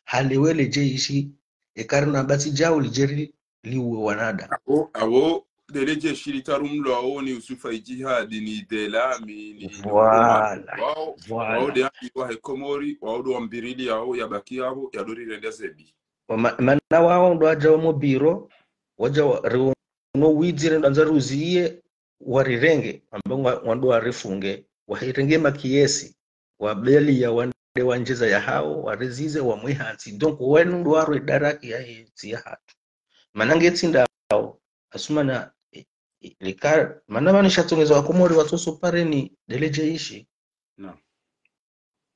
Halewe le jeshi, ekari na batsi djau lidjeri liwe wanadamu. Apvo, apvo, nde le jeshi litarumlwao ni Yusufa Ijihadi, ni Delami, ni, ni Voilà, wao, voilà. Wao nde ambi wahe Komori, wao ndo wambirili yao, yabaki yapvo, yadori rende zebi. Wa ma-, mana wao ndo wadja wa mobiro, wadja wa, ri-, no widzi rendo andza ruziye, warirenge, amba ngwa, wando warifunge, wahirenge makiyesi, wabeli ya wande wandjeza yahao, warizize, wamwihantsi. Donc, wenu ndo warwe daraki ya ntsi yahatru. Mana ngetsi ndao, Asumani, e, e, lika, mana mana shatsongeza wa Komori watsoso pareni, nde le jeshi. Naam.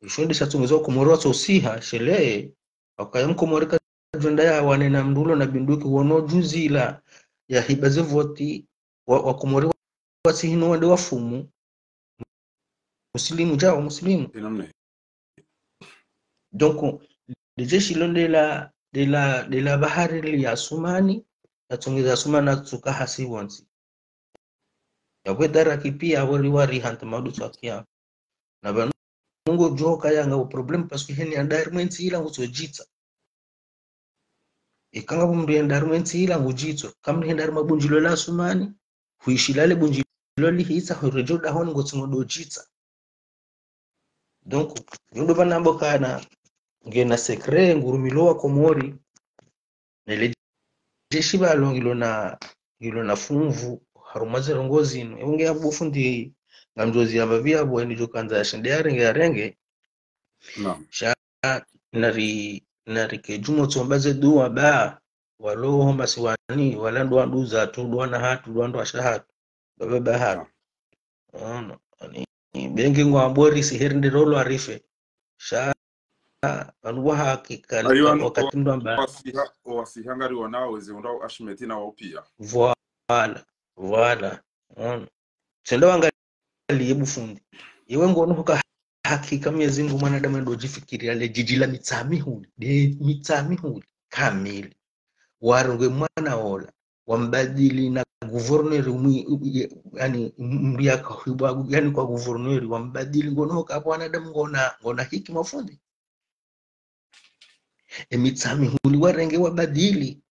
Isho nde shatsongeza wa Komori watsosiha, shele, wakaya Mkomori kadjwenda ya wane na mndru ulo na bunduki wono djuzila, yahiba ze voti, wa, wa Komori watsihino wande wafumu. Muslimu djao, Muslimu. Enamne. Donc, le jeshi lo nde la, nde la, nde la bahari li ya Asumani, yatsongeza Asumani atsuka hasi wontsi. Yapvo daraki pia, apvo riwari hanta madu tsakia. Na pvanu ngodjo kaya ngapvo problème parce que heni yenda harimwa entsi ila ngutsodjitsa. Eka ngapvo mndru yenda harimwa entsi ila ngudjitso. Kamri henda harimwa bundjilo la Asumani, huishila le bundjilo lihitsa, huredjei dahoni ngotsi ngododjitsa. Donc, mi ndo pvanu namba kana ngena secret, ngurumilo wa Komori, nele jeshi pvalo ngilo na, ngilo na funvu, harumwa ze ndrongoo zinu. Ewe nge ya bo fundi, ngamdjozi yamba pia bo, eni djo kandza yashinde yarenge, yarenge. Naam. Sha, nari, nari ke djumwa tsomba ze dua ba, walo homba siwani, wala ndo wanduza tu, ndo wana hatru, ndo wandru washe hatru, baba ba hatru. Ono, ani, bengi ngwambo risi heri nde rolo arife. Sha, pvanu wa hakika, Ari wanu wakati ndo amba. Wasiha, wasiha ngari wanao, ezi undao Ashmeti na wao pia. Voilà, voilà. Ono. Tsenda wangaliye bo fundi. Yewe ngono huka hakika Mwenyezi Mungu mwanadamu ndo djifikiria le djidji la Mitsamihuli. Nde Mitsamihuli. Kamili. Warenge mwana ola. Wambadili na gouverneur mwi, ye-, yani, mndru yaka hibwa, yani kwa gouverneur. Wambadili ngono huka wanadamu ngona, ngona hikima fundi. E Mitsamihuli warenge wabadili.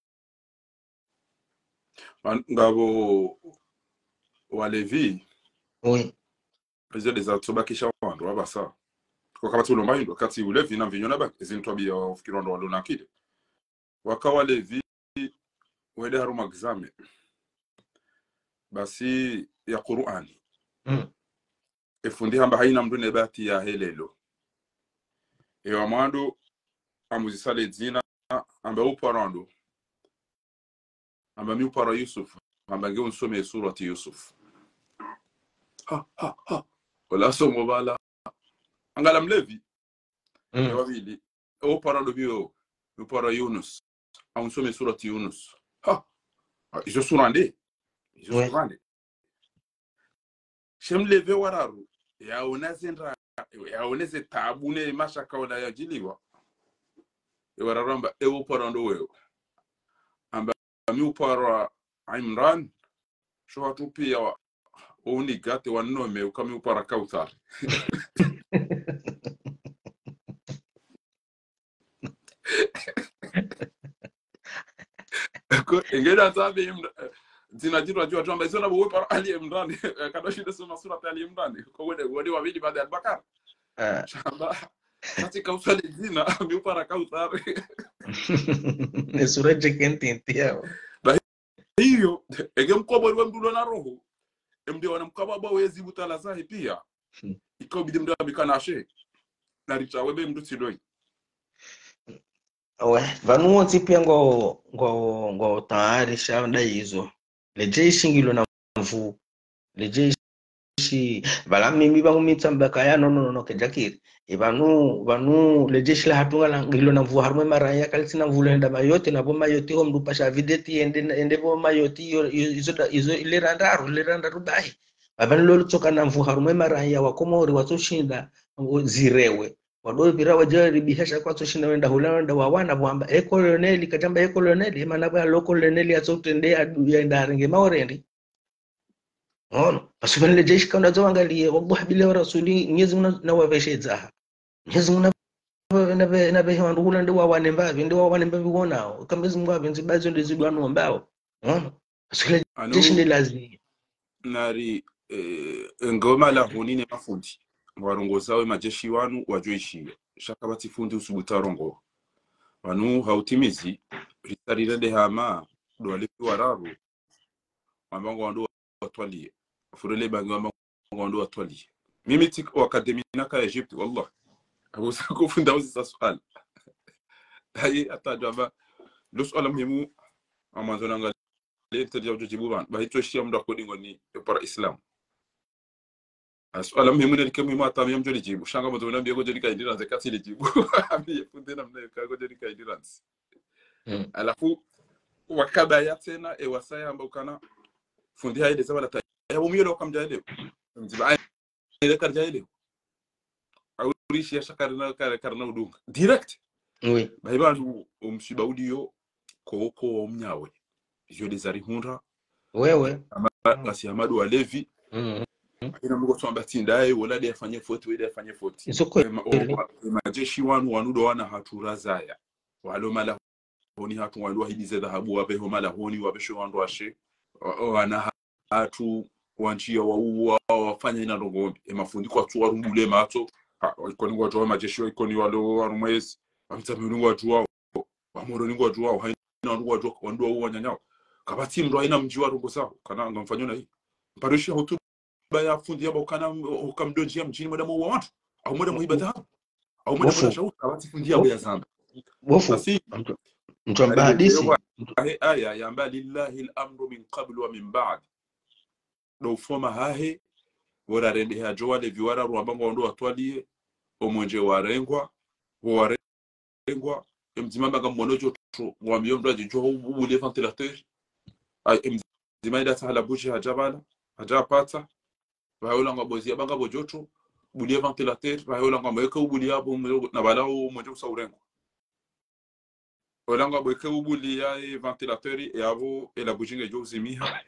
Man-, ngapvo walevi, Oui. Ezo nde zatsobakisha wandru wapvasa. Kwa kapvatsi ulomba hindru, katsi ulevi na mvinyo na bangi, ezi ntwabiya ufikiri wandru walo na akili. Waka walevi, wende harumwa examen. Basi ya Qur'ani. Mm. Efundi hamba haina mndru ne bahati yahe leo. Ewa mwando, amuzisa le dzina, amba upara ndo. Amba mi upara Yusuf, amba nge unsome surati Yusuf. Ha, ha, ha. Ola somo pvala. Angalia mlevi. Mm. Wa pvili. Ewo upara ndo pvi yo. Upara Yunus. Au nisome surati Yunus. Ha. Ah, izo sura nde. Izo sura nde. She mlevi wa raru. Yaona ze ndra, yaona ze taabu ne mashaka ola yadjiliwa. Ewa raru amba, ewo upara ndo wewe. Amba, mi upara Imran. Sho watru pia wa, unigate wa nome, uka mi upara Kauthar. Ko, engeda sabe Imra-, dzina djitru wadjuwa amba, izo na bo upara Ali Imran. Kada shinde soma surati Ali Imran. Ko wende, wende wa pvili baada Al-Baqara. Ah. Shamba, sati Kauthar le dzina, mi upara Kauthar. Ne sura dje kentsi ntsi yawo. Iyo, eke mkobo iwe mndru ulo na roho. Emndru wana mkobo aba wezi butala zahe pia. Hmm. Iko bidi mndru amikana she. Na rita webe mndru tsi loi. Owe, pvanu wontsi pia ngo, ngo, ngo tayari sha nda izo. Le jeshi ngilo na nvu. Le jeshi, pvala mimi pvangu mi tsamba kaya no, no, no, no, kedjakiri. E pvanu, pvanu, le jeshi la hatru ngala, ngilo na nvu harumwa e maraya, kalitsina nvu lo henda Mayotte, na pvo Mayotte ho mndru pasha vedette, yende, yende pvo Mayotte, yo, yo, izo da, izo ile randraru, ile randraru bahi. Pvapvanu lolo tsoka na nvu harumwa e maraya wa Komori, watsoshinda, o, zirewe. Wado pvira wadjaribiha sha kwatsoshinda wenda hula wenda wawana pvo amba, e colonel, kadjamba e colonel, e mana pvo lo colonel yatsotrende ya du-, yenda arenge maorendi. Ono, parce que le jeshi kanda zo angaliye, wallahi billahi wa rasuli, Mwenyezi Mungu na, na wapveshe dzaha. Mwenyezi Mungu na, na, na, na pveshe wandru hula nde wawane mbapvi, nde wawane mbapvi wonao. Ka Mwenyezi Mungu apvendzi bazo nde zidwa no mbao. Ono, parce que le jeshi nde lazi. Nari, eh, ngoma la huni ne mafundi. Warongoza we majeshi wanu, wadjo ishiya. Sha kapvatsi fundi usubutu arongowe. Wanu hautimizi, risarira de hama, ndo walevi wa raru. Wamba ngwandro watwaliye. Furele bangi wamba ngwandro watwaliye. Mimi tsi wa académie naka Egypte, wallah. Abu sa kufunda uzi sa suala. Hayi, hata djwamba. Lo suala muhimu, amandzo nanga le tedi ya udjo djibu pvanu. Ba hitso shiya mndru akodingo ni para Islam. A suala muhimu ne like muhimu hata mi mdjo lidjibu. Sha ngamwandzo nambiye kodjo lika idiranze katsi lidjibu. Ambiye funde namna yeka kodjo lika idiranze. Mm. Halafu, wakabaya tsena, e wasaya amba ukana, fundi hayi de sabala ta. E, umiyelo kamdja ile. Mdziba, ayi, ile kardja ile. Aurishi ya sha karina, kar-, karina udunga. Direct. Oui. Bahi pvanu, omswiba uliyo, koko wa umnyawe. Izo de zarihundra. Wewe. Ama, ngasi Amadu wa Levi. Mm. Ina mndru kotsoamba tsi ndaye, wola de afanye foti, wede afanye foti. Izo kweli. Ema, o, wa, emajeshi wanu, wanu ndo wana hatru razaya. Walo malahoni hatru wandru wahidize dhahabu, wapveho malahoni, wapveshe wandru washe. Wa, wa, wana hatru, wandziya wauwa, wafanya ina ndrongoo mbi. Emafundi kwatsu warumbule matso. Ha, wa Ikoni ngwadjuwa majeshi, wa Ikoni walo harumwa ezi. Wa Mtsamihuli ngwadjuwao. Wa Moroni ngwadjuwao. Haina wandru ngwadjuwa, wandru wauwa wananyawo. Kapvatsi mndru haina mdji warongozao. Kana ngamfanyo na hii. Mparishi hutuba ya fundi yamba ukana, uka mndru ndjiya mdjini mwenda mwauwa wandru. Au mwenda mwaiba dhahabu. Au mwenda mwaiba shauri, kapvatsi fundi yamba ya zamba. Bofu. Basi, mtu, mtu amba hadisi. Ahe aya, yamba, "Lillahi al-amru min qablu wa min ba'd." Ndo ufoma hahe, wora rende hadjo walevi wa raru wamba ngwandro watwaliye, omwenje warengwa, wo warengwa, emdzima amba ngamwono djotro, ngwambiyo mndru adjidjuwa ubuliye ventilateur. Ay, emdzima ida sahala buji hadja pvala, hadja apatsa, pvahe ola ngwamboziya amba ngapvo djotro, buliye ventilateur, pvahe ola ngwamweke ubuliya apvo, na pvala omwenje usa urengwa. Ola ngwamweke ubuliya e ventilateur, e apvo, ela buji ngedjo uzimiha.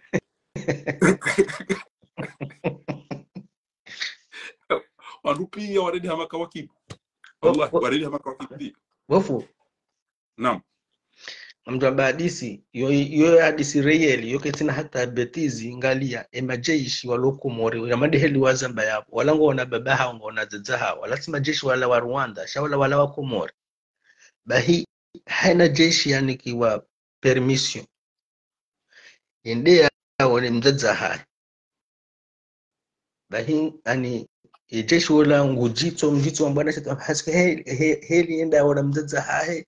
Wandru piya waredi hama kawakibu. Wallah, waredi hama kawakibu piya. Bofu. Naam. Mtu amba hadisi, yo, yo hadisi réel, yo ketsina hata bêtise, ngaliya, emajeshi walo Komori, ya madeheli wazamba yapvo. Wala ngwona baba hawo, ngwona dzadze hawo. Wala tsi majeshi wala wa Rwanda, sha wala wala wa Komori. Bahi, haina jeshi yanikiwa permission. Yende yaone mdzadze hahe. Bahi, ani, ejeshi wola ngudjitso, mdjitso wa mbwana shetani, hasike he, he, heli yende yaone mdzadze hahe.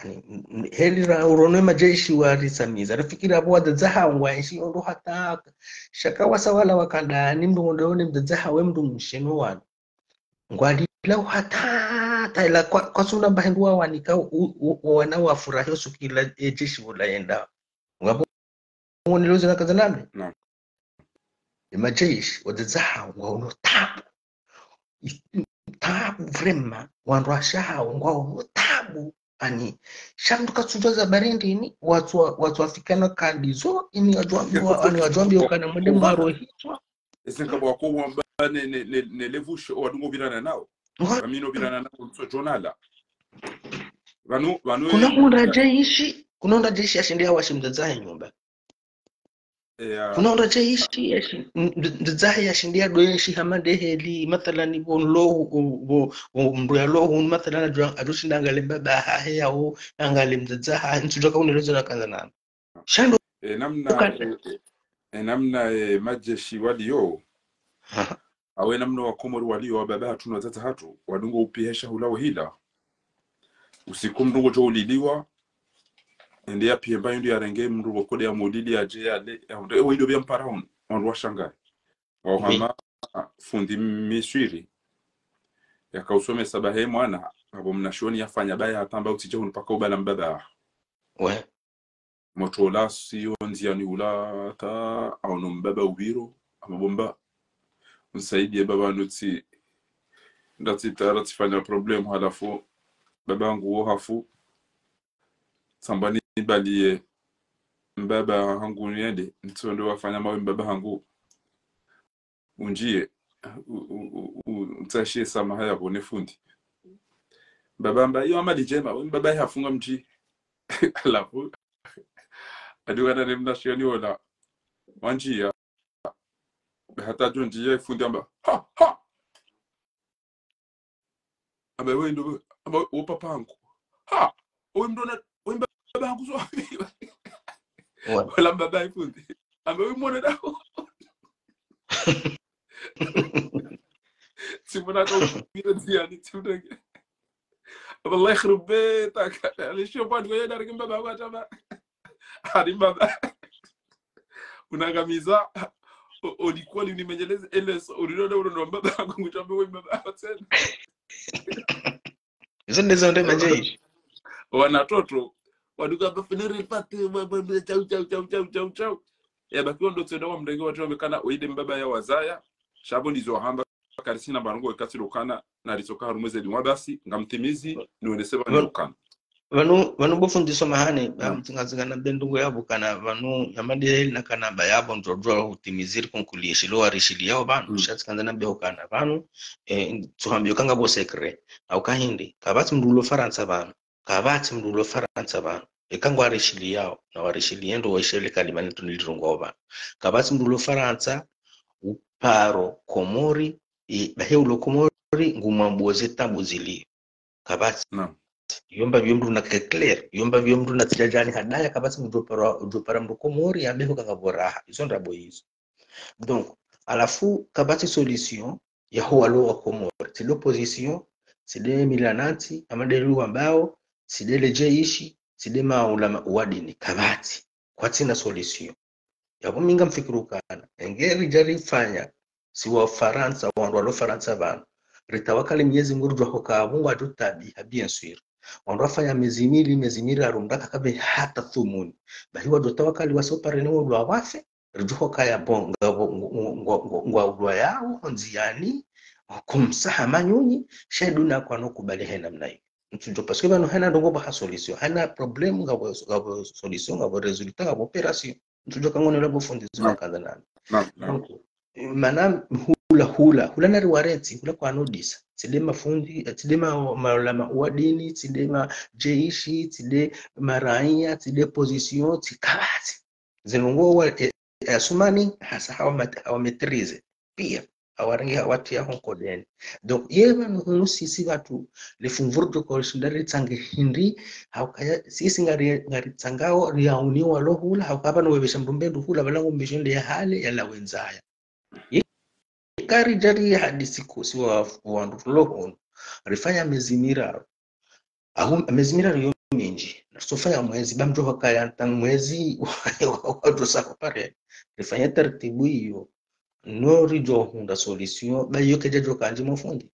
Yaani, heli ra urono emajeshi warisamiza. Rafikiri apvo wadzadze hawo ngwaenshi ondro hata. Sha ka wasa wala wakandani mndru ngondro ne mdzadze hawe mndru mshe no wana. Ngwalila hata, hata ila kwa, kwasuna mba hindru wawanika u, u, u, wana wafurahi osuku ila ejeshi pvo layenda. Ngapvo ngonelo zina kaza nami. Emajeshi, wadzadze hawo ngwaono tabu. Tabu vraiment, wandru washe hawo ngwaono tabu. Ani, sha mndru katsudjuwa za barindi ini, watsu wa, watsu wafikana kandizo, ini wadjuwambiwa, ani wadjuwambiwa kana mwende mwaro hitswa. Ese nkapvo wako wamba ne, ne, ne, ne levusho, wadungo birana nao. Ngwa- Amino birana nao, mtso jonala. Vanu, vanu, kuna hundra jeshi, kuna hundra jeshi yashindi yawashi mdzadze hahe nyumba. Kuna hundra jeshi, yashi-, m-, m-, mdzadze hahe yashindi yadoenshi hama ndeheli, mathalani pvo nlo, pvo, pvo, pvo mndru yalo hunu, mathalani adjo, adjoshinda angale mbaba hahe yawo, angale mdzadze hahe, ntsudjuwa ka unelezo na kaza nami. Sha ndo e namna, ukata- e, e, e namna, e, majeshi waliyo. Aha. Awe namna wa Komori waliyo, wa baba hatru no wadzadze hatru, wadungo upihesha hula wo hila. Usiku mndru ngodjo uliliwa, ende ya pihemba yundu yarenge mndru wo kode ya mulili yaje yale, ya hunde, ewe ido bia mpara hunu, wandru washangaye. Wahama fundi Miswiri, yakausomesa bahe mwana, apvo mnashioni yafanya baye hatamba utsidje hunu paka ubala mbaba. We. Motro la siyo ndziani hula ta aono mbaba upviro, amabomba. Msaidie baba nutsi, ndatsi tara tsifanya problème halafu, baba hangu wo hafu. Tsamba nibaliye mbaba hangu niende, ntsonde wafanya mawe mbaba hangu. Undjiye, u, u, u, u, utsashiye samaha yapvo ne fundi. Mbaba amba, iyo amali ndjema, mbaba yahafunga mdji. Halafu, adukana ne mnashioni wola, wandjiya. Hata djo ndjiya, fundi amba, ha, ha! Amba, we ndo, amba, wo papa hangu. Ha! Owe mndru na, we mbaba hangu zo. Wa- Wala mbaba ifundi. Amba, we mwana daho. Tsimona ka upvira ndziani, tsimona ke. Amba, Allah yakhrib beytak. Yaani, sho pvandru ya dari mbaba hangu atama. Hari mbaba. Unangamiza. O, o likoli unimenyeleze, eles, urinona urono mbaba hangu, ngutambe we mbaba hangu tsena. Izo ndezo nde majeshi. Wana toto, waduka ba funeral party, ba, ba, ba, chau, chau, chau, chau, chau, chau. Ya baki wando tsenda wa mrenge watu wamekana, oide mbaba ya wazaya, sha pvo ndizo hamba, karisina barongo wekati lokana, na ritsoka harumwa ze dua basi, ngamtimizi, niwonese pvanu lokana. Pvanu, pvanu bo fundi samahani, ba mtsinga tsinga na bendungo yapvo kana, pvanu, yamadi heli na kana ba yapvo ndrodro utimiziri konkulieshilo warishiliyao pvanu, sha tsikandza na beho kana, pvanu, eh, tsuhambiyo kanga bo secret, au kahindi, kapvatsi mndru ulo Farantsa pvanu, kapvatsi mndru ulo Farantsa pvanu, eka ngwarishiliyao, na warishiliye ndo waishele kalima netu nilirongwao pvanu. Kapvatsi mndru ulo Farantsa, uparo Komori, e, bahe ulo Komori, ngumwambuo ze tabu ziliyo. Kapvatsi. Naam. Yomba vyo mndru na ke clair, yomba vyo mndru na tsidjadjani hadaya, kapvatsi mndru upara, upara mndru Komori, yambe ho kanga pvo raha. Izo ndrabo izo. Donc, halafu, kapvatsi solution, yaho walo wa Komori. Tsi l'opposition, tsi nde milananti, amade lu wambao, tsi nde le jeshi, tsi nde maulama wa dini, kapvatsi. Kwatsina solution. Yapvo mi ngamfikiri ukana, enge ridja rifanya, si wa Farantsa, wandru walo Farantsa pvanu. Ritawakali Mwenyezi Mungu ridjuwa hoka apvo ngwadjo tabiha, bien sûr. Wandru wafanya mezi mili, mezi miraru, mndru kakapve hata thumuni. Bahi wadjo tawakali wasi upare ne wandru wafe, ridjuwa hoka yapvo, ngapvo, ngo, ngo, ngo, ngo, ngwaulwa yawo, ndziani, kumsaha manyunyi, sha iduna kwano kubali hena mna iyo. Ntsudjo, parce que pvanu hena ndrongo pvaha solution, hena problème ngapvo, ngapvo solution, ngapvo résultat, ngapvo opération. Ntsudjo kangonela bo fundi zima kanda nani. Naam, naam. Donc, mana hula, hula, hula nari wareti, hula kwano disa. Tsi nde mafundi, eh, tsi nde ma, maulama wa dini, tsi nde majeshi, tsi nde maraiya, tsi nde opposition, tsi kapvatsi. Zinu ngo wa, eh, eh, Asumani, hasa hawa mat-, hawa maîtrisé. Pia, hawa rangi hawa tiya ho nkodeni. Donc, ye pvanu hunu sisi pvatru, le fumvu ridjo ko rishinda ritsange hindri, hauka ya, sisi ngari, ngari tsangao, riauni walo hula, hauka pvanu wepvesha mndru mbe ndru hula, pvala ngo mbesho nde ya hale, ya lawe ndzaya. Ye, karidja ri hadisi kusi wa, wandru tulo hunu, rifanya mezi miraru. Ahu, mezi miraru yo mindji. Naritsofa ya mwezi, ba mdjo hukaya hata mwezi wa, wa, wadjo sa hupare. Rifanye taratibu iyo. No ridjo hundra solution, ba iyo kayidjadjo kandji mafundi.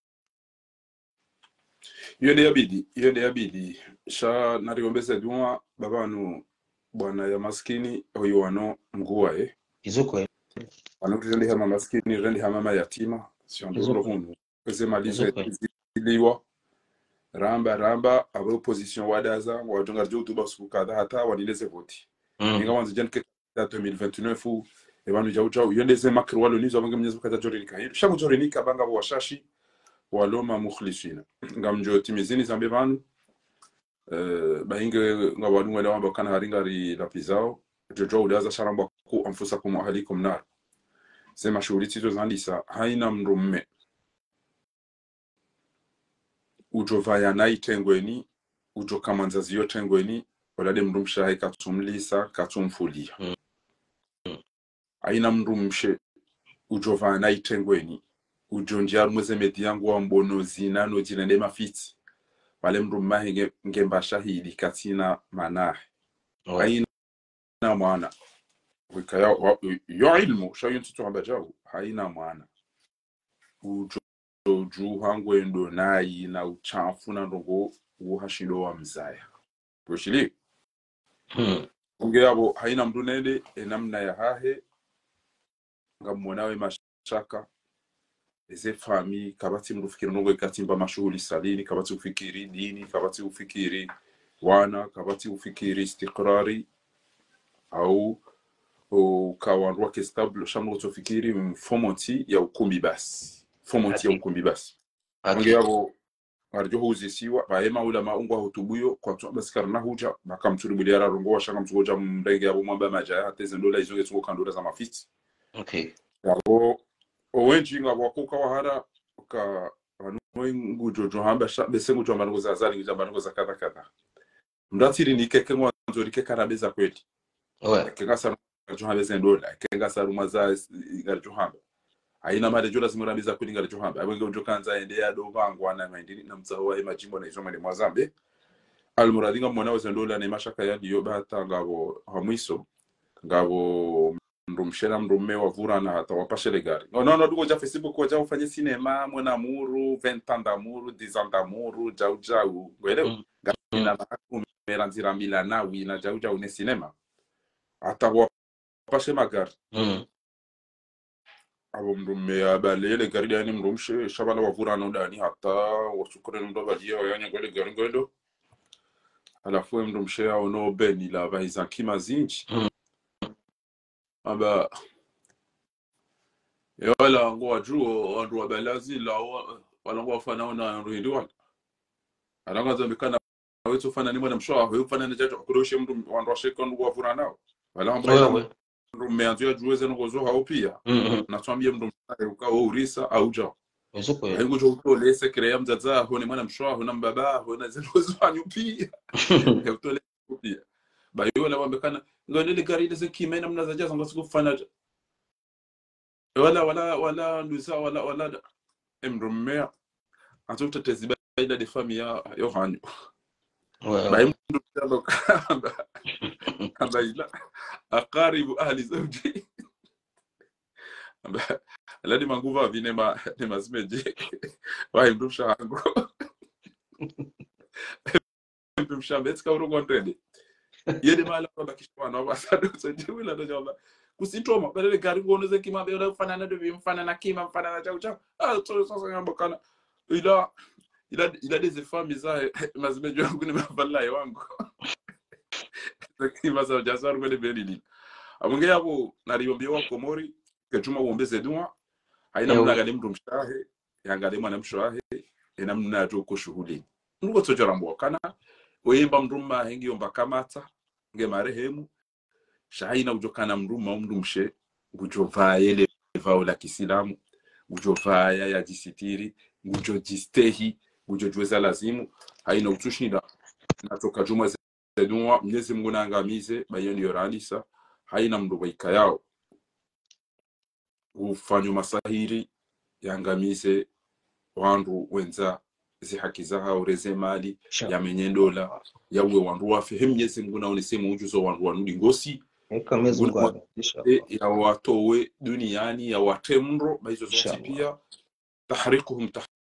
Iyo nde yabidi, iyo nde yabidi. Sha nariombe ze dua, ba pvanu bwana ya maskini, oyi wano mguwa, eh. Izo kweli. Wano tutendi hama maskini, rendi hama mayatima, si on Izo dolo kweli. Hunu. Eze mali Izo ze kweli. Ziliwa. Ramba, ramba, aba opposition wadaza, wadunga djo utuba usiku kadha hata, wanileze voti. Mm. Ninga wanzi djani ke ta deux mille vingt-neuf, e pvanu djau djau, iyo nde ze makri walo nizo, aba nge Mwenyezi Mungu kadja djorinika. Sha ngudjorinika, ba ngapvo washashi, walo ma mukhlisina. Ngamdjo timizini zambe pvanu, eh, ba inge ngapvo wadunga wale wamba kana hari ngari lapvizao, djo djau udaza sha ramba ku anfusakum wa ahlikum nar. Ze mashuhuli tsizo zandisa, haina mdrume udjo pvaya nayi tengweni, udjo kamandza ziyo tengweni, ola nde mdrumshe hahe katsumlisa, katsumfulia. Mm. Haina mdrumshe udjo pvaya nayi tengweni, udjo ndjia harumwa ze media ngwambo no zina no djirende mafitsi. Pvale mdrume hahe nge, nge mba shahidi katsina mana hahe. Ouais. Haina mwana. Wikaya, wa, yo ilmu, sha yo ntiti hamba djau, haina mwana. Udjo, udjo hangwendo nayi na uchafu na ndrongo, uwo hashindo wa mzaya. Kweshili? Hmm. Unge yapvo, haina mdru nende, e namna ya hahe, ngamwona we mashaka, eze fami, kapvatsi mdru fikiri ndrongo ikatsimba mashuhuli salini, kapvatsi ufikiri dini, kapvatsi ufikiri wana, kapvatsi ufikiri istikrari, au, o, uka wandru wake stable, sha mdru kutsofikiri mfomo ntsi ya ukumbi basi. Mfomo ntsi ya Haki. Ukumbi basi. Haki. Unge yapvo, ngaridjo huzisiwa, ba ema ulama ungwa hutubuyo, kwatsu, basi karina hudja, ba kamtsuri buliara rongowa, sha ngamtsukodja mrenge yapvo mwamba madjaya, hata eze ndola izo ngetsuko ka ndola za mafitsi. Okay. Yapvo, owendji ngapvo wakoka wahara, ka, pvanu ngudjo djo hamba, sha, bese ngudjo hamba ndrongo za Azali, ngudjo hamba ndrongo za kadha kadha. Mdru atsiri nikeke ngwandzo rikeka na beza kweli. Ouais. Eke ngasa djo hamba ze ndola, eke ngasa harumwa za, ngaridjo hamba. Haina mare djo lazima rambe za kweli ngaridjo hamba. Apvo nge udjo kandza ende ya dova ngwana maindini na mtsaho wa ye madjimbo na izo mwene mwazambe. Almuradi ngamwona weze ndola ne mashaka yaliyo ba hata ngapvo ha mwiso. Ngapvo mdrumshe na mdrume wavurana hata wapashe le gari. No, no, no, duko dja Facebook wadja ufanye sinema, mwena muru, vingt ans d'amour, dix ans d'amour, djau djau. Ngwele, Mm. ngapvo ina makume, mera ndzira mila nawi, na djau djau ne sinema. Hata wapashe magari. Mm. Apvo mdrume ya bale le gari dani mdrumshe, sha pvala wavurana udani hata, wasukure ndo baliya, wayanya ngwele gari ngwendo. Halafu we mdrumshe ya ono beni la pvahiza nkima zindji. Mm. Amba, e wala ngwadjuo, wandru wa balazi la, wa, wala ngwafana ona wandru hindri wala. Alanga zambe kana, wetsu fana ni mwana mshe waho, yo fana ni djadja, kule ushe mdru, wandru washe ka ndru wavurana nao. Wala amba Ouais, ina ouais. mdrume yandzo yadjuwe ze ndrongo zo hao pia. Mm, mm. Na tswambie mdrumshe uka wo urisa, au djau. Izo kweli. Hayi ngudjo utole secret ya mdzadze waho, ne mwana mshe waho, na mbaba waho, na ze ndrongo zo hanyu pia. He utole pia. Ba yo la wambe kana, ngone le gari le ze kima ina mna zadja zangu siku fana dja. Wala, wala, wala, nduza, wala, wala, e mdrume ya. Atso utetezi ba ila de famille ya, yo hanyu. Ouais, Ba ouais. e mdrume ya ndo kamba, kamba ila, aqaribu ahli zawji. Amba, la ni manguva vine ma, ni mazimedje. Wa e mdrumshe hangu. Mdrumshe ambe, tsika urongo ndrende. Yede mala kwa bakisha wana, wa sa ndo, so, je, wila ndo jamba. Kusitoma, balele gari kuono ze kima, be, ula mfanana ndo, mfanana kima, mfanana chau chau. Ah, so, so, so, ngamba kana. Ila, ila, ila de ze famille za, mazimedje wangu ni mafala ya wangu. Ze kima za, dja sa, rume de beni ni. Amunge yapvo, nariombe wa Komori, ke djuma uombe ze dua, haina mna ngale mdrumshe wahe, yangale mwana mshe wahe, ena mna djo ko shuhulini. Mdru kotso djo rambwa kana, oyemba mdrume wahe nge yomba kamata, nge marehemu, sha haina udjo kana mdrume au mdrumshe, ngudjo pvaya le pvao la kisilamu, ngudjo pvaya ya djisitiri, ngudjo djistehi, ngudjo djuwe za lazimu, haina utsushinda, na toka djuma ze dua, Mwenyezi Mungu na angamize, ba yeni yo randisa, haina mdru wa ikayao. Ufanyo masahiri, yangamize, wandru wendza, ze haki zahao, reze mali, yamenye ndola, yauwe wandru wafe. He Mnyezi Mngu naonese mudjuzo wandru wanu ndingosi. Eka Mnyezi Mngu Mngu na- abe, inshallah. E, yawatowe duniani, yawatre mro, ba izo zontsi Inshallah. pia. Tahriquhum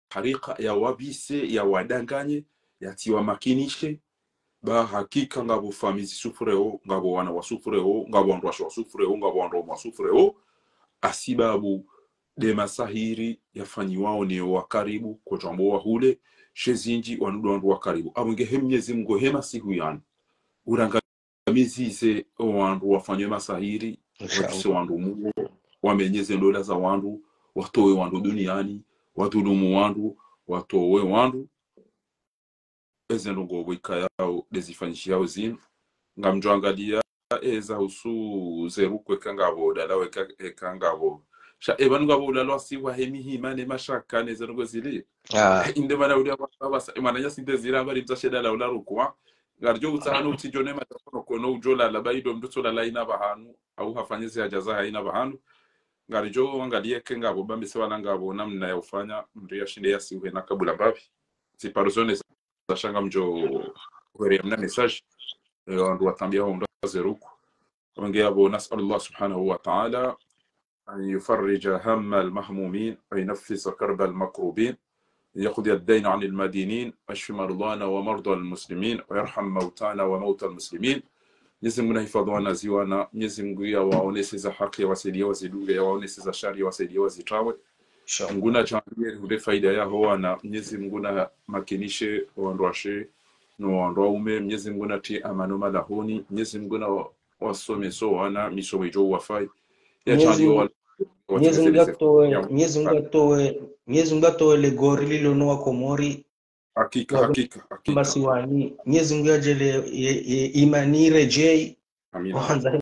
tahriqa, yawabise, yawadanganye, yatsiwamakinishe. Ba hakika ngapvo famiyi zisufureo, ngapvo wana wasufureo, ngapvo wandru washe wasufureo, ngapvo wandru waume wasufureo. Hasibabu de masahiri yafanyiwao ne wakaribu, kotwambo wahule, she zindji wanu ndo wandru wakaribu. Apvo nge he Mnyezi Mngu he masihu yanu, urangamizize wandru wafanywe masahiri, Inshallah. watrise wandru muo, wamenye ze ndola za wandru, watowe wandru duniani, wadhulumu wandru, watowe wandru. Eze ndrongoo pvo ikayao, de zifanyishihao zinu. Ngamdjo angalia, eza husu ze ruku eka ngapvo, dala weka eka ngapvo. Sha, epvanu ngapvo ulalo wasiwa he mihima ne mashaka ne ze ndrongoo zili. Ah, Inde mana uli aba-, abasa, mwananyasi nde zila mbali mtsa she dala ula ruku, ha? Ngaridjo utsaha no utsidjo ne mata kono kono udjo lala, ba ido mndru tso lala ina pvahanu, au hafanye ze haja zahe ina pvahanu. Ngaridjo angalia eka ngapvo, ba mbese wala ngapvo namna ya ufanya, mndru yashinde yasiuhe na kabula mbapvi. Tsi pardonne zasha ngamdjo hwere mna message. Eh, wandru watambia ho mndru ze ruku. Wenge apvo, نسأل الله سبحانه وتعالى أن يفرج هم المهمومين وينفس كرب المكروبين، يقضي الدين عن المدينين، ويشفي مرضانا ومرضى المسلمين، ويرحم موتانا وموتى المسلمين. Mnyezi Mngu nahifadhwi wana ziwana, Mnyezi Mngu yawaonese za haki, yawasaidie wazidunge, yawaonese za shari, yawasaidie wazitawe. Inshallah. Mngu nadjaanlie rihundre faida yaho wana, Mnyezi Mngu namakinishe wandru washe no wandru waume, Mnyezi Mngu natrie amani malahoni, Mnyezi Mngu nawasomese wana misomo idjo wafai. Mnyezi Yadjaanlie Mngu, wa- Mnyezi Mngu watekeleze atowe, ya- Mnyezi Mngu atowe, Mnyezi Mngu atowe le gori lilo no Wakomori. Hakika, Wazo- hakika, hakika. Masiwani. Mnyezi Mngu yadjaanlie ye, ye imani iredjei. Amina. Kwanza,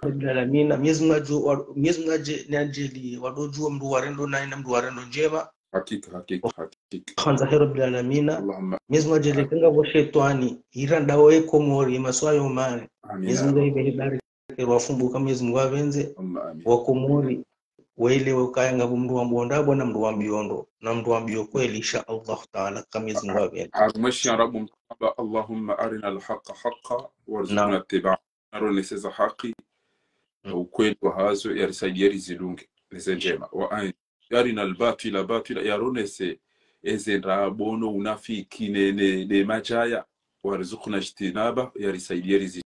Rabbil Alamina. Mnyezi Mngu adju-, wa-, Mnyezi Mngu adje-, nadjaanlie wadodjuwa mndru wa rendo nayi na mndru wa rendo ndjema. Hakika, hakika, hakika. Kwanza he Rabbil Alamina. Allahumma. Mnyezi Mngu adjaanlie eka ngapvo shetwani, irandao ye Komori, maswayo mane. Amina. Mnyezi Mngu aibehe dari, ero wafumbuka Mnyezi Mngu apvendze. Allahumma amin. Wakomori, waelewe ukaya ngapvo mndru wambio ndapvo na mndru wambio ndro, na mndru wambio kweli, insha Allahu Taala, eka Mnyezi Mngu apvendze. Harumwa shiarabu mtamba, اللهم أرنا الحق حقا وارزقنا Naam. اتباعه. Naronese za haki, Mm. na ukweli wahazo, yarisaidie rizidunge, neze ndjema. وأن أرنا الباطل باطلا, yaronese eze ndrabo no unafiki ne, ne, ne madjaya, وارزقنا اجتنابه, yarisaidie rizi